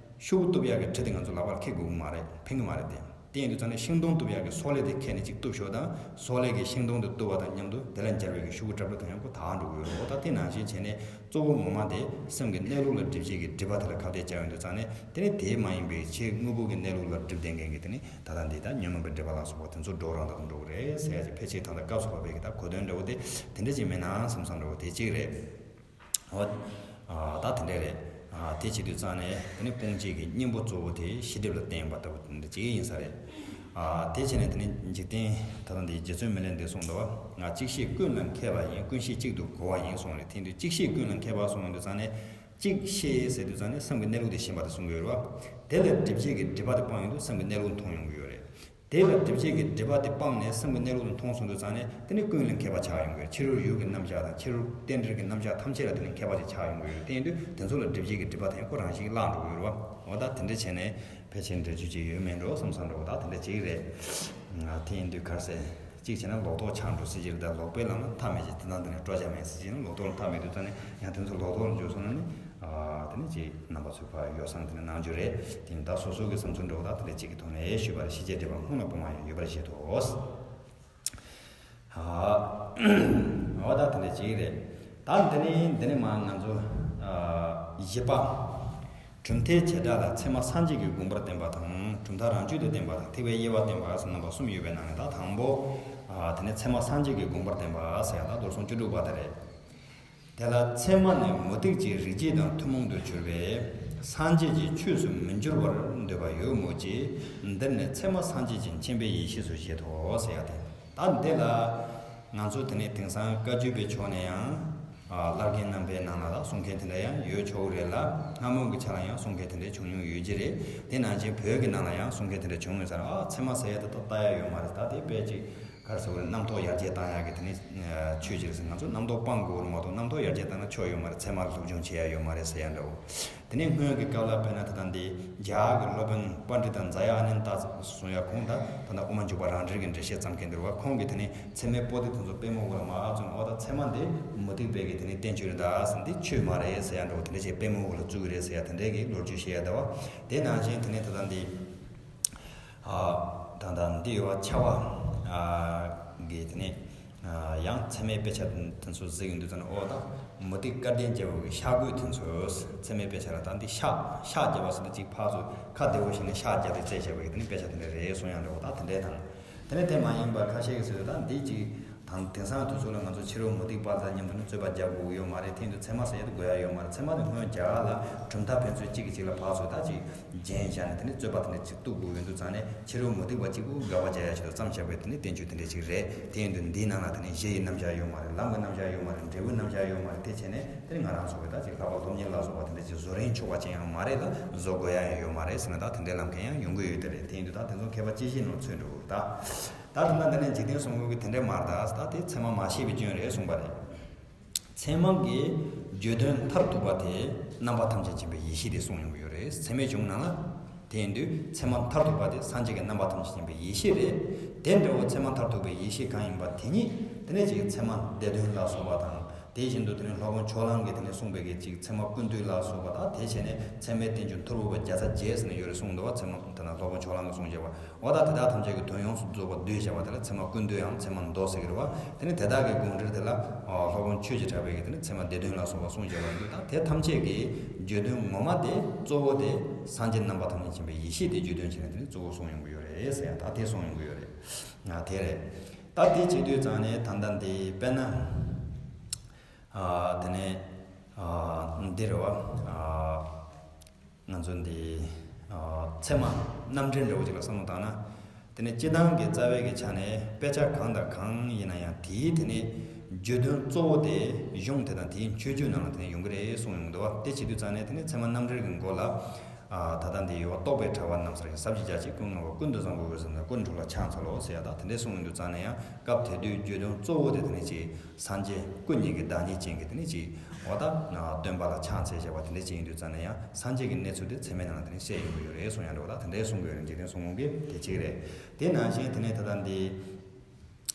ཤུགས་གཏུབ་ཡག་གི་གྲི་དེ་ང་ཚོ་ལག་པར་འཁྱེར་དགོས་ཀྱི་མ་རེད། ཕན་གྱི་མ་རེད་དེ། དེ་ཡིན་དུས་ཙང་ནས་ཤིང་སྡོང་གཏུབ་ཡག་གི་སོག་ལེ་དེ་འཁྱེར་ནས་ཅིག་གཏུབ་ཤོག་དང་། སོག་ལེ་གིས་ཤིང་སྡོང་དེ་གཏུབ་པ་དང་མཉམ་དུ་དེ་ལ་འབྱར་བའི་གི་ཤུགས་ཀྱི་ཀྲབ་ཀྲབ་དང་ཡང་ཁོ་དག་འགྲོ་གི་ཡོད་རེད། འོ་ད་དེ་ནང་བཞིན་བྱས་ནས་གཙོ་བོ་ངོ་མ་དེ་སེམས་ཀྱི་གནས་ལུགས་ལ་སྒྲིབ་བྱེད་ཀྱི་སྒྲིབ་པ་དེ་ལ་ཁ་གཏད་བཅག་ཡོང་དུས་ཙང་ནས། དེ་ནི་དེ་མ་ཡིན་པའི་ཆེས་དངོས་པོ་གི་གནས་ལུགས་ལ་སྒྲིབ་བསྡད་མཁན་གྱི་དེ་ནི་ད་ལྟ་འདི་ད་ཉོན་མོངས་པའི་སྒྲིབ་པ་ལ་སོགས་པ་དེ་ཚོ་འགྲོ་རང་དག་ཏུ་འགྲོ་གི་རེད་ཟེར་ཡ་ཅིག་ཕལ་ཆེར་ད་ལྟ་སྐབས་སུ་བབས་པའི་གི་ད་གོ་དོན་འདྲ་བོ་དེ་དེ་འདྲ་ཅིག་མིན་ནམ་བསམ་བསམ་འདྲ་བོ་དེ་གཅིག་རེད། འོ། ཨ། ད་དེ་འདྲ་རེད། ཨ། དེ་བྱེད་དུས་ཙང་ནས་དེ་ནི་སྤོང་བྱེད་ཀྱི་གཉེན་པོ་གཙོ་བོ་དེ་ཤེས་སྒྲིབ་ལ་བརྟེན་པ་ལྟ་བུ་དེ་འདྲ་ཅིག་ཡིན་ས་རེད། ཨ། དེ་བྱས་ནས་དེ་ནི་འཇིག་རྟེན་ད་ལྟ་འདི་རྗེ་བཙུན་མི་ལས་འདི་གསུངས་འདུག་བ། ང་གཅིག་ཤེས་ཀུན་ལ་མཁས་པ་ཡིན། ཀུན་ཤེས་གཅིག་ཏུ་གོ་བ་ཡིན་གསུངས་རེད། དེ་དུས་གཅིག་ཤེས་ཀུན་ལ་མཁས་པ་གསུངས་ཡོང་དུས་ཙང་ནས། གཅིག་ཤེས་ཟེར་དུས་ཙང་ནས་སེམས་ཀྱི་གནས་ལུགས་དེ་ཤེས་པ་དེ་གསུང་གི་ཡོད་རེད་བ། དེ་ལ་སྒྲིབ་བྱེད་ཀྱི་སྒྲིབ་པ་དེ་སྤངས་ཡོང་དུས་སེམས་ཀྱི་གནས་ལུགས་མཐོང་ཡོང་གི་ཡོད་རེད། དེ་ལ་སྒྲིབ་བྱེད་ཀྱི་སྒྲིབ་པ་དེ་སྤངས་ནས་སེམས་ཀྱི་གནས་ལུགས་དེ་མཐོང་སོང་དུས་ཙང་ནས་དེ་ནི་ཀུན་ལ་མཁས་པ་ཆགས་ཡོང་གི་ཡོད། ཕྱི་རོལ་ཡུལ་གྱི་རྣམ་གཞག་དང་ཕྱི་རོལ་རྟེན་འབྲེལ་གྱི་རྣམ་གཞག་ཐམས་ཅད་ལ་དེ་ནི་མཁས་པ་ཅིག་ཆགས་ཡོང་གི་ཡོད་རེད། དེ་ཡིན་དུས་དེ་ཚོ་ལ་སྒྲིབ་བྱེད་ཀྱི་སྒྲིབ་པ་དེ་ཁོ་རང་བཞིན་གྱིས་བརླག་འགྲོ་གི་ཡོད་རེད་བ། འོ་ད་དེ་འདྲ་བྱས་ནས་ཕལ་ཆེར་འགྲེལ་བརྗོད་ཅིག་ཡོད་མེད་འགྲོ་བསམ་བསམ་འགྲོ། ད་དེ་འདྲ་ཅིག་རེད། ང་དེ་ཡིན་དུས་ག་རེ་ཟེར། གཅིག་བྱས་ན་ལོག་རྟོག་ཆགས་འགྲོ་ཟེར་གྱི་རེད། ད་ལོག་པའི་ལམ་ལ་མཐའ་མེད་ཅིག་དེ་དང་དེ་ནས་སྤྲོ་བྱ་མེད་ཟེར་གྱི་ན་ལོག་རྟོག་ལ་མཐའ་མེད་དུས་ཙང་ནས་ཡང་དེ་ཚོ་ལོག་རྟོག་ལ་འཇུག་སོང་ན་ནི། ཨ། དེ་ནི་ཅིག་རྣམ་པ་ཚོས་ཕར་ཡོ་བསྲང་དེ་ནས་གནང་རྒྱུ་རེད། དེ་ཡིན་ད་སོ་སོ་གི་བསམ་ཚུལ་འདྲ་བོ་ད་དེ་འདྲ་ཅིག་གི་ཐོག་ནས་ཞུས་པ་རེད། ཤེས་བྱའི་སྒྲིབ་པ་སྔོན་ལ་སྤོང་བ་ཡང་ཡོད་པར་བཞེད་དོ། ཨ། འོ་ད་དེ་འདྲ་ཅིག་རེད། ད་འདི་ནི་འདི་ནི་མ་ང་ཚོ། ཨ། བཞི་པ། གྲུབ་མཐའི་བྱེ་བྲག་ལ་ཚད་མ་སངས་རྒྱས་ཀྱི་དགོངས་པར་བསྟན་པ་དང་། གྲུབ་མཐའ་རང་རྒྱུད་དུ་བསྟན་པ་དང་། ཐེག་པའི་དབྱེ་བ་བསྟན་པ་ཟེར་རྣམ་པ་གསུམ་ཡོད་པའི་ནང་ནས་ད་དང་པོ། ཨ། དེ་ནི་ཚད་མ་སངས་རྒྱས་ཀྱི་དགོངས་པར་བསྟན་པ་ཟེར་ཡང་ད་རྡོར་སེམས་བཅུ་དྲུག་པ་དེ་རེད། དེ་ལ་ཚད་མ་ནི་མུ་སྟེགས་ཀྱི་རིགས་བརྒྱད་དང་ཐུན་མོང་དུ་གྱུར་པའི་སངས་རྒྱས་ཀྱི་ཆོས་སུ་མི་འགྱུར་བར་འདོད་པ་ཡོད་མོད་ཀྱི། འདིར་ནི་ཚད་མ་སངས་རྒྱས་ཀྱི་མཁྱེན་པའི་ཡེ་ཤེས་སུ་བཞེད་དོ་ཟེར་ཡ་དེ། ད་འདི་ལ་ང་ཚོ་དེ་ནས་དེང་སང་བཀའ་བརྒྱུད་པའི་ཕྱོགས་ནས་ཡང་། ཨ། བླ་རྒན་རྣམ་པའི་ནང་ལ་ལ་གསུང་མཁན་དེ་འདྲ་ཡང་ཡོད་ཆོག་གི་རེད་ལ། སྔ་མོ་གི་ཆ་ལ་ཡང་གསུང་མཁན་དེ་འདྲ་བྱུང་མྱོང་ཡོད་ཀྱི་རེད། དེ་ནང་བཞིན་བོད་ཀྱི་ནང་ལ་ཡང་གསུང་མཁན་དེ་འདྲ་བྱུང་ཡོད་ས་རེད། ཨ། ཚད་མ་ཟེར་ཡ་དེ་ད་ལྟ་ཡ་ཡོད་མ་རེད། ད་དེ་དཔེ་ཅིག་ག་རེ་ཟེར་དགོས་རེད། རྣམ་རྟོག་ཡར་རྒྱས་བཏང་ཡག་གི་དེ་ནི་ཆོས་ཅིག་རེད་ཟེར། ང་ཚོ་རྣམ་རྟོག་སྤང་དགོས་རེད་མ་གཏོགས་རྣམ་རྟོག་ཡར་རྒྱས་བཏང་ན་ཆོ་ཡོད་མ་རེད། ཚད་མ་ལ་སློབ་སྦྱོང་བྱེད་ཡ་ཡོད་མ་རེད་ཟེར་ཡ་འདྲ་བོ། དེ་ནས་སྔོན་གྱི་སྐབས་ལ་དཔེར་ན་ད་ལྟ་འདི་རྒྱ་གར་གྱི་སློབ་དཔོན་པཎྜི་ཏ་ཛ་ཡ་ཨ་ནནྟ་གསུང་ཡ་ཁོང་ད་ད་ལྟ་དབུ་མ་འཇུག་པ་རང་འགྲེལ་གྱི་འགྲེལ་བཤད་བརྩམས་མཁན་འདུག་བ། ཁོང་གིས་དེ་ནི་ཚད་མའི་པོ་ཏི་དེ་ཚོ་པུས་མོ་གུ་ལ་མར་ཨ་བཙུགས་ནས། ཨོ་ད་ཚད་མ་འདི་མུ་སྟེགས་པའི་གི་དེ་ནི་བསྟན་བཅོས་རེད་ད་ཟེར། འདི་ཆོས་མ་རེད་ཟེར་ཡ་འདྲ་བོ། དེ་འདྲ་བྱས་པུས་མོ་གུ་ལ་བཙུགས་ཀྱི་རེད་ཟེར་ཡ་དེ་འདྲའི་གི་ལོ་རྒྱུས་བཤད་ཡ་འདུག་བ། དེ་ནང་བཞིན་དེ་ནི་ད་ལྟ་འདི། ཨ། ད་ལྟ་འདི་ཡོད་པ་ཆ་བ། ཨ། གི་དེ་ནི། ཨ། ཡང་ཚད་མའི་དཔེ་ཆ་དེ་ཚོ་གཟིགས་ཡོང་དུས་ཙམ་ནས། ཨོ་ད་མུ་སྟེགས་སྐལ་ལྡན་རྒྱལ་པོ་གི་ཤ་རྒོད་དེ་ཚོ་ཚད་མའི་དཔེ་ཆ་ལ། ད་འདི་ཤ་ཤ་རྒྱབ་པ་ཟེར་ན་ཅིག་ཕར་ཚུར་ཁ་བདེ་བོ་བྱས་ནས་ཤ་རྒྱབ་སྟེ་རྩེད་བྱས་པ་གི་དེ་ནི་དཔེ་ཆ་དེ་འདྲ་རེད་གསུང་ཡ་འདྲ་བོ། ད་དེ་འདྲའི་དང་། དེ་ནི་དེ་མ་ཡིན་པ་ཁ་ཤས་ཀྱིས་ཟེར་དུས། ད་འདི་ཅིག་དང་དེང་སང་དུས་ཚོད་ལ་ང་ཚོ་ཕྱི་རོལ་མུ་སྟེགས་པ་དང་མཉམ་དུ་ནི་རྩོད་པ་རྒྱག་དགོས་ཀྱི་ཡོད་མ་རེད། དེ་ཡིན་དུས་ཚད་མ་ཟེར་ཡ་དེ་དགོས་ཡ་ཡོད་མ་རེད། ཚད་མ་དེ་སྔོན་རྒྱ་གར་ལ་གྲུབ་མཐའ་ཕན་ཚུན་གཅིག་གིས་གཅིག་ལ་ཕར་ཚུར་ད་ཅིག་རྒྱན་བཞག་ནས་དེ་ནི་རྩོད་པ་དེ་འདྲ་ཅིག་གཏུག་དགོས་ཡོང་དུས་ཙང་ནས། ཕྱི་རོལ་མུ་སྟེགས་པ་གཅིག་པུ་དགག་པ་རྒྱག་ཡ་ཆེད་དུ་བརྩམས་བཞག་པའི་དེ་ནི་བསྟན་བཅོས་དེ་འདྲ་ཅིག་རེད། དེ་ཡིན་དུས་འདིའི་ནང་ལ་དེ་ནི་གཞི་ཡི་རྣམ་གཞག་ཡོད་མ་རེད། ལམ་གྱི་རྣམ་གཞག་ཡོད་མ་རེད། འབྲས་བུའི་རྣམ་གཞག་ཡོད་མ་རེད། དེ་བྱས་ནས་དེ་ནི་ང་རང་ཚོ་གི་ད་ཅིག་ལྷག་པར་སློབ་གཉེར་ལ་སོགས་པ་དེ་འདྲ་ཅིག་བཟོ་རིན་ཆོག་པ་ཅན་ཡང་མ་རེད་ལ། བཟོ་དགོས་ཡ་ཡང་ཡོད་མ་རེད་ཟེར་ནས། ད་དེ་འདྲའི་ལམ་ཁ་ཡང་ཡོང་གི་ཡོད་དེ་རེད། དེ་ཡིན་དུས་ད་དེ་ཚོ་མཁས་པ་སྤྱི་བཤད་ནང་ཚུད་འགྲོ་གི་རེད། ད་ད་དེ་ན་འདི་ནས་འཇིག་རྟེན་གསུམ་མགོན་གྱིས་དེ་འདྲའི་མ་རེད། ད་ད་དེ་ཚད་མ་མ་ཤེས་པའི་སྐྱོན་རེད་གསུངས་པ་རེད། ཚད་མ་གི་བརྗོད་དོན་མཐར་ཐུག་པ་དེ་རྣམ་པ་ཐམས་ཅད་མཁྱེན་པའི་ཡེ་ཤེས་དེ་གསུངས་ཡོང་གི་ཡོད་རེད། ཚད་མའི་གཞུང་ནང་ལ། དེ་ཡིན་དུས་ཚད་མ་མཐར་ཐུག་པ་དེ་སངས་རྒྱས་ཀྱི་རྣམ་པ་ཐམས་ཅད་མཁྱེན་པའི་ཡེ་ཤེས་རེད། དེ་འདྲ་བོ་ཚད་མ་མཐར་ཐུག་པའི་ཡེ་ཤེས་གང་ཡིན་པ་དེ་ཉིད་དེ་ནས་ཅིག་ཚད་མ་སྡེ་བདུན་ལ་སོགས་པ་དང་། དེ་བཞིན་དུ་དེ་ནས་སློབ་དཔོན་ཕྱོགས་གླང་གིས་དེ་ནས་གསུངས་པའི་གི་ཅིག་ཚད་མ་ཀུན་བཏུས་ལ་སོགས་པ་དང་། དེ་བྱས་ནས་ཚད་མའི་བསྟན་བཅོས་མཐུ་རུ་བ་བརྒྱ་རྩ་བརྒྱད་ཟེར་ནས་ཡོད་རེད་གསུངས་འདུག་བ། ཚད་མ་དེ་ན་སློབ་དཔོན་ཕྱོགས་གླང་གིས་གསུངས་བྱས་པ། འོ་ད་དེ་དག་ཐམས་ཅད་ཀྱི་དོན་ཡོངས་སུ་རྫོགས་པ་བསྡུས་བྱས་པ་དེ་ལ་ཚད་མ་ཀུན་བཏུས་ཡང་ཚད་མ་མདོ་ཟེར་གི་རེད་བ། དེ་ནས་དེ་དག་གི་དགོངས་འགྲེལ་དེ་ལ་སློབ་དཔོན་ཆོས་ཀྱི་གྲགས་པས་ཀྱིས་དེ་ནས་ཚད་མ་སྡེ་བདུན་ལ་སོགས་པ་གསུངས་བྱས་པ་ཡིན་དུས། ད་དེ་ཐམས་ཅད་ཀྱི་བརྗོད་དོན་ངོ་མ་དེ་གཙོ་བོ་དེ་སངས་རྒྱས་རྣམ་པ་ཐམས་ཅད་མཁྱེན་པའི་ཡེ་ཤེས་དེ་བརྗོད་དོན་བྱས་ནས་དེ་ནས་གཙོ་བོ་གསུངས་ཡོང་གི་ཡོད་རེད་ཟེར་ཡ། ད་དེ་གསུངས་ཡོང་གི་ཡོད་རེད། ང་དེ་རེད། ད་དེ་བྱེད་དུས་ཙང་ནས་ད་ལྟ་འདི་དཔེར་ན། ཨ། དེ་ནས་ཨ། འདི་རེད་བ། ཨ། ང་ཚོ་འདི་ཨ། ཚད་མ་རྣམ་འགྲེལ་འདྲ་བོ་ཅིག་ལ་བསམ་བློ་བཏང་ན། དེ་ནས་སྤྱིར་བཏང་གི་རྩ་བའི་གི་ཆ་ནས་དཔེ་ཆ་གང་དང་གང་ཡིན་ན་ཡང་དེའི་དེ་ནས་བརྗོད་དོན་གཙོ་བོ་དེ་གཞུང་དེ་དང་དེའི་མཆོད་བརྗོད་ནང་ལ་དེ་ནས་ཡོང་གི་རེད་གསུངས་ཡོང་གི་འདུག་བ། དེ་བྱེད་དུས་ཙང་ནས་དེ་ནས་ཚད་མ་རྣམ་འགྲེལ་གྱི་མགོ་ལ། ཨ། ད་ལྟ་འདི་ཡོད་རྟོགས་པའི་དྲ་བ་རྣམས་སུ་ཡང་ཟབ་ཅིང་རྒྱ་ཆེ་ཀུན་མངའ་བ་ཀུན་ཏུ་བཟང་པོའི་འོད་ཟེར་འདི་ཀུན་འགྲོ་ལ་ཕྱག་འཚལ་ལོ་ཟེར་ཡ་དང་དེ་འདྲས་གསུངས་ཡོང་དུས་ཙང་ནས་ཡང་སྐབས་དེ་དུས་བརྗོད་དོན་གཙོ་བོ་དེ་དེ་ནས་ཅིག་སངས་རྒྱས་སྐུ་གཉིས་ཀྱི་བདག་ཉིད་ཅན་གྱི་དེ་ནས་ཅིག་འོ་ད་སྟོན་པ་ལ་ཕྱག་འཚལ་བྱ་བ་དེ་འདྲས་ཅིག་ཡིན་དུས་ཙང་ནས་ཡང་སངས་རྒྱས་ཀྱི་གནས་ཚུལ་དེ་ཚད་མའི་ནང་ལ་དེ་ནས་བཤད་ཡོང་གི་ཡོད་རེད་གསུངས་ཡ་འདྲ་བོ་ད་དེ་འདྲས་གསུང་གི་ཡོད་རེད། འཇིག་རྟེན་གསུང་ངོ་གི་དེ་གཅིག་རེད། དེ་ནང་བཞིན་དེ་ནས་ད་ལྟ་འདི།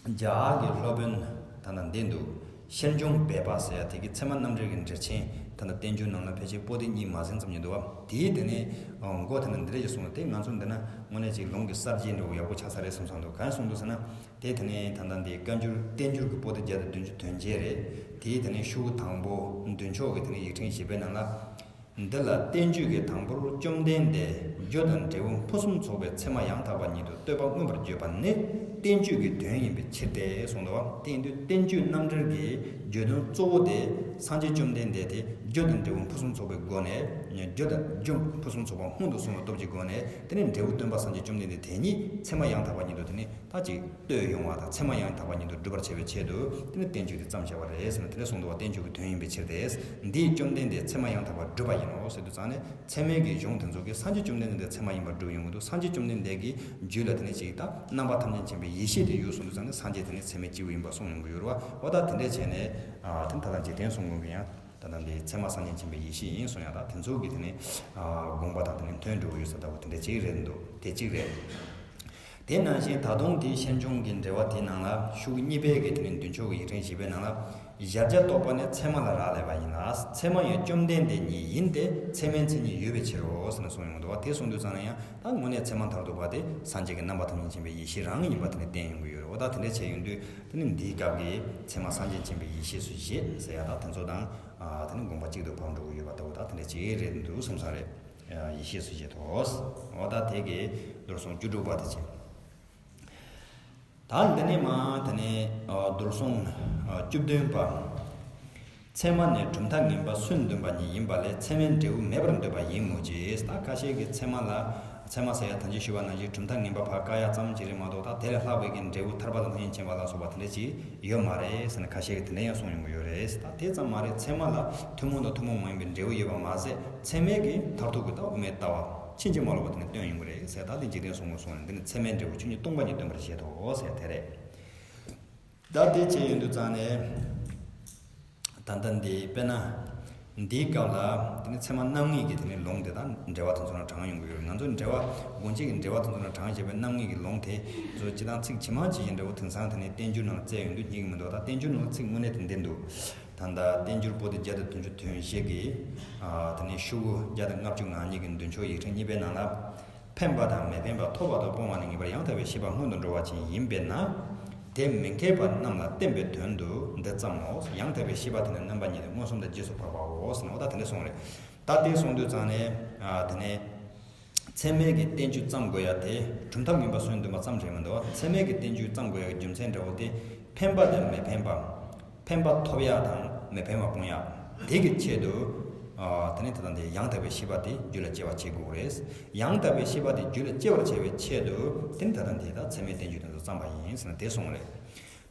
རྒྱ་གར་གྱི་སློབ་དཔོན་ད་ལྟ་འདི་འདུག་ཤེར་འབྱུང་སྦས་པ་ཟེར་ཡ་དེ་གི་ཚད་མ་རྣམ་འགྲེལ་གྱི་འགྲེལ་ཆེན་ད་ལྟ་བསྟན་འགྱུར་ནང་ལ་ཕལ་ཆེར་པོ་ཏི་གཉིས་མ་ཟིན་ཙམ་ཡིན་འདུག་བ། དེའི་དེ་ནས་མགོ་དེ་ནས་འདི་འདྲ་ཞིག་གསུངས། དེ་ང་ཚོ་འདི་ན་དངོས་གནས་ཅིག་ལུང་གི་གསར་བརྗེ་འདྲ་བོ་ཡག་པོ་ཆགས་ས་རེད་བསམ་བསམ་འདུག་གང་གསུངས་འདུག་ཟེར་ན། དེ་དེ་ནས་ད་ལྟ་འདི་བཀའ་འགྱུར་བསྟན་འགྱུར་གྱི་པོ་ཏི་བརྒྱ་དང་བདུན་ཅུ་དོན་བརྒྱད་རེད། དེའི་དེ་ནས་ཤོག་གུ་དང་པོ་མདུན་ཕྱོགས་ཀྱི་དེ་ནས་ཡིག་ཕྲེང་བཞི་པའི་ནང་ལ། འདི་ལ་བསྟན་བཅོས་ཀྱི་དང་པོར་བཅོམ་ལྡན་འདས་རྒྱུ་དང་འབྲས་བུ་ཕུན་སུམ་ཚོགས་པའི་ཚད་མ་ཡང་དག་པ་ཉིད་དུ་བསྟོད་པ་མངོན་པར་བརྗོད་པ་ནི་བསྟན་བཅོས་ཀྱི་དོན་ཡིན་པའི་ཕྱིར་ཏེ་གསུངས་འདུག་བ། དེ་ཡིན་དུས་བསྟན་བཅོས་རྣམ་འགྲེལ་གྱི་བརྗོད་དོན་གཙོ་བོ་དེ་སངས་རྒྱས་བཅོམ་ལྡན་འདས་དེ་རྒྱུ་དང་འབྲས་བུ་ཕུན་སུམ་ཚོགས་པའི་སྒོ་ནས་རྒྱུ་དང་རྒྱུ་ཕུན་སུམ་ཚོགས་པ་སྔོན་དུ་སོང་བའི་སྟོབས་ཀྱི་སྒོ་ནས་དེ་ནས་འབྲས་བུ་སྟོན་པ་སངས་རྒྱས་བཅོམ་ལྡན་འདས་དེ་ཉིད་ཚད་མ་ཡང་དག་པ་ཉིད་དུ་དེ་ནས། ད་ཅིག་བསྟོད་ཡོང་བ་དང་ཚད་མ་ཡང་དག་པ་ཉིད་དུ་སྒྲུབ་པར་བྱ་བའི་ཆེད་དུ་དེ་ནི་བསྟན་བཅོས་དེ་བརྩམས་བཞག་པ་རེད་ཟེར་ན་དེ་འདྲ་གསུངས་འདུག་བ། བསྟན་བཅོས་ཀྱི་དོན་ཡིན་པའི་ཕྱིར་ཏེ། འདིས་བཅོམ་ལྡན་འདས་ཚད་མ་ཡང་དག་པར་སྒྲུབ་པ་ཡིན་ནོ་ཟེར་དུས་ཙང་ནས་ཚད་མའི་གི་གཞུང་དེ་ཚོ་གིས་སངས་རྒྱས་བཅོམ་ལྡན་འདས་ཚད་མ་ཡིན་པར་སྒྲུབ་ཡོང་གི་འདུག་སངས་རྒྱས་བཅོམ་ལྡན་འདས་ཀྱི་རྒྱུད་ལ་དེ་ནི་ཅིག་ད་རྣམ་པ་ཐམས་ཅད་མཁྱེན་པའི་ཡེ་ཤེས་དེ་ཡོད་གསུངས་དུས་ཙང་ནས་སངས་རྒྱས་དེ་ནི་ཚད་མའི་སྐྱེས་བུ་ཡིན་པ་གསུངས་ཡོང་གི་ཡོད་རེད་བ། འོ་ད་དེ་འདྲ་བྱས་ནས་དེ་ད་ལྟ་འཇིག་རྟེན་གསུང་ངོ་གི་ཡང་། ད་ལྟ་འདི་ཚད་མ་སངས་རྒྱས་མཁྱེན་པའི་ཡེ་ཤེས་ཡིན་གསུང་ཡ་ད་དེ་ཚོ་གི་དེ་ནི་ཨ་དགོངས་པ་དང་དེ་ནི་མཐུན་འགྲོ་གི་ཡོད་ས་ལྟ་བུ་དེ་འདྲ་ཅིག་རེད་འདུག་དེ་གཅིག་རེད། དེ་ནང་བཞིན་ད་དུང་དེའི་ཤེར་འབྱུང་གི་འགྲེལ་པ་དེའི་ནང་ལ་ཤོག་གཉིས་པའི་གི་དེ་ནི་མདུན་ཕྱོགས་ཀྱི་ཡིག་ཕྲེང་བཞི་པའི་ནང་ལ་གཞལ་བྱ་རྟོགས་པ་ནི་ཚད་མ་ལ་རག་ལས་པ་ཡིན་ལ། ཚད་མ་ཡང་བཅོམ་ལྡན་འདས་ཉིད་ཡིན་ཏེ་ཚད་མའི་མཚན་ཉིད་ཡོད་པའི་ཕྱིར་རོ་ཟེར་ནས་གསུངས་ཡོང་འདུག་བ། དེ་གསུངས་དུས་ཙང་ན་ཡང་ད་དངོས་གནས་ཚད་མ་མཐར་ཐུག་པ་དེ་སངས་རྒྱས་ཀྱི་རྣམ་པ་ཐམས་ཅད་མཁྱེན་པའི་ཡེ་ཤེས་རང་ཡིན་པ་དེ་ནི་བསྟན་ཡོང་གི་ཡོད་རེད་བ། ད་དེ་འདྲ་བྱས་ཡོང་དུས་དེ་ནི་འདིའི་སྐབས་ཀྱི་ཚད་མ་སངས་རྒྱས་མཁྱེན་པའི་ཡེ་ཤེས་སུ་བཞེད་ཟེར་ཡ་ད་དེ་ཚོ་དང་། ཨ། དེ་ནི་དགོངས་པ་གཅིག་ཏུ་བབས་འགྲོ་གི་ཡོད་པ་ལྟ་བུ་དང་དེ་འདྲ་ཅིག་རེད་འདུག་བསམ་ས་རེད། ཡེ་ཤེས་སུ་བཞེད་དོ། འོ་ད་དེ་གའི་མདོར་གསུངས་བཅུ་དྲུག་པ་དེ་བྱས། ད་འདི་ནས་མ་དེ་ནས་མདོར་གསུངས་བཅུ་བདུན་པ། ཚད་མ་ནི་གྲུབ་མཐའ་ངན་པ་སུན་འདོན་པ་ཉིད་ཡིན་པ་ལས་ཚད་མའི་འབྲས་བུ་མེད་པར་འདོད་པ་ཡིན་མོད་ཀྱི། ད་ཁ་ཤས་ཀྱིས་ཚད་མ་ལ་ཚད་མ་ཟེར་ཡ་ད་ཅི་ཞུས་པ་ནང་བཞིན་གྲུབ་མཐའ་ངན་པ་ཕར་བཀག་ཡ་ཙམ་ཅིག་རེད་མ་གཏོགས་ད་དེ་ལས་ལྷག་པའི་གི་འབྲས་བུ་ཐར་པ་དང་ཐམས་ཅད་མཁྱེན་པ་ལ་སོགས་པ་དེ་འདྲ་ཅིག་ཡོད་མ་རེད་ཟེར་ནས་ཁ་ཤས་ཀྱིས་དེ་འདྲ་ཡང་གསུངས་ཡོང་གི་ཡོད་རེད། ད་དེ་ཙམ་མ་རེད། ཚད་མ་ལ་ཐུན་མོང་དང་ཐུན་མོང་མ་ཡིན་པའི་འབྲས་བུ་ཡོད་པ་མ་ཟད་ཚད་མའི་གི་མཐར་ཐུག་གི་ད་དབུ་མའི་ལྟ་བ་ཕྱིན་ཅི་མ་ལོག་པ་དེ་ནི་སྟོན་ཡོང་གི་རེད་ཟེར། ད་དེ་འཇིག་རྟེན་གསུང་ངོ་གསུངས་ནས་འདི་ནི་ཚད་མའི་འབྲས་བུ་ཆོས་ཉིད་སྟོང་པ་ཉིད་སྟོན་པར་བཞེད་དོ་ཟེར་དེ་རེད། ད་དེ་བྱས་ཡོང་དུས་ཙང་ནས། ད་ལྟ་འདི་དཔེར་ན། འདིའི་སྐབས་ལ་དེ་ནི་ཚད་མ་རྣམ་ངེས་ཀྱི་དེ་ནི་ལུང་དེ་དང་འགྲེལ་པ་དེ་ཚོ་ནང་དྲངས་ཡོང་གི་ཡོད་རེད། ང་ཚོ་འགྲེལ་པ་དགོངས་གཅིག་གི་འགྲེལ་པ་དེ་ཚོ་ནང་དྲངས་བྱས་པའི་རྣམ་ངེས་ཀྱི་ལུང་དེ་ཚོ་སྤྱི་དང་ཚིག་ཇི་མང་ཇི་བཞིན་འགྲེལ་པ་དེང་སང་དེ་ནི་བསྟན་འགྱུར་ནང་བཙལ་ཡོང་དུས་རྙེད་ཀྱི་མི་འདུག་ད་བསྟན་འགྱུར་ནང་ཚིག་དངོས་གནས་དེ་འདི་འདུག་ད་ལྟ་བསྟན་འགྱུར་པོ་ཏི་བརྒྱ་དང་བདུན་ཅུ་དོན་བཞི་གི་དེ་ནི་ཤོག་གུ་བརྒྱ་དང་ལྔ་བཅུ་ང་གཉིས་ཀྱི་མདུན་ཕྱོགས་ཡིག་ཕྲེང་གཉིས་པའི་ནང་ལ། འཕེན་པ་དང་མི་འཕེན་པ་ཐོབ་པ་དང་སྤོང་བ་ནི་ངེས་པར་ཡང་དག་པའི་ཤེས་པ་སྔོན་དུ་འགྲོ་བ་ཅན་ཡིན་པས་ན། དེ་མི་མཁས་པ་རྣམས་ལ་བསྟན་པའི་དོན་དུ་འདི་བརྩམས་མོ། ཡང་དག་པའི་ཤེས་པ་དེ་ནི་རྣམ་པ་གཉིས་ཏེ། མངོན་སུམ་དང་རྗེས་སུ་དཔག་པའོ་ཟེར་ནས་འོ་ད་དེ་འདྲ་གསུངས་རེད། ད་དེ་གསུངས་དུས་ཙང་ནས་ཨ་དེ་ནས་ཚད་མའི་གི་བསྟན་བཅོས་བརྩམས་དགོས་ཡ་དེ་གྲུབ་མཐའ་ངན་པ་སུན་འདོན་པ་ཙམ་རེད་མི་འདུག་ཚད་མའི་གི་བསྟན་བཅོས་བརྩམས་དགོས་ཡ་གི་རྒྱུ་མཚན་འདྲ་བོ་དེ་འཕེན་པ་དང་མི་འཕེན་པ། འཕེན་པ་ཐོབ་ཡག་དང་མི་འཕེན་པ་སྤོང་ཡག་དེ་གི་ཆེད་དུ། ཨ་དེ་ནས་ད་ལྟ་འདི་ཡང་དག་པའི་ཤེས་པ་དེ་རྒྱུད་ལ་སྐྱེ་བར་བྱེད་དགོས་རེད། ཡང་དག་པའི་ཤེས་པ་དེ་རྒྱུད་ལ་སྐྱེ་བར་བྱ་བའི་ཆེད་དུ་དེ་ནི་ད་ལྟ་འདི་ད་ཚད་མའི་བསྟན་བཅོས་དེ་ཚོ་བརྩམས་པ་ཡིན་ཟེར་ནས་དེ་གསུངས་རེད།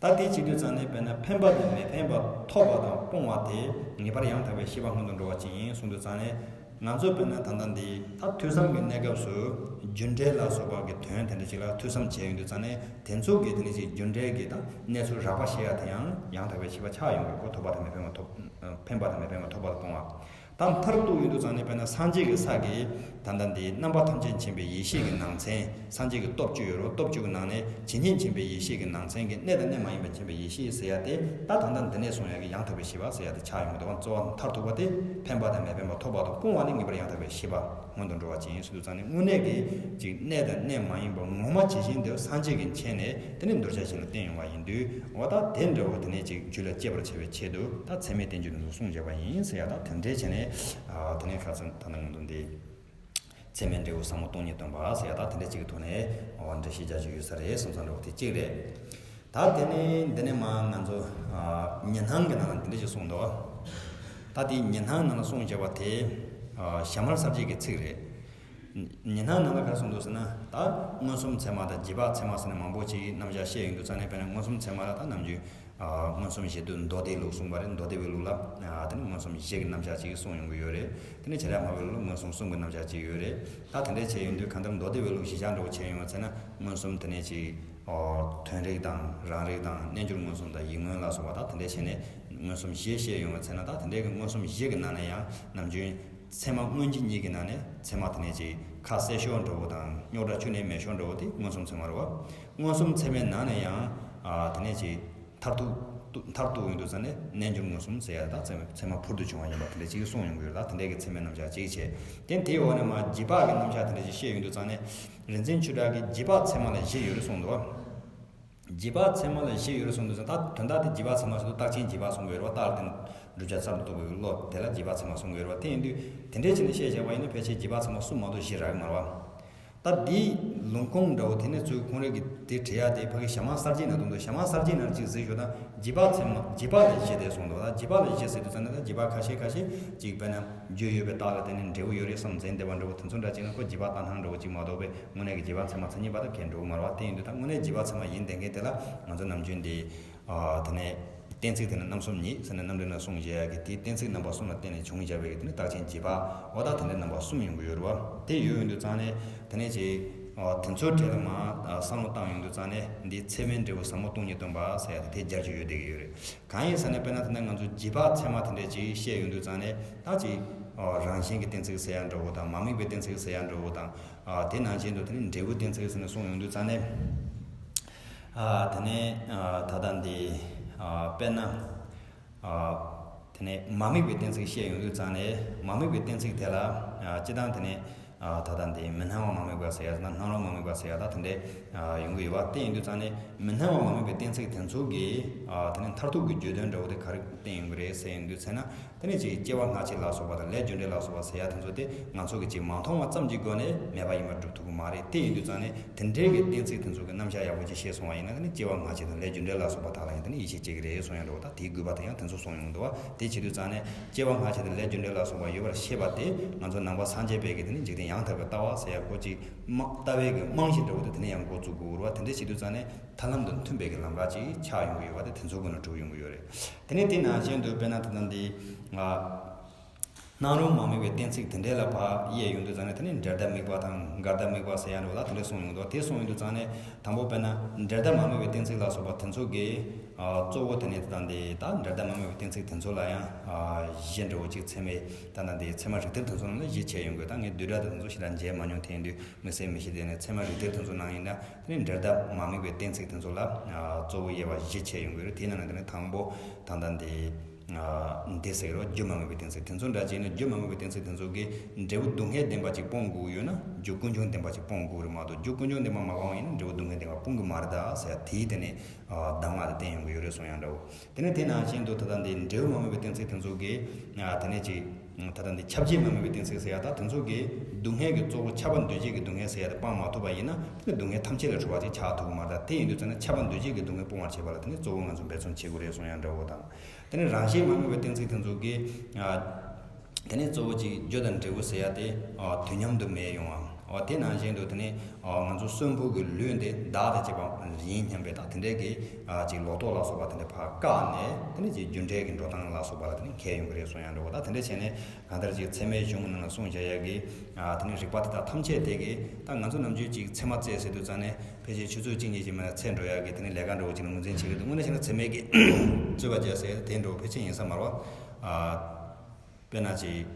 ད་དེ་བྱེད་དུས་ཙང་ནས་དཔེར་ན་འཕེན་པ་དང་མི་འཕེན་པ་ཐོབ་པ་དང་སྤོང་བ་དེ་ངེས་པར་ཡང་དག་པའི་ཤེས་པ་སྔོན་དུ་འགྲོ་བ་ཅིག་ཡིན་གསུངས་དུས་ཙང་ནས། ང་ཚོ་དཔེར་ན་ད་ལྟ་འདི་ད་ཐོས་བསམ་གྱི་གནས་སྐབས་སུ་རྒྱུ་འབྲས་ལ་སོགས་པ་གི་དོན་དེ་འདྲ་ཞིག་ལ་ཐོས་བསམ་བྱས་ཡོང་དུས་ཙང་ནས་དེ་ཚོ་གི་དེ་ནི་ཅིག་རྒྱུ་འབྲས་ཀྱི་ད་གནས་ཚུལ་རགས་པ་ཤེས་ཡ་དེ་ཡང་ཡང་དག་པའི་ཤེས་པ་ཆགས་ཡོང་གི་གོ། ཐོབ་པ་དང་མི་འཕེན་པ་ཐོབ། འཕེན་པ་དང་མི་འཕེན་པ་ཐོབ་པ་དང་སྤོང་བ། ད་མཐར་གཏུགས་ཡོང་དུས་ཙང་ནས་དཔེར་ན་སངས་རྒྱས་ཀྱི་ས་གི་ད་ལྟ་འདི་རྣམ་པ་ཐམས་ཅད་མཁྱེན་པའི་ཡེ་ཤེས་ཀྱི་ནང་ཚན། སངས་རྒྱས་ཀྱི་སྟོབས་བཅུ་ཡོད་རེད། སྟོབས་བཅུ་གི་ནང་ནས་ཇི་སྙེད་མཁྱེན་པའི་ཡེ་ཤེས་ཀྱི་ནང་ཚན་གྱི་གནས་དང་གནས་མ་ཡིན་པ་མཁྱེན་པའི་ཡེ་ཤེས་ཟེར་ཡ་དེ། ད་ད་ལྟ་འདི་ནས་གསུངས་ཡ་གི་ཡང་དག་པའི་ཤེས་པ་ཟེར་ཡ་དེ་ཆགས་ཡོང་གི་འདུག་བ། གཙོ་བོ་མཐར་ཐུག་པ་དེ་ཕན་པ་དང་མི་ཕན་པ་ཐོབ་པ་དང་སྤོང་བ་ནི་ངེས་པར་ཡང་དག་པའི་ཤེས་པ་སྔོན་དུ་འགྲོ་བ་ཅན་ཡིན་ཟེར་དུས་ཙང་ནས། དངོས་གནས་ཀྱི་ཅིག་གནས་དང་གནས་མ་ཡིན་པ་ངོ་མ་ཇི་བཞིན་དུ་སངས་རྒྱས་ཀྱིས་མཁྱེན་ནས་དེ་ནས་གདུལ་བྱ་གཞན་ལ་བསྟན་ཡོང་བ་ཡིན་དུས། འོ་ད་དེ་འདྲ་བོ་དེ་ནས་ཅིག་རྒྱུད་ལ་སྐྱེ་བར་བྱ་བའི་ཆེད་དུ་ད་ཚད་མའི་བསྟན་བཅོས་དེ་ཚོ་གསུངས་བཞག་པ་ཡིན་ཟེར་ཡ། ད་དེ་འདྲའི་བྱས་ནས། ཨ། དེ་ནས་ཁ་སང་ད་ནང་དུ་འདི་ཚད་མའི་འབྲས་བུ་ཟབ་མོ་སྟོང་ཉིད་སྟོན་པ་ཟེར་ཡ་ད་དེ་འདྲ་ཅིག་གི་ཐོག་ནས། འོ། འགྲེལ་བཤད་རྒྱག་རྒྱུ་ཡོད་ས་རེད་བསམ་བསམ་འདྲ་བོ་དེ་གཅིག་རེད། ད་དེ་ནས་འདི་ནས་མ་ང་ཚོ། ཨ། ཉི་སྣང་གི་ནང་ལ་འདི་འདྲ་ཞིག་གསུངས་འདུག་ད་དེ་ཉི་སྣང་ནང་ལ་གསུངས་བྱས་པ་དེ། ཨ། ཞྭ་དམར་གསལ་བྱེད་ཀྱི་ཚིག་རེད། ཉི་སྣང་ནང་ལ་ག་རེ་གསུངས་འདུག་ཟེར་ན། ད་མངོན་སུམ་ཚད་མ་དང་རྗེས་དཔག་ཚད་མ་ཟེར་ནས་མང་པོ་ཅིག་རྣམ་གཞག་བཤད་ཡོང་དུས་ཙང་ནས། དཔེར་ན་མངོན་སུམ་ཚད་མ་ལ་ད་ནམ་རྒྱུན། ཨ། མངོན་སུམ་བཞི་བསྡུས་མདོ་སྡེའི་ལུགས་གསུངས་པ་རེད། མདོ་སྡེ་པའི་ལུགས་ལ། ཨ། དེ་ནི་མངོན་སུམ་བཞི་གི་རྣམ་གཞག་ཅིག་གསུངས་ཡོང་གི་ཡོད་རེད། དེ་ནས་བྱེ་བྲག་སྨྲ་བའི་ལུགས་ལ་མངོན་སུམ་གསུམ་གྱི་རྣམ་གཞག་ཅིག་ཡོད་རེད། ད་དེ་འདྲ་བྱས་ཡོང་དུས་གང་ལྟར་མདོ་སྡེ་པའི་ལུགས་གཞི་བཞག་འདྲ་བོ་བྱས་ཡོང་བ་ཚེ་ན། མངོན་སུམ་དེ་ནས་ཅིག་ཨོ། དོན་རིག་དང་རང་རིག་དང་རྣལ་འབྱོར་མངོན་སུམ་དང་ཡིད་མངོན་ལ་སོགས་པ། ད་དེ་འདྲ་བྱས་ནས་མངོན་སུམ་བཞི་བཤད་ཡོང་བ་ཚེ་ན། ད་དེ་འདྲའི་གི་མངོན་སུམ་བཞི་གི་ནང་ནས་ཡང་ནམ་རྒྱུན་ཚད་མ་དངོས་གཞི་གཉིས་ཀྱི་ནང་ནས་ཚད་མ་དེ་ནས་ཅིག་ཁ་གསལ་ཤོས་འདྲ་བོ་དང་རྙོག་དྲ་ཁྱོན་ནས་མེད་ཤོས་འདྲ་བོ་དེ་མངོན་སུམ་ཚད་མ་རེད་བ། མངོན་སུམ་ཚད་མའི་ནང་ནས་ཡང་། ཨ། དེ་ནས་ཅིག་མཐར་ཐུག་མཐར་ཐུག་ཡོང་དུས་ཙང་ནས་རྣལ་འབྱོར་མངོན་སུམ་ཟེར་ཡ་ད་ཚད་མ་ཚད་མ་ཕུལ་དུ་བྱུང་བ་ཡིན་པ་དེ་འདྲ་ཅིག་གསུངས་ཡོང་གི་ཡོད། ད་དེ་འདྲའི་གི་ཚད་མའི་རྣམ་གཞག་ཅིག་བྱས། དེ་དེའི་འོག་ནས་མ་རྗེས་དཔག་གི་རྣམ་གཞག་དེ་འདྲ་ཅིག་བཤད་ཡོང་དུས་ཙང་ནས། རིན་ཆེན་ཆོས་གྲགས་ཀྱིས་རྗེས་དཔག་ཚད་མ་ལ་བཞི་ཡོད་རེད་གསུངས་འདུག་རྗེས་དཔག་ཚད་མ་ལ་བཞི་ཡོད་རེད་གསུངས་དུས་ཙང་། ད་དོན་དག་དེ་རྗེས་དཔག་ཚད་མ་ཟེར་དུས་རྟགས་ཅན་རྗེས་དཔག་གསུང་གི་ཡོད་རེད་བ། རྟགས་ལ་བརྟེན་བསྒྲུབ་བྱ་གསར་དུ་རྟོགས་པའི་བློ་དེ་ལ་རྗེས་དཔག་ཚད་མ་གསུང་གི་ཡོད་རེད་བ། དེ་ཡིན་དུས་དེ་འདྲའི་ཆ་ནས་བཤད་བྱས་པ་ཡིན་ན་ཕལ་ཆེར་རྗེས་དཔག་ཚད་མ་གསུམ་མ་གཏོགས་བཞི་རག་གི་མ་རེད་བ། ད་འདིའི་ལུང་ཁུངས་འདྲ་བོ་དེ་ནས་ཚུར་ཁོང་རང་གིས་དེ་བྲིས་ཡ་དེ་ཕ་གི་ཞྭ་དམར་གསལ་བྱེད་ནང་དུ་འདུག་ཞྭ་དམར་གསལ་བྱེད་ནང་གཅིག་གཟིགས་ཞོག་དང་། རྗེས་དཔག་ཚད་མ། རྗེས་དཔག་ལ་བཞི་དེ་གསུངས་འདུག་ད་རྗེས་དཔག་ལ་བཞི་ཟེར་དུས་ཙང་ནས། ད་རྗེས་དཔག་ཁ་ཤས་ཁ་ཤས་ཅིག་དཔེར་ན་རྒྱུ་ཡོད་པའི་རྟགས་ལ་བརྟེན་ནས་འབྲས་བུ་ཡོད་རེད་བསམ་འཛིན་བསྡད་པ་འདྲ་བོ་དེ་ཚོ་འདྲ་ཅིག་ན། ཁོ་རྗེས་དཔག་ལྟ་སྣང་འདྲ་བོ་ཅིག་མ་གཏོགས་པའི་དངོས་གནས་ཀྱི་རྗེས་དཔག་ཚད་མ་མཚན་ཉིད་པ་དང་གས་འགྲོ་གི་མ་རེད་བ། དེ་ཡིན་དུས་ད་དངོས་གནས་རྗེས་དཔག་ཚད་མ་ཡིན་བསྡད་མཁན་དེ་ལ་ང་ཚོ་ནམ་རྒྱུན་འདི། ཨ། དེ་ནས་གཏན་ཚིགས་དེ་ནི་རྣམ་གསུམ་ཉིད་ཟེར་ནས་རྣམ་འགྲེལ་ནང་གསུངས་བཞག་ཡ་གི་དེའི་གཏན་ཚིགས་རྣམ་པ་གསུམ་ལ་བརྟེན་ནས་བྱུང་བཞག་པའི་གི་དེ་ནི་རྟགས་ཅན་རྗེས་དཔག་འོ་ད་དེ་འདྲའི་རྣམ་པ་གསུམ་ཡོང་གི་ཡོད་རེད་བ། དེ་ཡོད་ཡོང་དུས་ཙང་ནས་དེ་ནས་ཅིག་ཨ། དེ་ཚོའི་གྲས་ལ་མ། ཨ། བསམ་བློ་བཏང་ཡོང་དུས་ཙང་ནས་འདི་ཚད་མའི་འབྲས་བུ་ཟབ་མོ་སྟོང་ཉིད་སྟོན་པ་ཟེར་ཡ་དེ་དེ་སྦྱར་རྒྱུ་ཡོད་བསྡད་ཀྱི་ཡོད་རེད། གང་ཡིན་ཟེར་ན། དཔེར་ན་དེ་འདྲ་ང་ཚོ་རྗེས་དཔག་ཚད་མ་དེ་འདྲ་ཅིག་བཤད་ཡོང་དུས་ཙང་ནས། ད་ཅིག་ཨ། རང་བཞིན་གྱི་གཏན་ཚིགས་ཟེར་ཡ་འདྲ་བོ་དང་། མ་དམིགས་པའི་གཏན་ཚིགས་ཟེར་ཡ་འདྲ་བོ་དང་། ཨ། དེ་ནང་བཞིན་དུ་དེ་ནི་འབྲས་བུའི་གཏན་ཚིགས་ཟེར་ནས་གསུངས་ཡོང་དུས་ཙང་ནས། ཨ། དེ་ནས། ཨ། ད་ལྟ་འདི། ཨ། དཔེར་ན། ཨ། དེ་ནས་མ་དམིགས་པའི་གཏན་ཚིགས་བཤད་ཡོང་དུས་ཙང་ནས། མ་དམིགས་པའི་གཏན་ཚིགས་དེ་ལ། ཨ། སྤྱིར་བཏང་དེ་ནས། ཨ། ད་ལྟ་འདི་མི་སྣང་བ་མ་དམིགས་པ་ཟེར་ཡ་དང་། སྣང་རུང་མ་དམིགས་པ་ཟེར་ཡ་ད་དེ་འདྲས། ཨ། ཡོང་གི་ཡོད་པ། དེ་ཡིན་དུས་ཙང་ནས་མི་སྣང་བ་མ་དམིགས་པའི་གཏན་ཚིགས་དེ་ཚོ་གིས། ཨ། དེ་ནས་མཐར་ཐུག་གི་བརྗོད་དོན་འདྲ་བོ་དེ་ག་རེ་བསྟན་ཡོང་གི་རེད་ཟེར་ཡོང་དུས་ཙང་ན། དེ་ནས་ཅིག་སྐྱེ་བ་སྔ་ཕྱི་ལ་སོགས་པ་དང་། ལས་རྒྱུ་འབྲས་ལ་སོགས་པ་ཟེར་ཡ་དེ་ཚོ་དེ་ང་ཚོ་གིས་ཅིག་མ་མཐོང་བ་ཙམ་གྱི་སྒོ་ནས་མེད་པ་ཡིན་པར་སྒྲུབ་ཐུབ་ཀྱི་མ་རེད། དེ་ཡིན་དུས་ཙང་ནས་དེ་འདྲའི་གི་གཏན་ཚིགས་དེ་ཚོ་གི་རྣམ་གཞག་ཡག་པོ་ཅིག་ཤེས་སོང་བ་ཡིན་ན། དེ་ནི་སྐྱེ་བ་སྔ་ཕྱི་དང་ལས་རྒྱུ་འབྲས་ལ་སོགས་པ་དག་ལ་ཡང་དེ་ནི་ཡིད་ཆེས་སྐྱེ་གི་རེད་གསུང་ཡ་འདྲ་བོ་དང་། དེའི་དགོས་པ་དེ་ཡང་དེ་ཚོ་གསུངས་ཡོང་གི་འདུག་བ། དེ་བྱེད་དུས་ཙང་ནས་སྐྱེ་བ་སྔ་ཕྱི་དང་ལས་རྒྱུ་འབྲས་ལ་སོགས་པ་ཡོད་པར་ཤེས་པ་དེ་ང་ཚོ་ནང་པ་སངས་རྒྱས་པའི་གི་དེ་ནི་འཇིག་རྟེན་ཡང་དག་པའི་ལྟ་བ་ཟེར་ཡ་ཁོ་ཅིག་མ། ལྟ་བའི་གི་རྨང་གཞི་འདྲ་བོ་དེ་དེ་ནས་ཡང་འགོ་བཙུགས་དགོས་རེད་བ། དེ་འདྲ་བྱེད་དུས་ཙང་ནས་ཐར་ལམ་དང་མཐུན་པའི་གི་ལམ་ཁ་ཅིག་ཆགས་ཡོང་གི་ཡོད་པ་དེ་དེ་ཚོ་སྒོ་ནས་གྲུབ་ཡོང་གི་ཡོད་རེད། དེ་ནས་དེ་ནང་བཞིན་དུ་དཔེར་ན་ད་ལྟ་འདི། ཨ། སྣང་རུང་མ་དམིགས་པའི་གཏན་ཚིགས་དེ་འདྲའི་ལ་ཕར་དབྱེ་ཡོང་དུས་ཙང་ནས། དེ་ནི་འབྲེལ་ཟླ་དམིགས་པ་དང་འགལ་ཟླ་དམིགས་པ་ཟེར་ཡ་འདྲ་བོ་ལ་དེ་འདྲ་གསུངས་ཡོང་འདུག་དེ་གསུངས་ཡོང་དུས་ཙང་ནས་དང་པོ་དཔེར་ན་འབྲེལ་ཟླ་མ་དམིགས་པའི་གཏན་ཚིགས་ལ་སོགས་པ་དེ་ཚོ་གིས། ཨ། གཙོ་བོ་དེ་ནི་ད་ལྟ་འདི་ད་འབྲེལ་ཟླ་མ་དམིགས་པའི་གཏན་ཚིགས་དེ་ཚོ་ལ་ཡང་། ཨ། བཞི་འདྲ་བོ་ཅིག་ཚད་མའི། ད་ལྟ་འདི་ཚད་མ་རིགས་གཏེར་དེ་ཚོ་ནང་ལ་བཞི་ཕྱེ་ཡོང་གི། ད་ངས་བསྡུས་གྲྭ་དེ་ཚོ་ཞེ་དྲག་མཇལ་མ་མྱོང་། དེ་ཡིན་དུས་དམིགས་བསལ་མི་ཤེས། དེ་ནས་ཚད་མ་རིགས་གཏེར་དེ་ཚོ་ནང་ཡིན་ན། དེ་ནས་འབྲེལ་ཟླ་མ་དམིགས་པའི་གཏན་ཚིགས་དེ་ཚོ་ལ། ཨ། གཙོ་བོ་དབྱེ་བ་བཞི་ཕྱེ་ཡོང་གི་རེད། དེའི་ནང་ནས་དེ་ནས་དང་པོ་ད་ལྟ་འདི། ཨ། འདི་ཟེར་རོ། རྒྱུ་མ་དམིགས་པའི་གཏན་ཚིགས་དེ་ཚོ་འདྲ་ཅིག་ནི། རྒྱུ་མ་དམིགས་པའི་གཏན་ཚིགས་དེ་ཚོ་གིས་འབྲས་བུ་སྡུག་བསྔལ་བདེན་པ་ཅིག་སྤོང་དགོས་ཀྱི་ཡོད་ན། རྒྱུ་ཀུན་འབྱུང་བདེན་པ་ཅིག་སྤོང་དགོས་རེད་མ་གཏོགས། རྒྱུ་ཀུན་འབྱུང་བདེན་པ་མ་སྤངས་པ་ཡིན་ན་འབྲས་བུ་སྡུག་བསྔལ་བདེན་པ་སྤོང་གི་མ་རེད་ད་ཟེར་ཡ་དེའི་དེ་ནས། ཨ། གདམས་ངག་དེ་བསྟན་ཡོང་གི་ཡོད་རེད་གསུང་ཡ་འདྲ་བོ། དེ་ནས་དེ་ནང་བཞིན་དུ་ད་ལྟ་འདི་འབྲས་བུ་མ་དམིགས་པའི་གཏན་ཚིགས་དེ་ཚོ་གིས། ཨ། དེ་ནས་ཅིག་ད་ལྟ་འདི་ཁྱབ་བྱེད་མ་དམིགས་པའི་གཏན་ཚིགས་ཟེར་ཡ་ད་དེ་ཚོ་གིས་སྡུག་བསྔལ་གྱི་གཙོ་བོ་ཁྱབ་པ་འདུ་བྱེད་ཀྱི་སྡུག་བསྔལ་ཟེར་ཡ་དེ་སྤང་མ་ཐུབ་པ་ཡིན་ན། དེ་ནི་སྡུག་བསྔལ་ཐམས་ཅད་ལས་གྲོལ་བ་ཅིག་ཆགས་ཐུབ་ཀྱི་མ་རེད། དེ་ཡིན་དུས་ཙང་ནས་ཁྱབ་པ་འདུ་བྱེད་ཀྱི་སྡུག་བསྔལ་སྤོང་བར་བྱེད་པ་ལ་དེ་ནི་གཙོ་བོ་ང་ཚོ་འབད་བརྩོན་བྱེད་དགོས་རེད་གསུང་ཡ་འདྲ་བོ་དང་། དེ་ནས་རང་བཞིན་མ་དམིགས་པའི་གཏན་ཚིགས་དེ་ཚོ་གིས། ཨ། དེ་ནས་གཙོ་བོ་ཅིག་རྒྱུ་དང་འབྲས་བུ་ཟེར་ཡ་དེ། ཨ། དུས་མཉམ་དུ་མེད་ཡོང་བ། ཨ། དེ་ནང་བཞིན་དུ་དེ་ནས། ཨ། ང་ཚོ་གསོན་པོ་གི་ལུས་འདི་བདག་དང་བཅས་པ་ཡིན་སྙམ་པའི། ད་དེ་འདྲའི་གི། ཨ། ཅིག་ལོག་རྟོག་ལ་སོགས་པ་དེ་འདྲ་ཕར་བཀག་ནས། དེ་ནས་ཅིག་རྒྱུ་འབྲས་ཀྱི་འགྲོ་སྟངས་ལ་སོགས་པ་ལ་དེ་ནས་མཁས་ཡོང་གི་རེད་གསུང་ཡ་འདྲ་བོ། ད་དེ་འདྲ་བྱས་ནས་གང་ལྟར་ཅིག་ཚད་མའི་གཞུང་ནང་ལ་གསུངས་བཞག་ཡ་གི། ཨ། དེ་ནས་རིགས་པ་དེ་དག་ཐམས་ཅད་དེ་གིས། ད་ང་ཚོ་ནམ་རྒྱུན་ཅིག་ཚད་མ་བཙལ་ཟེར་དུས་ཙང་ནས་ཕལ་ཆེར་ཆུ་ཚོད་གཅིག་གཉིས་ཅིག་མིན་ན་ཚད་འགྲོ་ཡ་གི་དེ་ནས་ལས་ཀ་འདྲ་བོ་ཅིག་ལ་ངོས་འཛིན་བྱེད་ཀྱི་འདུག་དངོས་གནས་བྱས་ན་ཚད་མའི་གི་རྩོད་པ་བྱས་ཟེར་དེ་འདྲ་བོ་ཕལ་ཆེར་ཡིན་ས་མ་རེད་བ། ཨ། དཔེར་ན་ཅིག་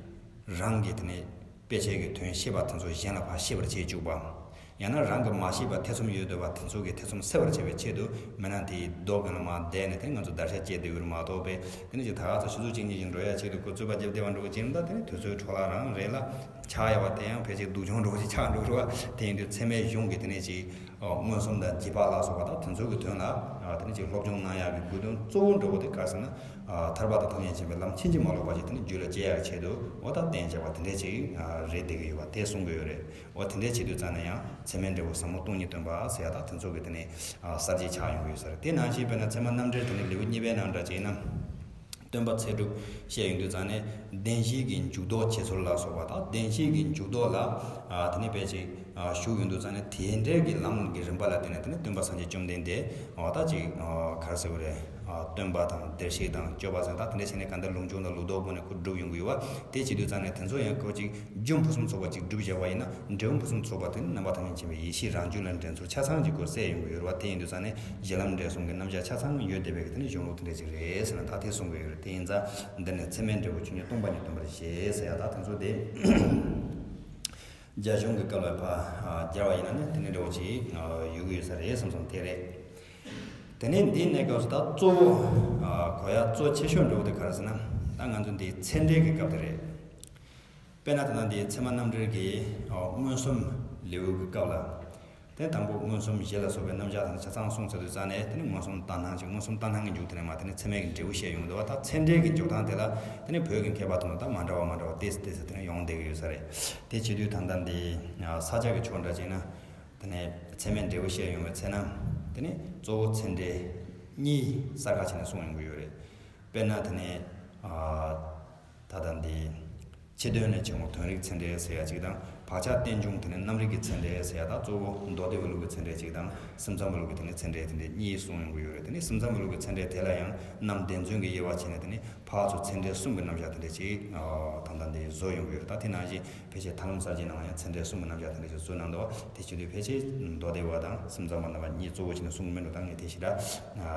རང་གི་དེ་ནས་དཔེ་ཆའི་གི་དོན་ཤེས་པ་དེ་ཚོ་གཞན་ལ་ཕར་ཤེས་པར་བྱེད་བཅུག་པ། ཡང་ན་རང་གི་མ་ཤེས་པ་ཐེ་ཚོམ་ཡོད་འདོད་པ་དེ་ཚོ་གི་ཐེ་ཚོམ་སེལ་བར་བྱེད་པའི་ཆེད་དུ་མི་སྣ་དེའི་རྡོ་སྒང་ལ་མར་བསྡད་ནས་དེ་ང་ཚོ་བརྡར་ཤ་བཅད་བསྡད་ཡོད་རེད་མ་གཏོགས་པས། དེ་ནས་ཅིག་ད་ག་ཚོད་ཤི་ཚུགས་གཅིག་གཉིས་ཤིག་འགྲོ་ཡ་ཆེད་དུ་ཁོ་རྩོད་པ་རྒྱབ་བསྡད་པ་འགྲོ་གི་ཅིག་ཡིན་ད། དེ་ནས་དུས་ཚོད་འཕྲོ་བརླག་རང་རེད་ལ་ཆགས་ཡ་བ་དེ་ཡང་ཕལ་ཆེར་སྡུག་གྱོང་འགྲོ་གི་ཆགས་འགྲོ་རེད་བ། དེ་ཡིན་དུས་ཚད་མའི་གཞུང་གི་དེ་ནས་ཅིག་མངོན་སུམ་དང་རྗེས་དཔག་ལ་སོགས་པ་དང་དེ་ཚོ་གི་དོན་ལ་དེ་ནས་ཅིག་སློབ་སྦྱོང་གནང་ཡག་གི་དགོས་དོན་གཙོ་བོ་འདྲ་བོ་དེ་ག་རེ་ཟེར་ན། ཐར་པ་དང་ཐམས་ཅད་མཁྱེན་པའི་ལམ་ཕྱིན་ཅི་མ་ལོག་པ་ཞིག་དེ་ནི་རྒྱུད་ལ་སྐྱེ་ཡག་ཆེད་དུ་འོ་ད་གཏན་འཇགས་པ་དེ་འདྲས་ཅིག་རེད་བསྡད་ཀྱི་ཡོད་པ་དེ་གསུང་གི་ཡོད་རེད། འོ་དེ་འདྲས་བྱེད་དུས་ཙང་ནས་ཡང་ཚད་མའི་འབྲས་བུ་ཟབ་མོ་སྟོང་ཉིད་སྟོན་པ་ཟེར་ཡག་དང་དེ་ཚོ་གི་དེ་ནི་གསར་བརྗེ་ཆགས་ཡོང་གི་ཡོད་ས་རེད། དེ་ནང་བཞིན་དཔེར་ན་ཚད་མ་རྣམ་འགྲེལ་དེ་ནི་ལེའུ་གཉིས་པའི་ནང་འདྲ་བྱས་ན། སྟོན་པ་ཚེ་སྒྲུབ་བཤད་ཡོང་དུས་ཙང་ནས་བདེན་བཞིའི་གི་འཇུག་ལྡོག་བྱེད་ཚུལ་ལ་སོགས་པ་དང་བདེན་བཞིའི་གི་འཇུག་ལྡོག་ལ་དེ་ནི་དཔེ་ཅིག་ཞུགས་ཡོང་དུས་ཙང་ནས་དེ་འདྲའི་གི་ལམ་གི་རིམ་པ་ལ་བརྟེན་ནས་དེ་ནི་སྟོན་པ་སངས་རྒྱས་བཅོམ་ལྡན་འདས་འོ་ད་ཅིག་ག་རེ་ཟེར་དགོས་རེད། སྟོན་པ་དང་བདེར་གཤེགས་དང་སྤྱོད་པ་ཟེར་ད་དེ་འདྲ་བྱས་ནས་གང་ལྟར་ལུང་སྦྱོང་དང་ལུང་རྟོགས་སྒོ་ནས་ཁོ་སྒྲུབ་ཡོང་གི་ཡོད་པ། དེ་བྱེད་དུས་ཙང་ནས་དེ་ཚོ་ཡང་ཁོ་ཅིག་རྒྱུ་ཕུན་སུམ་ཚོགས་པ་ཅིག་སྒྲུབ་བཞག་པ་ཡིན་ན་འབྲས་བུ་ཕུན་སུམ་ཚོགས་པ་དེ་ནི་རྣམ་པ་ཐམས་ཅད་མཁྱེན་པའི་ཡེ་ཤེས་རང་རྒྱུད་ལ་འདྲེན་ཚུལ་ཆ་ཚང་གཅིག་ཁོ་གསལ་ཡོང་གི་ཡོད་རེད་བ། དེ་ཡིན་དུས་ཙང་ནས་གཞི་ལམ་འབྲས་གསུམ་གྱི་རྣམ་གཞག་ཆ་ཚང་ཡོད་བསྡད་པའི་དེ་ནི་གཞུང་ལུགས་དེ་འདྲ་ཅིག་རེད་ཟེར་ན་ད་དེ་གསུང་གི་ཡོད་རེད། དེ་ཡིན་ཙང་འདི་ནས་ཚད་མའི་འབྲས་བུ་ཆོས་ཉིད་སྟོང་པ་ཉིད་སྟོན་པར་བཞེད་ཟེར་ཡ་ད་དེ་ཚོ་དེ། རྒྱ་གཞུང་གི་སྐབས་ལ་ཕར་སྦྱར་བ་ཡིན་ན་ནི་དེ་ནི་འདྲ་བོ་ཅིག་ཡོད་ཀྱི་ཡོད་ས་རེད་བསམ་སོང་དེ་རེད། དེ་ནས་འདིའི་གནས་སྐབས་སུ་ད་གཙོ་བོ་གོ་ཡ་གཙོ་ཆེ་ཤོས་འདྲ་བོ་དེ་ག་རེ་ཟེར་ན། ད་ང་ཚོ་འདིའི་ཚད་འབྲས་ཀྱི་སྐབས་དེ་རེད། དཔེར་ན་ད་ལྟ་འདིའི་ཚད་མ་རྣམ་འགྲེལ་གྱི་མངོན་སུམ་ལེའུ་གི་སྐབས་ལ། དེ་དང་པོ་མངོན་སུམ་གཞི་ལ་སོགས་པའི་རྣམ་གཞག་དང་ཆ་ཚང་གསུངས་ཚར་དུས་ཙང་ནས་དེ་ནི་མངོན་སུམ་ལྟར་སྣང་ཅིག་མངོན་སུམ་ལྟར་སྣང་གི་མཇུག་དེ་ནས་མར་དེ་ནི་ཚད་མའི་གི་འབྲས་བུ་བཤད་ཡོང་གི་འདུག་བ། ད་ཚད་འབྲས་ཀྱི་འཇོག་སྟངས་དེ་ལ་དེ་ནི་བོད་ཀྱི་མཁས་པ་དང་ད་མ་འདྲ་བ་མ་འདྲ་བ་ཏོག་ཙམ་ཏོག་ཙམ་དེ་ནི་ཡོང་བསྡད་ཀྱི་ཡོད་ས་རེད། དེ་བྱེད་དུས་ད་ལྟ་འདི་ས་སྐྱ་གི་ཕྱོགས་འདྲ་ཅིག་ན་དེ་ནི་ཚད་མའི་འབྲས་བུ་བཤད་ཡོང་བའི་ཚེ་ན་དེ་ནི་གཙོ་བོ་ཚད་འབྲས་གཉིས་གསལ་ཁ་བྱས་ནས་གསུངས་ཡོང་གི་ཡོད་རེད། དཔེར་ན་དེ་ནི་ད་ལྟ་འདི། ཕྱི་དོན་ནས་ཆེན་མོ་དོན་རིག་ཚད་འབྲས་ཟེར་ཡ་གཅིག་དང་བག་ཆགས་རྟེན་འབྱུང་དེ་ནི་རྣམ་རིག་གི་ཚད་འབྲས་ཟེར་ཡ་དང་གཙོ་བོ་མདོ་སྡེ་པའི་ལུགས་ཀྱི་ཚད་འབྲས་གཅིག་དང་སེམས་ཙམ་པའི་ལུགས་ཀྱི་དེ་ནི་ཚད་འབྲས་དེ་འདྲ་གཉིས་གསུངས་ཡོང་གི་ཡོད་རེད། དེ་ནི་སེམས་ཙམ་པའི་ལུགས་ཀྱི་ཚད་འབྲས་དེ་ལ་ཡང་རྣམ་བདེན་རྫུན་གྱི་དབྱེ་བ་ཕྱེ་ནས་དེ་ནི་ཕར་ཚུར་ཚད་འབྲས་གསུམ་གྱི་རྣམ་གཞག་དེ་འདྲ་གཅིག་ད་ལྟ་འདི་བཟོ་ཡོང་གི་ཡོད་རེད། ད་དེ་ནང་བཞིན་ཕལ་ཆེར་ཐར་ལམ་གསལ་བྱེད་ནང་ཡང་ཚད་འབྲས་གསུམ་གྱི་རྣམ་གཞག་དེ་འདྲ་ཞིག་བཟོས་གནང་འདུག་དེ་བྱེད་དུས་ཕལ་ཆེར་མདོ་སྡེ་པ་དང་སེམས་ཙམ་པ་རྣམ་པ་གཉིས་གཙོ་བོ་བྱས་ནས་གསུངས་མིན་འགྲོ་ད་ངས་དེ་ཞེ་དྲག་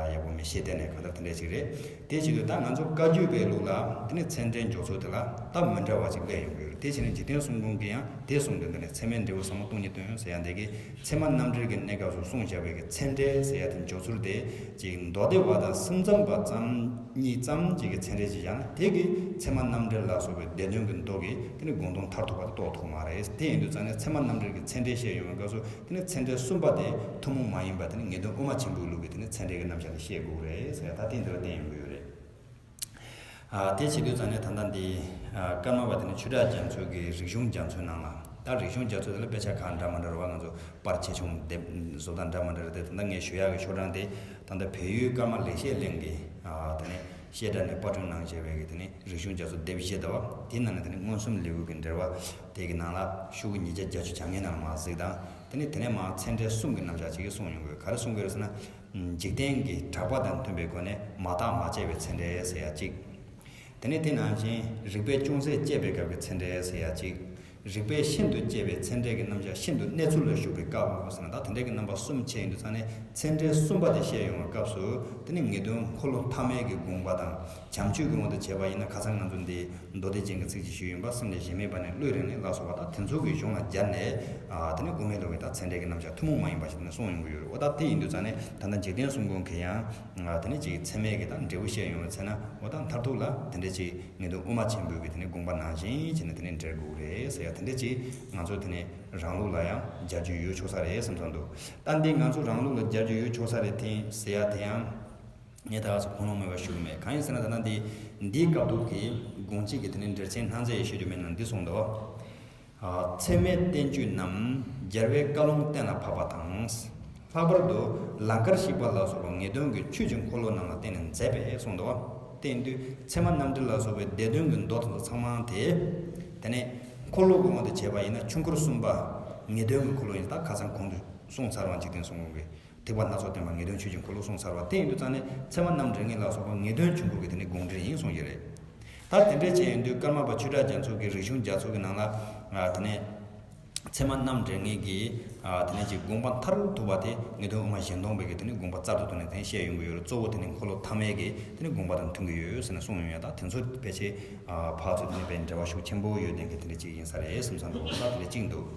ཡག་པོ་མི་ཤེས། དེ་ནས་གང་ལྟར་དེ་འདྲ་ཞིག་རེད། དེ་བྱེད་དུས་ད་ང་ཚོ་བཀའ་བརྒྱུད་པའི་ལུགས་ལ་དེ་ནི་ཚད་འབྲས་འཇོག་ཚུལ་དེ་ལ་སྟབས་མི་འདྲ་བ་ཅིག་སླེབས་ཡོང་གི་ཡོད་རེད། དེ་བྱས་ནས་འཇིག་རྟེན་གསུམ་མགོན་གྱིས་ཡང་དེ་གསུངས་དོན་དེ་ནི་ཚད་མའི་འབྲས་བུ་ཟབ་མོ་སྟོང་ཉིད་སྟོན་ཟེར་ཡ་འདི་གི་ཚད་མ་རྣམ་འགྲེལ་གྱི་གནས་སྐབས་སུ་གསུངས་བཞག་པའི་གི་ཚད་འབྲས་ཟེར་ཡ་དེ་འཇོག་ཚུལ་དེ་ཅིག་མདོ་སྡེ་པ་དང་སེམས་ཙམ་པ་ཙམ་གཉིས་ཙམ་ཅིག་གི་ཚད་འབྲས་ཅིག་བཞག་ན་དེ་གི་ཚད་མ་རྣམ་འགྲེལ་ལ་སོགས་པའི་སྡེ་བདུན་གྱི་མདོ་གི་དེ་ནི་དགོངས་དོན་མཐར་ཐུག་པ་དེ་རྟོགས་ཐུབ་མ་རེད། དེ་ཡིན་དུས་ཙང་ནས་ཚད་མ་རྣམ་འགྲེལ་གྱི་ཚད་འབྲས་བཤད་ཡོང་བའི་སྐབས་སུ་དེ་ནི་ཚད་འབྲས་གསུམ་པ་དེ་ཐུན་མོང་མ་ཡིན་པ་དེ་ནི་ངེས་དོན་དབུ་མ་ཆེན་པོའི་ལུགས་ཀྱི་དེ་ནི་ཚད་འབྲས་ཀྱི་རྣམ་གཞག་ལ་བཤད་དགོས་རེད་ཟེར་ཡ་ད་དེ་འདི་ལ་བསྟན་ཡོང་གི་ཡོད་རེད། ཨ་དེ་བྱེད་དུས་ཙང་ནས་ད་ལྟ་འདི་ཨ་ཀརྨ་པ་དེ་ནི་ཆོས་གྲགས་རྒྱ་མཚོ་གི་རིག་གཞུང་རྒྱ་མཚོའི་ནང་ལ་ད་རིག་གཞུང་རྒྱ་མཚོ་དེ་ལ་དཔེ་ཆ་ཁག་འདྲ་མི་འདྲ་རེད་བ། ང་ཚོ་པར་ཆེ་ཆུང་དེབ་བཟོ་སྟངས་འདྲ་མི་འདྲ་རེད་དེ། ད་ལྟ་ངས་ཞུ་ཡག་གི་ཤོག་གྲངས་དེ་ད་ལྟ་བལ་ཡུལ་ཀརྨ་ལེགས་བཤད་གླིང་གི་ཨ་དེ་ནི་བཤད་གྲྭ་ནས་པར་སྐྲུན་གནང་བྱས་པའི་གི་དེ་ནི་རིག་གཞུང་རྒྱ་མཚོ་དེབ་བཞི་འདུག་བ། དེའི་ནང་ནས་དེ་ནི་མངོན་སུམ་ལེའུ་གི་འགྲེལ་པ་དེ་གི་ནང་ལ་ཤོག་གུ་ཉིས་བརྒྱ་བརྒྱད་ཅུ་གྱ་ལྔའི་ནང་ལ་མར་གཟིགས་དང་། དེ་ནི་དེ་ནས་མར་ཚད་འབྲས་གསུམ་གྱི་རྣམ་གཞག་ཅིག་གསུངས་ཡོང་གི། ག་རེ་གསུང་གི་རེད་ཟེར་ན། འཇིག་རྟེན་གྱི་གྲགས་པ་དང་མཐུན་པའི་སྒོ་ནས་མ་བརྟགས་མ་དཔྱད་པའི་ཚད་འབྲས་ཟེར་ཡ་གཅིག་དེ་ནས་དེ་ནང་བཞིན་རིགས་པས་ཅུང་ཟད་དཔྱད་པའི་སྐབས་ཀྱི་ཚད་འབྲས་ཟེར་ཡ་གཅིག་རིགས་པས་ཤིན་ཏུ་དཔྱད་པའི་ཚད་འབྲས་ཀྱི་རྣམ་གཞག་ཤིན་ཏུ་གནས་ཚུལ་ལ་ཞུགས་པའི་སྐབས་ཟེར་ན། ད་དེ་འདྲ་གི་རྣམ་པ་གསུམ་ཕྱེ་ཡོང་དུས་ཙང་ནས་ཚད་འབྲས་གསུམ་པ་དེ་བཤད་ཡོང་བའི་སྐབས་སུ་དེ་ནི་ངེས་དོན་འཁོར་ལོ་ཐ་མའི་གི་དགོངས་པ་དང་བྱམས་ཆོས་ཀྱི་དབང་དུ་བྱས་པ་ཡིན་ན་ཁ་སང་ང་ཚོ་འདི་མདོ་སྡེ་རྒྱན་གྱི་ཚིག་ཅིག་ཞུས་ཡིན་པ། སེམས་ལས་གཞན་མེད་པ་ནས་བློས་རིག་ནས་ལ་སོགས་པ་དང་དེ་ཚོ་གི་གཞུང་ལ་སྦྱར་ནས་ཨ་དེ་ནི་དབུ་མའི་ལུགས་ཀྱི་ད་ཚད་འབྲས་ཀྱི་རྣམ་གཞག་ཐུན་མོང་མ་ཡིན་པ་ཞིག་དེ་ནི་གསུངས་ཡོང་གི་ཡོད་རེད། འོ་ད་དེ་ཡིན་དུས་ཙང་ནས་ད་ལྟ་འཇིག་རྟེན་གསུམ་མགོན་གྱིས་ཡང་ཨ་དེ་ནི་ཅིག་ཚད་མའི་གི་ད་འབྲས་བུ་བཤད་ཡོང་བའི་ཚེ་ན་འོ་ད་མཐར་ཐུག་ལ་དེ་འདྲ་ཅིག་ངེས་དོན་དབུ་མ་ཆེན་པོའི་གི་དེ་ནི་དགོངས་པ་ནང་བཞིན་བྱས་ནས་དེ་ནི་འགྲེལ་དགོས་རེད་ཟེར་ཡ་དེ་འདྲ་ཅིག་ང་ཚོ་དེ་ནི་རང་ལུགས་ལ་ཡང་སྦྱར་རྒྱུ་ཡོད་ཆོག་ས་རེད་བསམ་བསམ་འདུག་ད་འདི་ང་ཚོ་རང་ལུགས་ལ་སྦྱར་རྒྱུ་ཡོད་ཆོག་ས་རེད་དེ་ཟེར་ཡ་དེ་ཡང་ངས་ད་ག་ཚོད་ཁུངས་ལུང་མེད་པ་ཞུ་གི་མེད། གང་ཡིན་ཟེར་ན་ད་ལྟ་འདི་འདིའི་སྐབས་དུ་གི་དགོངས་གཅིག་གི་དེ་ནི་འགྲེལ་ཆེན་སྣང་མཛད་ཡེ་ཤེས་སྒྱུ་མའི་ནང་འདི་གསུངས་འདུག་ཚད་མའི་བསྟན་བཅོས་རྣམས་རྒྱལ་བའི་བཀའ་ལུང་གཏན་ལ་ཕབ་པ་དང་། ལྷག་པར་དུ་ལང་ཀར་གཤེགས་པ་ལ་སོགས་པ་ངེས་དོན་གྱི་ཆོས་ཀྱི་འཁོར་ལོ་རྣམས་ལ་བརྟེན་ནས་མཛད་པས་གསུངས་འདུག་དེ་ཡིན་དུས་ཚད་མ་རྣམ་འགྲེལ་ལ་སོགས་པའི་སྡེ་བདུན་གྱི་མདོ་དེ་ཚོ་ཚང་མ་དེ་དེ་ནས་འཁོར་ལོ་གི་དབང་དུ་བྱས་པ་ཡིན་ན་ཆོས་འཁོར་གསུམ་པ་ངེས་དོན་གྱི་འཁོར་ལོ་ཡིན། ད་ཁ་སང་གོང་དུ་གསུངས་ཚར་བ་འཇིག་རྟེན་གསུམ་མགོན་གྱི། ཐེག་པ་སྣ་ཚོགས་བསྟན་པ་ངེས་དོན་ཆོས་ཀྱི་འཁོར་ལོ་གསུངས་ཚར་བ་དེ་ཡིན་དུས་ཙང་ནས་ཚད་མ་རྣམ་འགྲེལ་ངེས་ལ་སོགས་པ་ངེས་དོན་ཆོས་འཁོར་གྱི་དེ་ནི་དགོངས་འགྲེལ་ཡིན་གསུངས་ཀྱི་རེད། ད་དེ་འདྲས་བྱས་ཡིན་དུས་ཀརྨ་པ་ཆོས་གྲགས་རྒྱ་མཚོ་གི་རིག་གཞུང་རྒྱ་མཚོ་གི་ནང་ལ་དེ་ནས་ ཚད་མ་རྣམ་འགྲེལ་མཁན་གྱི་ཨ་དེ་ནས་ཅིག་དགོངས་པ་མཐར་ཐུག་པ་དེ་ངེས་དོན་དབུ་མ་གཞན་སྟོང་པའི་གི་དེ་ནས་དགོངས་པ་རྩལ་དུ་བཏོན་ནས་དེ་ནས་བཤད་ཡོང་གི་ཡོད་རེད། གཙོ་བོ་དེ་ནས་འཁོར་ལོ་ཐ་མའི་གི་དེ་ནས་དགོངས་པ་དང་མཐུན་གྱི་ཡོད་ཟེར་ནས་གསུངས་ཡོང་ཡ། ད་དེ་ཚོ་ཕལ་ཆེར་ཨ་ཕར་ཚུར་དེ་ནས་དཔེ་འབྲེལ་བ་ཤུགས་ཆེན་པོ་ཡོད་ལྡན་གི་དེ་འདྲ་ཅིག་ཡིན་ས་རེད་བསམ་བསམ་འདུག་ད་དེ་འདྲ་ཅིག་འདུག་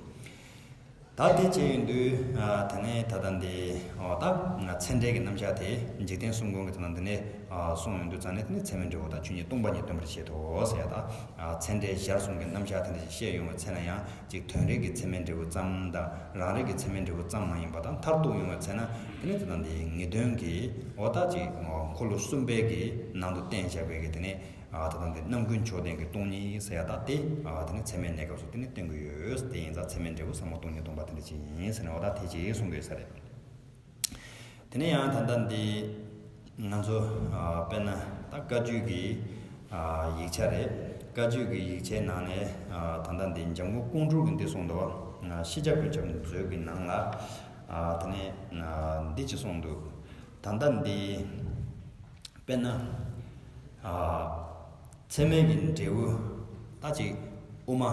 ད་དེ་བྱས་ཡོང་དུས་ཨ་དེ་ནས་ད་ལྟ་འདི་ཨོ་ད་ཚད་འབྲས་ཀྱི་རྣམ་གཞག་དེ་འཇིག་རྟེན་གསུམ་མགོན་གྱི་དེ་ནང་འདི་ནས་ཨ་གསུངས་ཡོང་དུས་ཙང་ནས་དེ་ནས་ཚད་མས་འབྲས་བུ་དང་ཆོས་ཉིད་སྟོང་པ་ཉིད་སྟོན་པར་བྱེད་དོ་ཟེར་ཡ། ད་ཨ་ཚད་འབྲས་གཞལ་གསུམ་གྱི་རྣམ་གཞག་དེ་འདྲ་ཞིག་བཤད་ཡོང་བའི་ཚེ་ན་ཡང་ཅིག་དོན་རིག་གི་ཚད་མས་འབྲས་བུ་ཙམ་དང་རང་རིག་གི་ཚད་མས་འབྲས་བུ་ཙམ་མ་ཡིན་པ་དང་མཐར་གཏུགས་ཡོང་བའི་ཚེ་ན་དེ་ནས་དེ་དང་དེའི་ངེས་དོན་གྱི་འོ་ད་ཅིག་འཁོར་ལོ་གསུམ་པའི་གི་ནང་དུ་བསྟན་བཞག་པའི་གི་དེ་ནས་ཨ་དེ་དང་དེ་རྣམ་ཀུན་མཆོག་ལྡན་གྱི་སྟོང་ཉིད་ཟེར་ཡ་ད་དེ་ཨ་དེ་ནས་ཚད་མའི་གནས་སྐབས་སུ་དེ་ནས་བསྟན་གྱི་ཡོད། དེ་ཡིན་ཙང་ཚད་མས་འབྲས་བུ་ཟབ་མོ་སྟོང་ཉིད་སྟོན་པ་དེ་འདྲ་ཅིག་ཡིན་ཟེར་ནས་འོ་ད་དེ་ཅིག་གསུང་གི་ཡོད་ས་རེད། དེ་ནས་ཡང་ད་ལྟ་འདི་ང་ཚོ་ཨ་དཔེར་ན་ད་བཀའ་བརྒྱུད་ཀྱི་ཨ་ཡིག་ཆ་རེད། བཀའ་བརྒྱུད་ཀྱི་ཡིག་ཆའི་ནང་ནས་ཨ་ད་ལྟ་འདི་འཇམ་མགོན་ཀོང་སྤྲུལ་གྱིས་འདི་གསུངས་འདུག་ཨ་ཤེས་བྱ་ཀུན་ཁྱབ་མཛོད་ཀྱི་ནང་ལ་ཨ་དེ་ནས་ཨ་འདི་ཅིག་གསུངས་འདུག་ད་ལྟ་འདི་དཔེར་ན་ཨ་ཚད་མའི་གི་འབྲས་བུ་ད་ཅིག་དབུ་མ་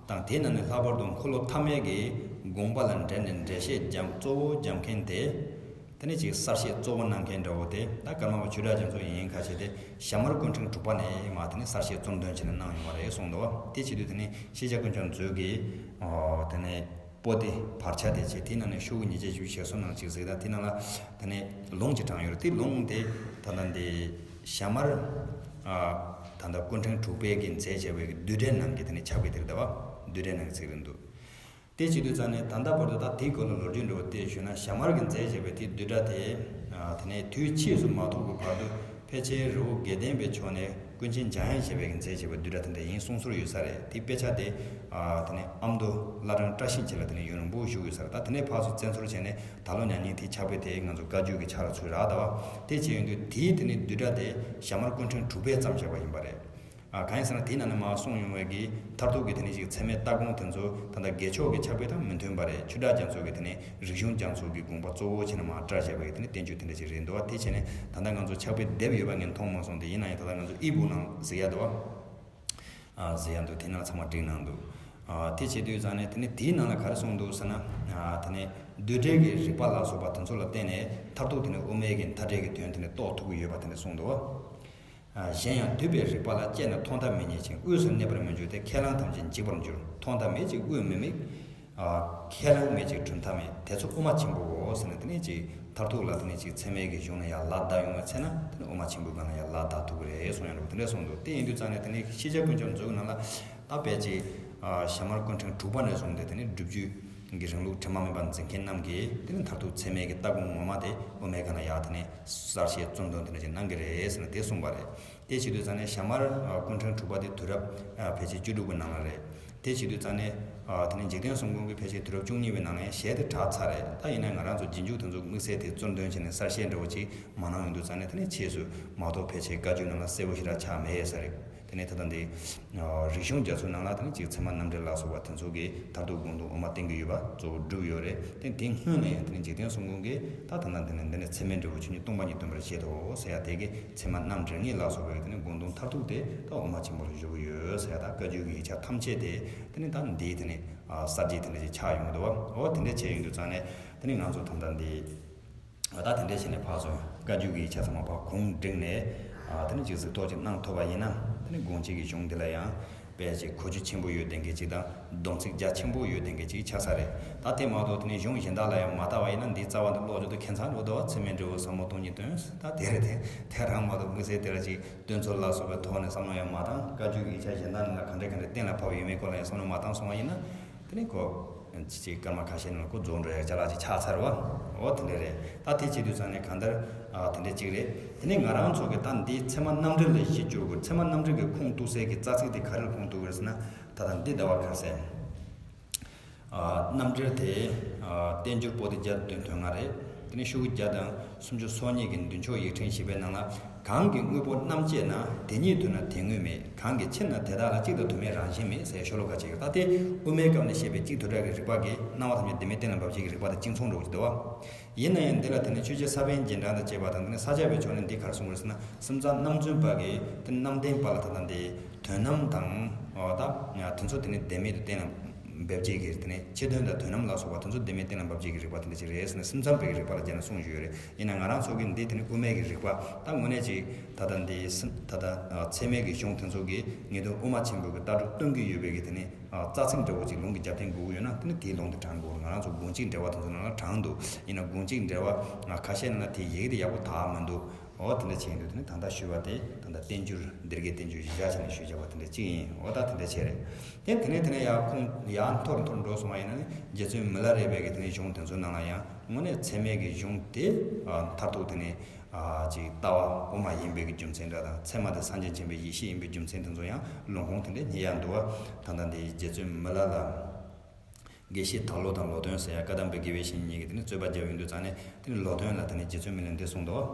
དང་དེའི་ནང་ནས་ལྷག་པར་དུ་འཁོར་ལོ་ཐ་མའི་གི་དགོངས་པ་ལ་འགྲེལ་ནས་འགྲེལ་བཤད་རྒྱབ་གཙོ་བོ་རྒྱབ་མཁན་དེ། དེ་ནས་ཅིག་གསར་བཤད་གཙོ་བོ་གནང་མཁན་འདྲ་བོ་དེ་ད་ཀརྨ་པ་ཆོས་གྲགས་རྒྱ་མཚོ་ཡིན་ཁ་ཤས་དེ་ཞྭ་དམར་སྐུ་ཕྲེང་དྲུག་པ་ནས་མ་དེ་ནས་གསར་བཤད་གཙོར་འདོན་བྱས་ནས་གནང་ཡོང་བ་རེད་གསུངས་འདུག་དེ་བྱེད་དུས་དེ་ནས་ཤེས་བྱ་ཀུན་ཁྱབ་མཛོད་ཀྱི་ཨོ་དེ་ནས་པོ་ཏི་བར་ཆ་དེ་བྱས་དེའི་ནང་ནས་ཤོག་གུ་ཉིས་བརྒྱ་བཞི་བཅུ་ཞེ་གསུམ་ནང་ཅིག་གཟིགས་དང་དེའི་ནང་ལ་དེ་ནས་ལུང་ཅིག་དྲངས་ཡོད་རེད། དེ་ལུང་དེ་ད་ལྟ་འདི་ཞྭ་དམར་ཨ་ད་ལྟ་སྐུ་ཕྲེང་དྲུག་པའི་གི་མཛད་བྱ་བའི་གི་བསྡུས་གྲྭའི་ནང་གི་དེ་ནས་ཕྱག་དཔེ་དེ་རེད་ད་བ། བསྡུས་གྲྭའི་ནང་གི་ཚིག་རེད་འདུག་དེ་བྱེད་དུས་ཙང་ནས་ད་ལྟ་བར་དུ་ད་དེའི་སྐོར་ལ་ལོ་རྒྱུས་འདྲ་བོ་དེ་ཞུས་ན་ཞྭ་དམར་གྱི་མཛད་བྱས་པའི་དེའི་བསྡུས་གྲྭ་དེ་ཨ་དེ་ནས་དུས་ཕྱིས་སུ་མ་ཐོགས་ཀྱི་བར་དུ་ཕལ་ཆེར་རི་བོ་དགེ་ལྡན་པའི་ཕྱོགས་ནས་ཀུན་མཁྱེན་འཇམ་དབྱངས་བཞད་པའི་གི་མཛད་བྱས་པའི་བསྡུས་གྲྭ་དེ་འདྲ་ཡིན་གསུང་སྲོལ་ཡོད་ས་རེད། དེའི་དཔེ་ཆ་དེ་ཨ་དེ་ནས་ཨ་མདོ་བླ་བྲང་བཀྲ་ཤིས་འཁྱིལ་ལ་དེ་ནས་ཡུན་རིང་པོ་བཞུགས་ཡོད་ས་རེད། ད་དེ་ནས་ཕར་ཚུར་བཙན་འཚོལ་བྱས་ནས་ད་ལོ་ཉག་ཉིན་དེའི་ཕྱག་དཔེ་དེ་ང་ཚོ་བཀའ་བརྒྱུད་ཀྱི་ཕྱག་ལ་ཚུད་རག་ད་བ། དེ་བྱས་ཡོང་དུས་དེའི་དེ་ནས་བསྡུས་གྲྭ་དེ་ཞྭ་དམར་སྐུ་ཕྲེང་དྲུག་པས་བརྩམས་བཞག་པ་ཡིན་པ་རེད། ཨ་གང་ཡིན་ཟེར་ན་དེའི་ནང་ནས་མར་གསུངས་ཡོང་བའི་གི་མཐར་ཐུག་གི་དེ་ནས་ཅིག་ཚད་མའི་ལྟ་དགོངས་དེ་ཚོ་ད་ལྟ་དགེ་ཕྱོགས་ཀྱི་ཕྱག་དཔེ་དང་མི་མཐུན་པ་རེད། ཆོས་གྲགས་རྒྱ་མཚོ་གི་དེ་ནས་རིག་གཞུང་རྒྱ་མཚོ་གི་དགོངས་པ་གཙོ་བོ་བྱས་ནས་མར་བཀྲལ་བཞག་པའི་གི་དེ་ནས་བསྟན་བཅོས་དེ་འདྲ་ཅིག་རེད་འདུག་བ། དེ་བྱས་ནས་ད་ལྟ་ང་ཚོ་ཕྱག་དཔེ་དེབ་ཡོད་པ་ངས་མཐོང་མ་སོང་། དེ་ཡིན་ན་ཡང་ད་ལྟ་ང་ཚོ་ཨི་བུག་ནང་གཟིགས་ཡ་འདུག་བ། ཨ་གཟིགས་ཡ་འདུག་དེ་ནང་ཚང་མ་བསྒྲིགས་གནང་འདུག་ཨ་དེ་བྱེད་དུས་ཙང་ནས་དེ་ནས་དེའི་ནང་ལ་ག་རེ་གསུངས་འདུག་ཟེར་ན། ཨ་དེ་ནས་བསྡུས་གྲྭའི་གི་རིགས་པ་ལ་སོགས་པ་དེ་ཚོ་ལ་བརྟེན་ནས་མཐར་ཐུག་དེ་ནས་དབུ་མའི་གི་མཐའ་འབྲས་ཀྱི་དོན་དེ་ནས་རྟོགས་ཐུབ་ཀྱི་ཡོད་པ་དེ་འདྲ་གསུངས་འདུག་བ། ཨ་གཞན་ཡང་བསྡུས་པའི་རིགས་པ་ལ་དཔྱད་ན་མཐོང་ཐག་མི་རྙེད་ཅིང་དབུས་སུ་གནས་པར་མི་འགྱུར་ཏེ། ཁས་བླངས་ཐམས་ཅད་འཇིག་པར་འགྱུར། མཐོང་ཐག་མེད་ཅིག་དབུས་མི་དམིགས། ཨ་ཁས་བླངས་མེད་ཅིག་གྲུབ་མཐའ་མེད། དེ་ཚོ་དབུ་མ་ཆེན་པོའོ་ཟེར་ནས་དེ་ནས་ཅིག་མཐར་ཐུག་ལ་དེ་ནས་ཅིག་ཚད་མའི་གི་གཞུང་ལ་ཡར་ལག་བརྡབ་ཡོང་བའི་ཚེ་ན་དེ་ནས་དབུ་མ་ཆེན་པོའི་སྒང་ལ་ཡར་ལག་བརྡབ་ཐུབ་ཀྱི་རེད་གསུང་ཡ་འདྲ་བོ་དེ་འདྲ་གསུངས་འདུག་དེ་ཡིན་དུས་ཙང་ནས་དེ་ནས་ཤེས་བྱ་ཀུན་ཁྱབ་མཛོད་ཀྱི་ནང་ལ་ད་དཔེ་ཅིག་ཨ་ཞྭ་དམར་སྐུ་ཕྲེང་དྲུག་པ་ནས་བཟུང་སྟེ་དེ་ནས་སྒྲུབ་བརྒྱུད་ཀྱི་རིང་ལུགས་དྲི་མ་མེད་པ་འཛིན་མཁན་རྣམས་ཀྱིས་དེ་ནས་མཐར་ཐུག་ཚད་མའི་གི་ལྟ་དགོངས་ངོ་མ་དེ་དབུ་མའི་སྒང་ལ་ཡར་དེ་ནས་གསར་བཤད་གཙོར་འདོན་དེ་འདྲ་ཅིག་གནང་གི་རེད་ཟེར་ནས་དེ་གསུངས་པ་རེད། དེ་བྱེད་དུས་ཙང་ནས་ཞྭ་དམར་ཨ་སྐུ་ཕྲེང་དྲུག་པ་དེ་དུས་རབས་ཨ་ཕལ་ཆེར་བཅུ་དྲུག་པའི་ནང་ལ་རེད། དེ་བྱེད་དུས་ཙང་ནས་ཨ་དེ་ནས་འཇིག་རྟེན་གསུམ་མགོན་གྱི་ཕལ་ཆེར་དུས་རབས་བཅུ་གཉིས་པའི་ནང་ལ་ཡང་ཞལ་དེ་གྲགས་ཚར་རེད། ད་ཡིན་ན་ང་རང་ཚོ་རྗེས་འཇུག་དེ་ཚོ་དམིགས་བསལ་དེ་གཙོར་འདོན་བྱས་ནས་གསར་བཤད་འདྲ་བོ་ཅིག་མ་གནང་ཡོང་དུས་ཙང་ནས་དེ་ནས་ཕྱིས་སུ་མ་གཏོགས་ཕལ་ཆེར་བཀའ་བརྒྱུད་ནང་ལ་གསལ་པོ་ཞེ་དྲག་ཆགས་མེད་ས་རེད། དེ་ནས་ད་ལྟ་འདི་ཨ་རིག་གཞུང་རྒྱ་མཚོའི་ནང་ལ་དེ་ནས་ཅིག་ཚད་མ་རྣམ་འགྲེལ་ལ་སོགས་པ་དེ་ཚོ་གི་མཐར་ཐུག་དགོངས་དོན་དབུ་མ་བསྟན་གྱི་ཡོད་པ་གཙོ་བོ་བསྒྲུབས་ཡོད་རེད། དེ་དེ་སྔོན་ལ་ཡང་དེ་ནས་འཇིག་རྟེན་གསུམ་མགོན་གྱིས་ད་ད་ལྟ་འདི་ནས་འདི་ནས་ཚད་མས་འབྲས་བུ་ཆོས་ཉིད་སྟོང་པ་ཉིད་སྟོན་པར་བྱེད་དོ་ཟེར་ཡ་དེ་གི་ཚད་མ་རྣམ་འགྲེལ་གཉིས་ལ་སོགས་པའི་དེ་ནས་དགོངས་དོན་མཐར་ཐུག་དེ་ད་དབུ་མ་ཆེན་པོ་ལ་བཞུགས་ཀྱི་ཡོད་ཟེར་ཡ། ད་བཀའ་བརྒྱུད་ཀྱི་ཡིག་ཆ་ཐམས་ཅད་དེ་དེ་ནས་ད་འདིའི་དེ་ནས་ཨ་གསར་བརྗེ་དེ་འདྲ་ཞིག་ཆགས་ཡོང་གི་འདུག་བ། འོ་དེ་འདྲ་བྱས་ཡོང་དུས་ཙང་ནས་དེ་ནས་ང་ཚོ་ད་ལྟ་འདི་ད་དེ་འདྲ་བྱས་ནས་ཕར་ཚུར་བཀའ་བརྒྱུད་ཀྱི་ཡིག་ཆ་ཚང་མ་ཕར་གུང་བསྒྲིགས་ནས་ཨ་དེ་ནས་ཅིག་གཟིགས་རྟོག་ཅིག་གནང་ཐུབ་པ་ཡིན་ན་དེ་ནས་དགོངས་གཅིག་གི་གཞུང་འདི་ལ་ཡང་དཔེ་ཅིག་གོ་རྒྱུ་ཆེན་པོ་ཡོད་ལྡན་མཁན་ཅིག་དང་སྡོམ་ཚིག་རྒྱ་ཆེན་པོ་ཡོད་ལྡན་མཁན་ཅིག་ཆགས་ས་རེད། ད་དེ་མ་གཏོགས་དེ་ནས་གཞུང་གཞན་དག་ལ་ཡང་མ་ལྟ་བ་ཡིན་ན་འདིའི་རྩ་བ་འདི་ཀློག་རྒྱུ་དེ་ཁྱད་མཚར་འགྲོ་འདུག་བ། ཚད་མས་འབྲས་བུ་ཟབ་མོ་སྟོང་ཉིད་སྟོན། ད་དེ་རེད། དེ་དེ་རང་མ་གཏོགས་དམིགས་བསལ་དེ་ལ་ཅིག་སྟོན་ཚུལ་ལ་སོགས་པའི་ཐོག་ནས་བསམ་བློ་ཡང་མ་བཏང་། བཀའ་བརྒྱུད་ཀྱི་ཡིག་ཆ་གཞན་དག་ནང་ལ་ག་འདྲ་ག་འདྲ་གཏན་ལ་ཕབ་ཡོད་མེད་སྐོར་ལ་ཡང་བསམ་བློ་མ་བཏང་སོང་བ་ཡིན་ན། དེ་ནས་ཁོ་ཅིག་ཅིག་སྐར་མ་ཁ་ཤས་ནང་ལ་ཁོ་རྫོགས་འགྲོ་ཡ་ཅ་ལག་ཅིག་ཆགས་ཚར་བ། འོ་དེ་འདྲ་རེད། ད་དེ་བྱེད་དུས་ཙང་ནས་གང་ལྟར་ཨ་དེ་འདྲ་ཅིག་རེད། དེ་ནས་ང་རང་ཚོ་གི་ད་འདི་ཚད་མ་རྣམ་འགྲེལ་ལ་གཞི་བཅོལ་དགོས། ཚད་མ་རྣམ་འགྲེལ་གྱི་ཁུངས་གཏུགས་སའི་གི་རྩ་ཚིག་དེ་ག་རེར་ཁུངས་གཏུགས་དགོས་ཟེར་ན། ད་ལྟ་འདི་ཟླ་བ་ཁ་གསལ། ཨ་རྣམ་འགྲེལ་དེ་ཨ་བསྟན་འགྱུར་པོ་ཏི་བརྒྱ་དང་བདུན་དོན་ལྔ་རེད། དེ་ནས་ཤོག་གུ་བརྒྱ་དང་སུམ་ཅུ་སོ་གཉིས་ཀྱི་མདུན་ཕྱོགས་ཡིག་ཕྲེང་བཞི་པའི་ནང་ལ། གང་གི་དངོས་པོ་རྣམ་དཔྱད་ན། དེ་ཉིད་དོན་ན་དེ་དངོས་མེད། གང་གི་ཕྱིར་ན་དེ་དག་ལ། གཅིག་དང་དུ་མའི་རང་བཞིན་མེད་ཟེར་ཤོ་ལོ་ཀ་ཅིག་ཡོད། ད་དེ་དབུ་མའི་སྐབས་ནས་བཤད་པའི་གཅིག་དོན་རབ་ཀྱི་རིགས་པ་གི་སྣང་བ་ཐམས་ཅད་བདེན་མེད་གཏན་ལ་ཕབ་བྱེད་ཀྱི་རིགས་པ་དང་གཅིག་མཚུངས་འགྲོ་གི་འདུག་བ། ཡིན་ན་ཡང་འདི་ལ་དེ་ནས་ཆོས་རྗེ་ས་པཎ་རྗེས་འབྲང་དང་བཅས་པ་དང་། དེ་ནས་ས་སྐྱ་པའི་ཕྱོགས་ནས་འདི་ག་རེ་གསུངས་པ་རེད་ཟེར་ན། སེམས་ཙམ་རྣམ་རྫུན་པ་གིས་དེ་རྣམ་བདེན་པ་ལ་ད་ལྟ་འདི་དོན་རྣམ་དང་། འོ་ད་དེ་ཚོ་དེ་ནས་བདེན་མེད་དུ་གཏན་ལ་ འབེབས་བྱེད་ཀྱི་དེ་ནས་ཕྱི་དོན་དང་དོན་རྣམ་ལ་སོགས་པ་དེ་ཚོ་བདེན་མེད་གཏན་ལ་འབེབས་བྱེད་ཀྱི་རིགས་པ་དེ་འདྲ་ཅིག་རེད་ཟེར་ནས་སེམས་ཙམ་པའི་རིགས་པ་ལ་སྦྱར་ནས་གསུངས་ཡོད་རེད། ཡིན་ན་ང་རང་ཚོ་གི་འདི་དེ་ནས་དབུ་མའི་གི་རིགས་པ་ད་དངོས་གནས་ཅིག་ད་ལྟ་འདི་སེམས་ད་ལྟ་ཚད་མའི་གི་གཞུང་དེ་ཚོ་གི་ངེས་དོན་དབུ་མ་ཆེན་པོའི་གི་ལྟ་གྲུབ་སྟོན་གྱི་ཡོད་པའི་གི་དེ་ནས་རྩ་ཚིག་འདྲ་བོ་ཅིག་ལུང་གི་རྒྱབ་རྟེན་དགོས་ཀྱི་ཡོད་ན་དེ་ནི་དེའི་ལུང་དེ་དྲངས་དགོས་རེད། ང་རང་ཚོ་དགོངས་གཅིག་འགྲེལ་པ་དེ་ཚོ་ནང་ལ་དྲངས་འདུག་ཡིན་ན་དགོངས་གཅིག་འགྲེལ་པ་ཁ་ཤས་ནང་ལ་དེ་ཡི་གེ་དེ་ཡག་པོ་དག་མི་འདུག་འོ་དེ་འདྲ་བྱས་ཡིན་དུས་དེ་ནི་ད་ལྟ་ཞུས་པ་དེ་ད་ལྟ་བསྟན་འགྱུར་འདིར་གའི་བསྟན་བཅོས་གཞི་བཞག་བྱས་ནས་ཞུས་བྱས་པ་དེ་འདྲ་གཅིག་ཡིན། འོ་ད་དེ་འདྲ་བྱས་རེད། དེ་དེ་ནས་དེ་ནས་ཡར་ཁོང་ཡར་མཐོ་རུ་མཐོ་རུ་འགྲོ་སོང་བ་ཡིན་ན་ནི་རྗེ་བཙུན་མི་ལ་རས་པའི་གི་དེ་ནས་གཞུང་དེ་ཚོའི་ནང་ལ་ཡང་དངོས་གནས་ཚད་མའི་གི་གཞུང་དེ་མཐར་ཐུག་དེ་ནས་ཅིག་ལྟ་བ་དབུ་མ་ཡིན་པའི་གི་རྒྱུ་མཚན་འདྲ་དང་ཚད་མ་དེ་སངས་རྒྱས་མཁྱེན་པའི་ཡེ་ཤེས་ཡིན་པའི་རྒྱུ་མཚན་དེ་ཚོ་ཡང་ལུང་ཁུངས་དེ་འདྲ་རྙེད་ཡག་འདུག་བ། ད་ལྟ་འདི་རྗེ་བཙུན་མི་ལ་ལ། དགེ་བཤེས་དར་ལོ་དང་ལོ་སྟོན་ཟེར་ཡ་བཀའ་གདམས་པའི་དགེ་བའི་བཤེས་གཉེན་གཉིས་ཀྱིས་དེ་ནི་རྩོད་པ་བརྒྱབ་ཡོང་དུས་ཙང་ནས་དེ་ནི་ལོ་སྟོན་ལ་དེ་ནི་རྗེ་བཙུན་མི་ལས་འདི་གསུངས་འདུག་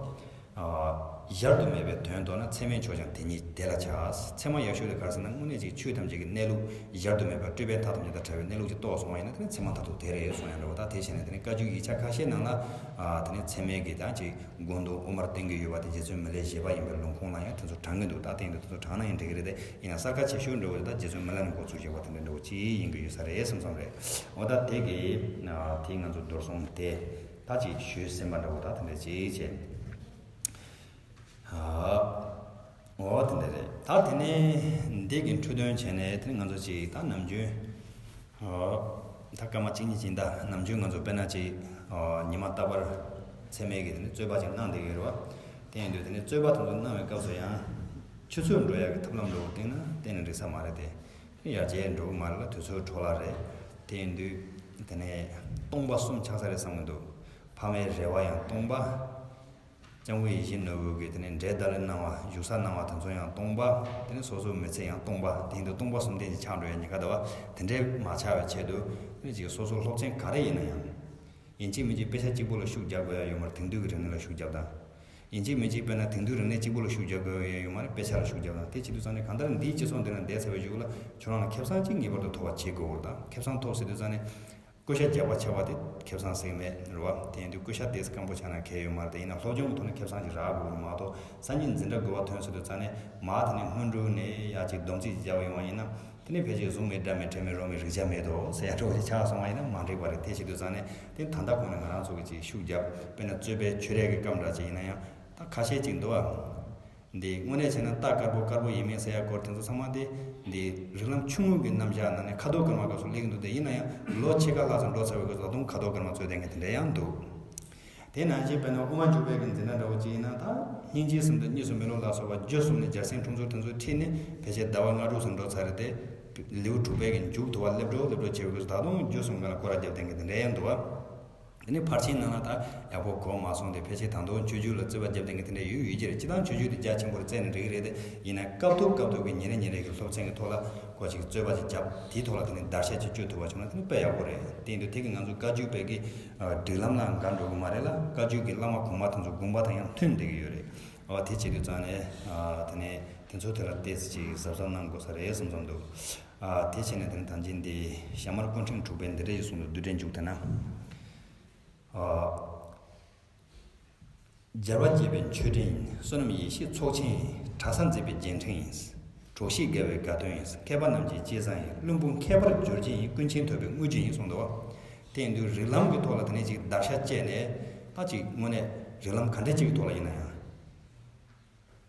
ཨ། གཞལ་དུ་མེད་པའི་དོན་རྟོགས་ན། ཚད་མས་ཆོག་ཀྱང་དེ་ཉིད་དེ་ལ་བྱ། ཚད་མ་ཡག་ཤོས་དེ་ག་རེ་ཟེར་ན་དངོས་གནས་ཅིག་ཆོས་ཐམས་ཅད་ཀྱི་གནས་ལུགས་གཞལ་དུ་མེད་པ་སྤྲོས་པའི་མཐའ་ཐམས་ཅད་དང་བྲལ་བའི་གནས་ལུགས་ཅིག་རྟོགས་སོང་བ་ཡིན་ན་དེ་ནི་ཚད་མ་མཐར་ཐུག་དེ་རེད་གསུང་ཡ་འདྲ་བོ། ད་དེ་བྱས་ནས་དེ་ནི་བཀའ་བརྒྱུད་ཡིག་ཆ་ཁ་ཤས་ནང་ལ་ཨ། དེ་ནི་ཚད་མའི་གི་ད་ཅིག་དགོངས་དོན་དབུ་མར་བསྟན་གྱི་ཡོད་པ་དེ་རྗེ་བཙུན་མི་ལའི་བཞེད་པ་ཡིན་པའི་ལུང་ཁུངས་ལ་ཡང་དེ་ཚོ་དྲངས་ཀྱི་འདུག་ད་དེ་ཡིན་དུས་དེ་ཚོ་དྲངས་ན་ཡང་འགྲིག་གི་རེད་དེ། ཡིན་ན་གསར་ཁ་ཆེ་ཤོས་འདྲ་བོ་དེ་ད་རྗེ་བཙུན་མི་ལ་ནས་འགོ་ཚུགས་བཞག་པ་དེ་འདྲ་འདྲ་བོ་ཅིག་ཡིན་གྱི་ཡོད་ས་རེད་བསམ་བསམ་རེད། འོ་ད་དེ་གི་དེ་ང་ཚོ་རྡོར་སྲུང་དེ་ད་ཅིག་ཞུས་ཟིན་པ་འདྲ་བོ་ད་དེ་འདྲ་ཅིག་བྱས། འོ་དེ་འདྲ་རེད། ད་དེ་ནས་འདི་གི་འཕྲོས་དོན་བྱས་ནས་དེ་ནས་ང་ཚོ་ཅིག་ད་ནམ་རྒྱུན། ཨོ། ད་སྐར་མ་གཅིག་གཉིས་ཅིག་ད་ནམ་རྒྱུན་ང་ཚོ་དཔེར་ན་ཅིག་ཨོ། ཉི་མ་རྟག་པར་ཚད་མའི་གི་དེ་ནི་རྩོད་པ་ཅིག་གནང་བསྡད་ཡོད་རེད་བ། དེ་ཡིན་དུས་དེ་ནི་རྩོད་པ་དེ་ཚོ་གནང་བའི་སྐབས་སུ་ཡང་ཆུ་ཚོད་འགྲོ་ཡག་གི་ཐབས་ལམ་འགྲོ་བསྟན་ན་གཏན་ནས་འགྲིག་ས་མ་རེད་དེ། ཡར་རྒྱས་འགྲོ་གི་མ་རེད་ལ་དུས་ཚོད་འཕྲོ་བརླག་རེད། དེ་ཡིན་དུས་དེ་ནས་སྟོང་པ་གསུམ་ཆགས་ས་རེད་བསམ་གི་འདུག་ཕ་མའི་རེ་བ་ཡང་སྟོང་པ། སྐྱབས་མགོན་ཡིད་བཞིན་ནོར་བུ་གིས་དེ་ནས་འབྲས་དཱ་ལི་གནང་བ་བཞུགས་ས་གནང་བ་དེ་ཚོ་ཡང་སྟོང་པ། དེ་ནས་སོ་སོའི་མི་ཚེ་ཡང་སྟོང་པ། དེ་ཡིན་དུས་སྟོང་པ་གསུམ་ལྡན་ཅིག་ཆགས་འགྲོ་ཡ་ཉེན་ཁ་འདུག་བ། དེ་འདྲས་མ་ཆགས་པའི་ཆེད་དུ་དེ་ནས་ཅིག་སོ་སོ་སློབ་ཚན་ག་རེ་ཡིན་ན་ཡང་། ཡིན་གཅིག་མིན་གཅིག་དཔེ་ཆ་གཅིག་པོ་ལ་ཤུགས་རྒྱག་དགོས་ཡ་ཡོད་མ་རེད། དེང་དུས་ཀྱི་རིག་གནས་ལ་ཤུགས་རྒྱག་དང་། ཡིན་གཅིག་མིན་གཅིག་དཔེར་ན་དེང་དུས་རིག་གནས་གཅིག་པོ་ལ་ཤུགས་རྒྱག་དགོས་ཡ་ཡོད་མ་རེད། དཔེ་ཆ་ལ་ཤུགས་རྒྱག་དང་། དེ་བྱེད་དུས་ཙང་ནས་གང་ལྟར་འདིའི་སྤྱི་ཚོགས་འདི་ན་བསྡད་ཚར་བའི་གཞུག་ལ་ཁྱོད་རང་ལ་ཁེ་བཟང་གཅིག་ངེས་པར་དུ་ཐོབ་པ་བྱེད་དགོས་པ་དང་། ཁེ་བཟང་ཐོབ་ཟེར་དུས་ཙང་ནས། བསྐུ་ཞབས་རྒྱག་པ་ཆགས་པ་དེ་ཁེ་བཟང་ཟེར་གི་མེད་རེད་བ། དེ་ཡིན་དུས་བསྐུ་ཞབས་དེ་སྐམ་པོ་ཆགས་ན་གལ་ཡོད་མ་རེད་དེ། ཡིན་ན་སློབ་སྦྱོང་གི་ཐོག་ནས་ཁེ་བཟང་ཅིག་རག་དགོས་རེད་མ་གཏོགས། སང་ཉིན་འཛིན་གྲྭ་དགུ་པ་ཐོན་ཟེར་དུས་ཙང་ནས་མར་དེ་ནས་སྔོན་འགྲོ་ནས་ཡར་ཅིག་སྡོམ་རྩིས་ཅིག་བརྒྱབ་པ་ཡོང་བ་ཡིན་ན། དེ་ནས་ཕལ་ཆེར་བཟུང་མེད་འདྲ་མེད་ཁྲེལ་མེད་རོགས་མེད་རིག་ཆ་མེད་དོ་ཟེར་ཡ་འདྲ་བོ་ཅིག་ཆགས་སོང་བ་ཡིན་ན་མ་འགྲིག་པ་རེད། དེ་བྱེད་དུས་ཙང་ནས་དེ་ད་ལྟ་ཁོ་ནས་ང་རང་ཚོ་གི་ཅིག་ཤུགས་རྒྱབ། དཔེར་ན་རྩོད་པའི་ཆོས་རའི་གི་སྐབས་འདྲ་ཅིག་ཡིན་ན་ཡང་ད་ཁ་ཤས་ཅིག་འདུག་བ། འདི་དངོས་གནས་བྱས་ན་རྟ་དཀར་པོ་དཀར་པོ་ཡིན་མིན་ཟེར་ཡ་སྐོར་དེ་ཚོ་ཚང་མ་དེ་འདི་རིགས་ལམ་ཆུང་ངུ་གི་རྣམ་གཞག་ནང་ནས་ཁ་དོག་དཀར་དམར་སྐབས་སུ་སླེབས་ཀྱི་འདུག་དེ་ཡིན་ན་ཡང་ལོ་ཕྱེད་ཀ་ལྷག་ཙམ་འགྲོ་ཚར་བའི་སྐབས་སུ་ད་དུང་ཁ་དོག་དཀར་དམར་རྩོད་བསྡད་མཁན་དེ་འདྲ་ཡང་འདུག་དེ་ནང་བཞིན་དཔེར་ན་དབུ་མ་འཇུག་པའི་གི་འཛིན་གྲྭ་འདྲ་བོ་ཅིག་ཡིན་ན་ད་སྙིང་རྗེའི་ཟེར་དུས་གཉིས་སུ་མེད་ལུགས་ལ་སོགས་པ་རྒྱུ་གསུམ་ནས་རྒྱལ་སྲས་འཁྲུངས་ཚུལ་དེ་ཚོ་ཁྲིད་ནས་ཕལ་ཆེར་ཟླ་བ་ལྔ་དྲུག་ཙམ་འགྲོ་ཚར་རེད་དེ། ལེའུ་དྲུག་པའི་གི་མཇུག་ཐུབ་པ་སླེབས་འགྲོ་སླེབས་འགྲོ་བྱེད་པའི་སྐབས་སུ་ད་དུང་རྒྱུ་གསུམ་སྒང་ལ་སྐོར་ར་བརྒྱབ་བསྡད་མཁན་དེ་འདྲ་ཡང་འདུག་བ། དེ་ནས་ཕར་ཕྱིན་ནང་ལ་ད་ཡག་པོ་གོ་མ་སོང་སྟེ་ཕལ་ཆེར་ད་དུང་སྤྱོད་འཇུག་ལ་རྩོད་པ་བརྒྱབ་བསྡད་མཁན་དེ་འདྲ་ཡོད་ཡོད་ཀྱི་རེད། སྤྱིར་བཏང་སྤྱོད་འཇུག་དེ་རྒྱ་ཆེན་པོ་རེད། རྩད་ནས་འགྲིག་གི་རེད་དེ། ཡིན་ན་སྐབས་ཐོག་སྐབས་ཐོག་གི་ཉིན་རེ་ཉིན་རེ་གི་སློབ་ཚན་གྱི་ཐོག་ལ་ཁོ་ཅིག་རྩོད་པ་ཅིག་བརྒྱབ་དེའི་ཐོག་ལ་དེ་ནས་བརྡར་ཤ་ཅིག་གཅོད་ཐུབ་པ་བྱུང་ན་དེ་ནི་དཔེ་ཡག་པོ་རེད། དེ་ཡིན་དུས་དེ་གི་ང་ཚོ་བཀའ་བརྒྱུད་པའི་གི་སྒྲིག་ལམ་ལ་འགལ་འགྲོ་གི་མ་རེད་ལ་བཀའ་བརྒྱུད་ཀྱི་བླ་མ་གོང་མ་དེ་ཚོ་དགོངས་པ་དང་ཡང་མཐུན་བསྡད་ཀྱི་ཡོད་རེད། ཨ་དེ་བྱེད་དུས་ཙང་ནས་ཨ་དེ་ནས་དེ་ཚོ་དེ་ལ་ཏོག་ཙམ་ཅིག་གཟབ་གཟབ་གནང་དགོས་ས་རེད་བསམ་བསམ་འདུག་ཨ་དེ་བྱས་ནས་དེ་ནས་ད་ཅི་འདི་ཞྭ་དམར་སྐུ་ཕྲེང་དྲུག་པའི་འདི་འདྲ་ཞིག་གསུངས་འདུག་བསྡུས་གྲྭའི་མཇུག་དེ་ན། ཨ། སྦྱར་བ་འབྱེད་པའི་མཆོད་སྤྲིན་ཡིན། བསོད་ནམས་ཡེ་ཤེས་ཚོགས་ཆེན་ཡིན། གྲྭ་ས་མཛེས་པའི་རྒྱན་ཕྲེང་ཡིན། གྲོགས་ཤིག་དགའ་བའི་དགའ་སྟོན་ཡིན། མཁས་པ་རྣམས་ཀྱི་གཅེས་བཟང་ཡིན། བླུན་པོ་མཁས་པར་སྦྱོར་བྱེད་ཡིན། ཀུན་མཁྱེན་ཐོབ་པའི་དངོས་གཞི་ཡིན་གསུངས་འདུག་བ། དེ་ཡིན་དུས་རིགས་ལམ་གྱི་ཐོག་ལ་དེ་ནས་ཅིག་བརྡར་ཤ་བཅད་ནས་ད་ཅིག་དངོས་གནས་རིགས་ལམ་ག་འདྲ་ཅིག་གི་ཐོག་ལ་ཡིན་ན་ཡང་།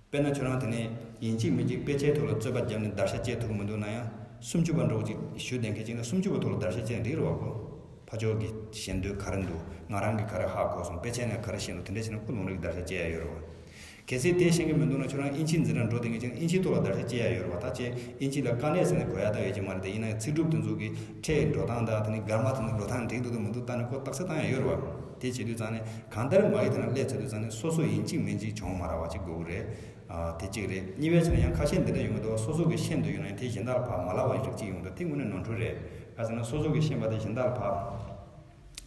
དཔེར་ན་ཁྱོད་རང་དེ་ནས་ཡིན་གཅིག་མིན་གཅིག་དཔེ་ཆའི་ཐོག་ལ་རྩོད་པ་བརྒྱབ་ནས་བརྡར་ཤ་བཅད་ཐུབ་ཀྱི་མི་འདུག་ན་ཡང་། སུམ་ཅུ་པ་འདྲ་བོ་ཅིག་ཞུ་བསྡད་མཁན་ཅིག་ན་སུམ་ཅུ་པ་ཐོག་ལ་བརྡར་ཤ་བཅད་ནས་འགྲིག་རེད་བ་ཁོ། ཕ་ཕྱོགས་ཀྱི་ཞེ་འདོད་ག་རེ་འདུག་ང་རང་གིས་ག་རེ་ཧ་གོ་སོང་། དཔེ་ཆ་ནས་ག་རེ་ཤེས་འདུག་དེ་འདྲ་བྱས་ན་ཁོ་ལུང་རིགས་བརྡར་ཤ་བཅད་ཡ་ཡོད་རེད་བ། གལ་སྲིད་དེ་ཤེས་ཀྱི་མི་འདུག་ན་ཁྱོད་རང་དབྱིན་ཇིའི་འཛིན་གྲྭ་འགྲོ་བསྡད་མཁན་ཅིག་ན་དབྱིན་ཇིའི་ཐོག་ལ་བརྡར་ཤ་བཅད་ཡ་ཡོད་རེད་བ། ད་ཅེ་དབྱིན་ཇི་ལ་དཀའ་གནད་ཟེར་ནས་གོ་ཡ་ད་ཡོད་ཀྱི་མ་རེད་དེ། ཡིན་ན་ཚིག་གྲུབ་དེ་ཚོ་གི་ཕྲད་འགྲོ་སྟངས་དང་དེ་ནས་གར་མ་དེ་ཚོ་འགྲོ་སྟངས་འགྲིག་འདུག་འདུག་མི་འདུག་ལྟ་ནས་ཁོ་རྟགས་གསལ་བཏང་ཡ་ཡོད་རེད་བ། དེ་བྱེད་དུས་ཙང་ནས་གང་ལྟར་མ་ཡི་དེ་ན་སླེབས་ཚར་དུས་ཙང་ནས་སོ་སོ་ཡིན་གཅིག་མིན་གཅིག་གྱོང་མ་རག་པ་ཅིག་དགོས་ཀྱི་རེད། ཨ། དེ་གཅིག་རེད། གཉིས་པའི་ཆ་ནས་ཡང་ཁ་ཤས་འདི་འདྲ་ཡོང་གི་འདུག་སོ་སོ་གིས་ཤེས་འདོད་ཡོད་ན་ཡང་དེ་གཞན་དག་ལ་ཕར་མ་ལབ་པ་ཡི་རིགས་གཅིག་ཡོང་འདུག་དེ་དངོས་གནས་ནོར་འཁྲུལ་རེད། ག་ཟེར་ན་སོ་སོ་གིས་ཤེས་པ་དེ་གཞན་དག་ལ་ཕར་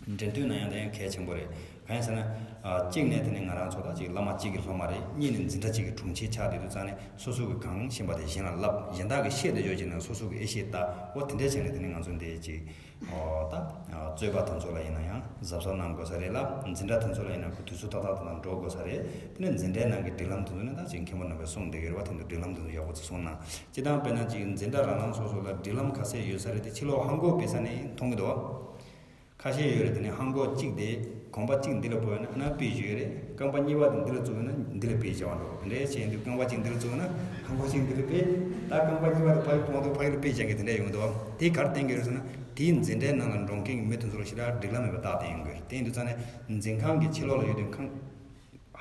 འགྲེམས་སྟོན་གནང་ཡང་དེ་ཡང་གལ་ཆེན་པོ་རེད། གང་ཡིན་ཟེར་ན། ཨ། གཅིག་ནས་དེ་ནི་ང་རང་ཚོ་དང་གཅིག་བླ་མ་གཅིག་གི་སློབ་མ་རེད། གཉིས་ནས་འཛིན་གྲྭ་གཅིག་གི་དྲུང་ཆེ་ཆགས་བསྡད་དུས་ཙང་ནས་སོ་སོ་གི་གང་ཤེས་པ་དེ་གཞན་ལ་བསླབ། གཞན་དག་གི་ཤེས་བསྡད་ཆོག་ཅིག་ན་སོ་སོ་གི་ཨེ་ཤེས་ལྟ། འོ་དེ་འདྲས་བྱས་ནས་དེ་ནི་ང་ཚོ་འདི་ཅིག་ཨོ་ད། ཨ། རྩོད་པ་དེ་ཚོ་ལ་ཡིན་ན་ཡང་གཟབ་གཟབ་གནང་དགོས་ས་རེད་ལ། འཛིན་གྲྭ་དེ་ཚོ་ལ་ཡིན་ན་ཁོ་དུས་ཚོད་ཏག་ཏག་ཏག་ཏག་འགྲོ་དགོས་ས་རེད། དེ་ནས་འཛིན་གྲྭའི་ནང་གི་སྒྲིག་ལམ་དེ་ཚོ་ནི་ད་ཅིག་མཁན་པོ་རྣམ་པས་གསུངས་བསྡད་ཀྱི་རེད་བ། དེ་ཚོ་སྒྲིག་ལམ་དེ་ཚོ་ཡག་པོ་ཅིག་སྲུང་གནང་། སྤྱིར་བཏང་དཔེར་ན་ཅིག་འཛིན་གྲྭ་རང་རང་སོ་སོ་ལ་སྒྲིག་ལམ་ཁ་གསལ་ཡོད་ས་རེད། དེ་ཕྱི་ལོགས་ཧང་གོ་ཕེབས་ས་ནས་མཐོང་གི་འདུག་བ། ཁ་ཤས་ཡོད་རེད། དེ་ནས་ཧང་གོ་གཅིག་དེ་གོམ་པ་གཅིག་འདི་ལ་སྤོས་ན་ཨ་ན་དཔེ་བརྗོད་རེད། རྐང་པ་གཉིས་པ་དེ་འདི་ལ་བཙུགས་ན་འདི་ལ་དཔེ་བྱ་བ་འགྲོ། དེ་འདྲའི་བྱས་དུས་རྐང་པ་གཅིག་འདི་ལ་བཙུགས་ན་ཧང་གོ་གཅིག་འདི་ལ་དཔེ། ད་རྐང་པ་གཉིས་པ་དེ་ཕ་གི་གཏོང་དུས་ཕ་གི་ལ་དཔེ་བྱ་གི་དེ་འདྲ་ཡོང་གི་འདུག་བ། དེ་ག་རེ་བསྟན་གྱི་ཡོད་ཟེར་ན། དེའི་འཛིན་གྲྭའི་ནང་ལ་འགྲོ་མཁན་གྱི་མི་དེ་ཚོ་ལ་ཞེ་དྲག་སྒྲིག་ལམ་མེད་པ་རྟགས་བསྟན་ཡོང་གི་རེད། དེ་ཡིན་དུས་ཙང་ནས་འཛིན་ཁང་གི་ཕྱི་ལོགས་ལ་ཡོད་དུས་ཁང་།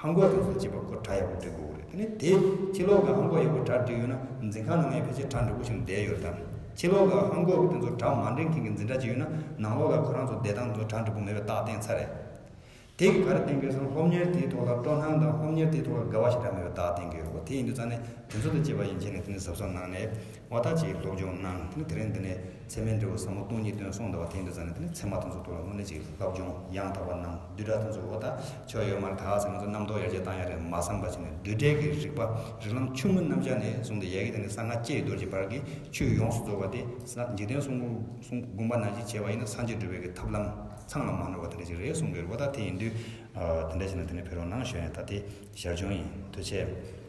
ཧང་གོ་དེ་ཚོ་གཅིག་པ་ཁོ་གྲ་ཡག་པོ་སྒྲིག་དགོས་རེད། དེ་ནས་དེ་ཕྱི་ལོགས་ལ་ཧང་གོ་ཡག་པོ་གྲ་སྒྲིག་ཡོད་ན་འཛིན་ཁང་ནང་ལ་ཕལ་ཆེར་གྲ་འགྲིག་པོ་ཞིག་བསྡད་ཡོད་རེད་དམ། ཕྱི་ལོགས་ལ་ཧང་གོ་དེ་ཚོ་གྲ་མ་འགྲིག་མཁན་གྱི་འཛིན་གྲྭ་ཅིག་ཡོད་ན་ནང་ལོགས་ལ་ཁོ་རང་ཚོ་བསྡད་སྟངས་དེ་ཚོ་གྲ་འགྲིག་པོ་མེད་པའི་རྟགས་བསྟན་ཚར་རེད། དེ་གིས་ག་རེ་བསྟན་གྱི་ཡོད་ཟེར་ན། སློབ་གཉེར་དེའི་ཐོག་ལ་སྤྲོ་སྣང་དང་སློབ་གཉེར་དེའི་ཐོག་ལ་དགའ་བ་ཞེ་དྲག་མེད་པའི་རྟགས་བསྟན་གྱི་ཡོད་རེད། དེ་ཡིན་དུས་ཙང་ནས་དེ་ཚོ་དང་བཅས་པ་ཡན་ཆད་ནས་དེ་ནས་གཟབ་གཟབ་གནང་ནས། འོ་ད་ཅིག་སློབ་སྦྱོང་གནང་། དེ་ནས་དེ་རིང་འདི་ནས་ཚད་མའི་འབྲས་བུ་ཟབ་མོ་སྟོང་ཉིད་སྟོན་གསུངས་འདུག་བ། དེ་ཡིན་དུས་ཙང་ནས་དེ་ནས་ཚད་མ་དེ་ཚོ་ཐོག་ལ་དངོས་གནས་ཅིག་སློབ་སྦྱོང་ཡང་དག་པ་གནང་། བསྡུས་གྲྭ་དེ་ཚོ་འོ་ད་ཆོག་ཡོད་མ་རེད། ད་ཟེར་ང་ཚོ་རྣམ་རྟོག་ཡར་རྒྱས་བཏང་ཡ་རེད་མ་བསམ་པ་བྱས་ནས་བསྡུས་གྲྭའི་གི་རིག་པ་རིགས་ལམ་ཆུང་ངུ་རྣམ་གཞག་ནས་བཟུང་སྟེ་ཡ་གི་དེ་ནས་གསང་སྔགས་བཅས་རྡོ་རྗེ་བར་གྱི་ཆོས་ཡོངས་སུ་རྫོགས་པ་དེ་ས་འཇིག་རྟེན་གསུམ་མགོན་པོ་ནང་བཞིན་བྱས་པ་ཡིན་ན་སངས་རྒྱས་སྒྲུབ་པའི་གི་ཐབས་ལམ་ཚང་ལ་མ་ནོར་བ་དེ་འདྲ་ཞིག་རེད་གསུང་གི་རེད། འོ་ད་དེ་ཡིན་དུས་དེ་འདྲ་ཞིག་ན་དེ་ནས་ཕེབས་རོགས་གནང་ཞུ་ཡ། ད་དེ་ཞར་བྱུང་ཡིན། ཐུགས་རྗེ་ཆེ།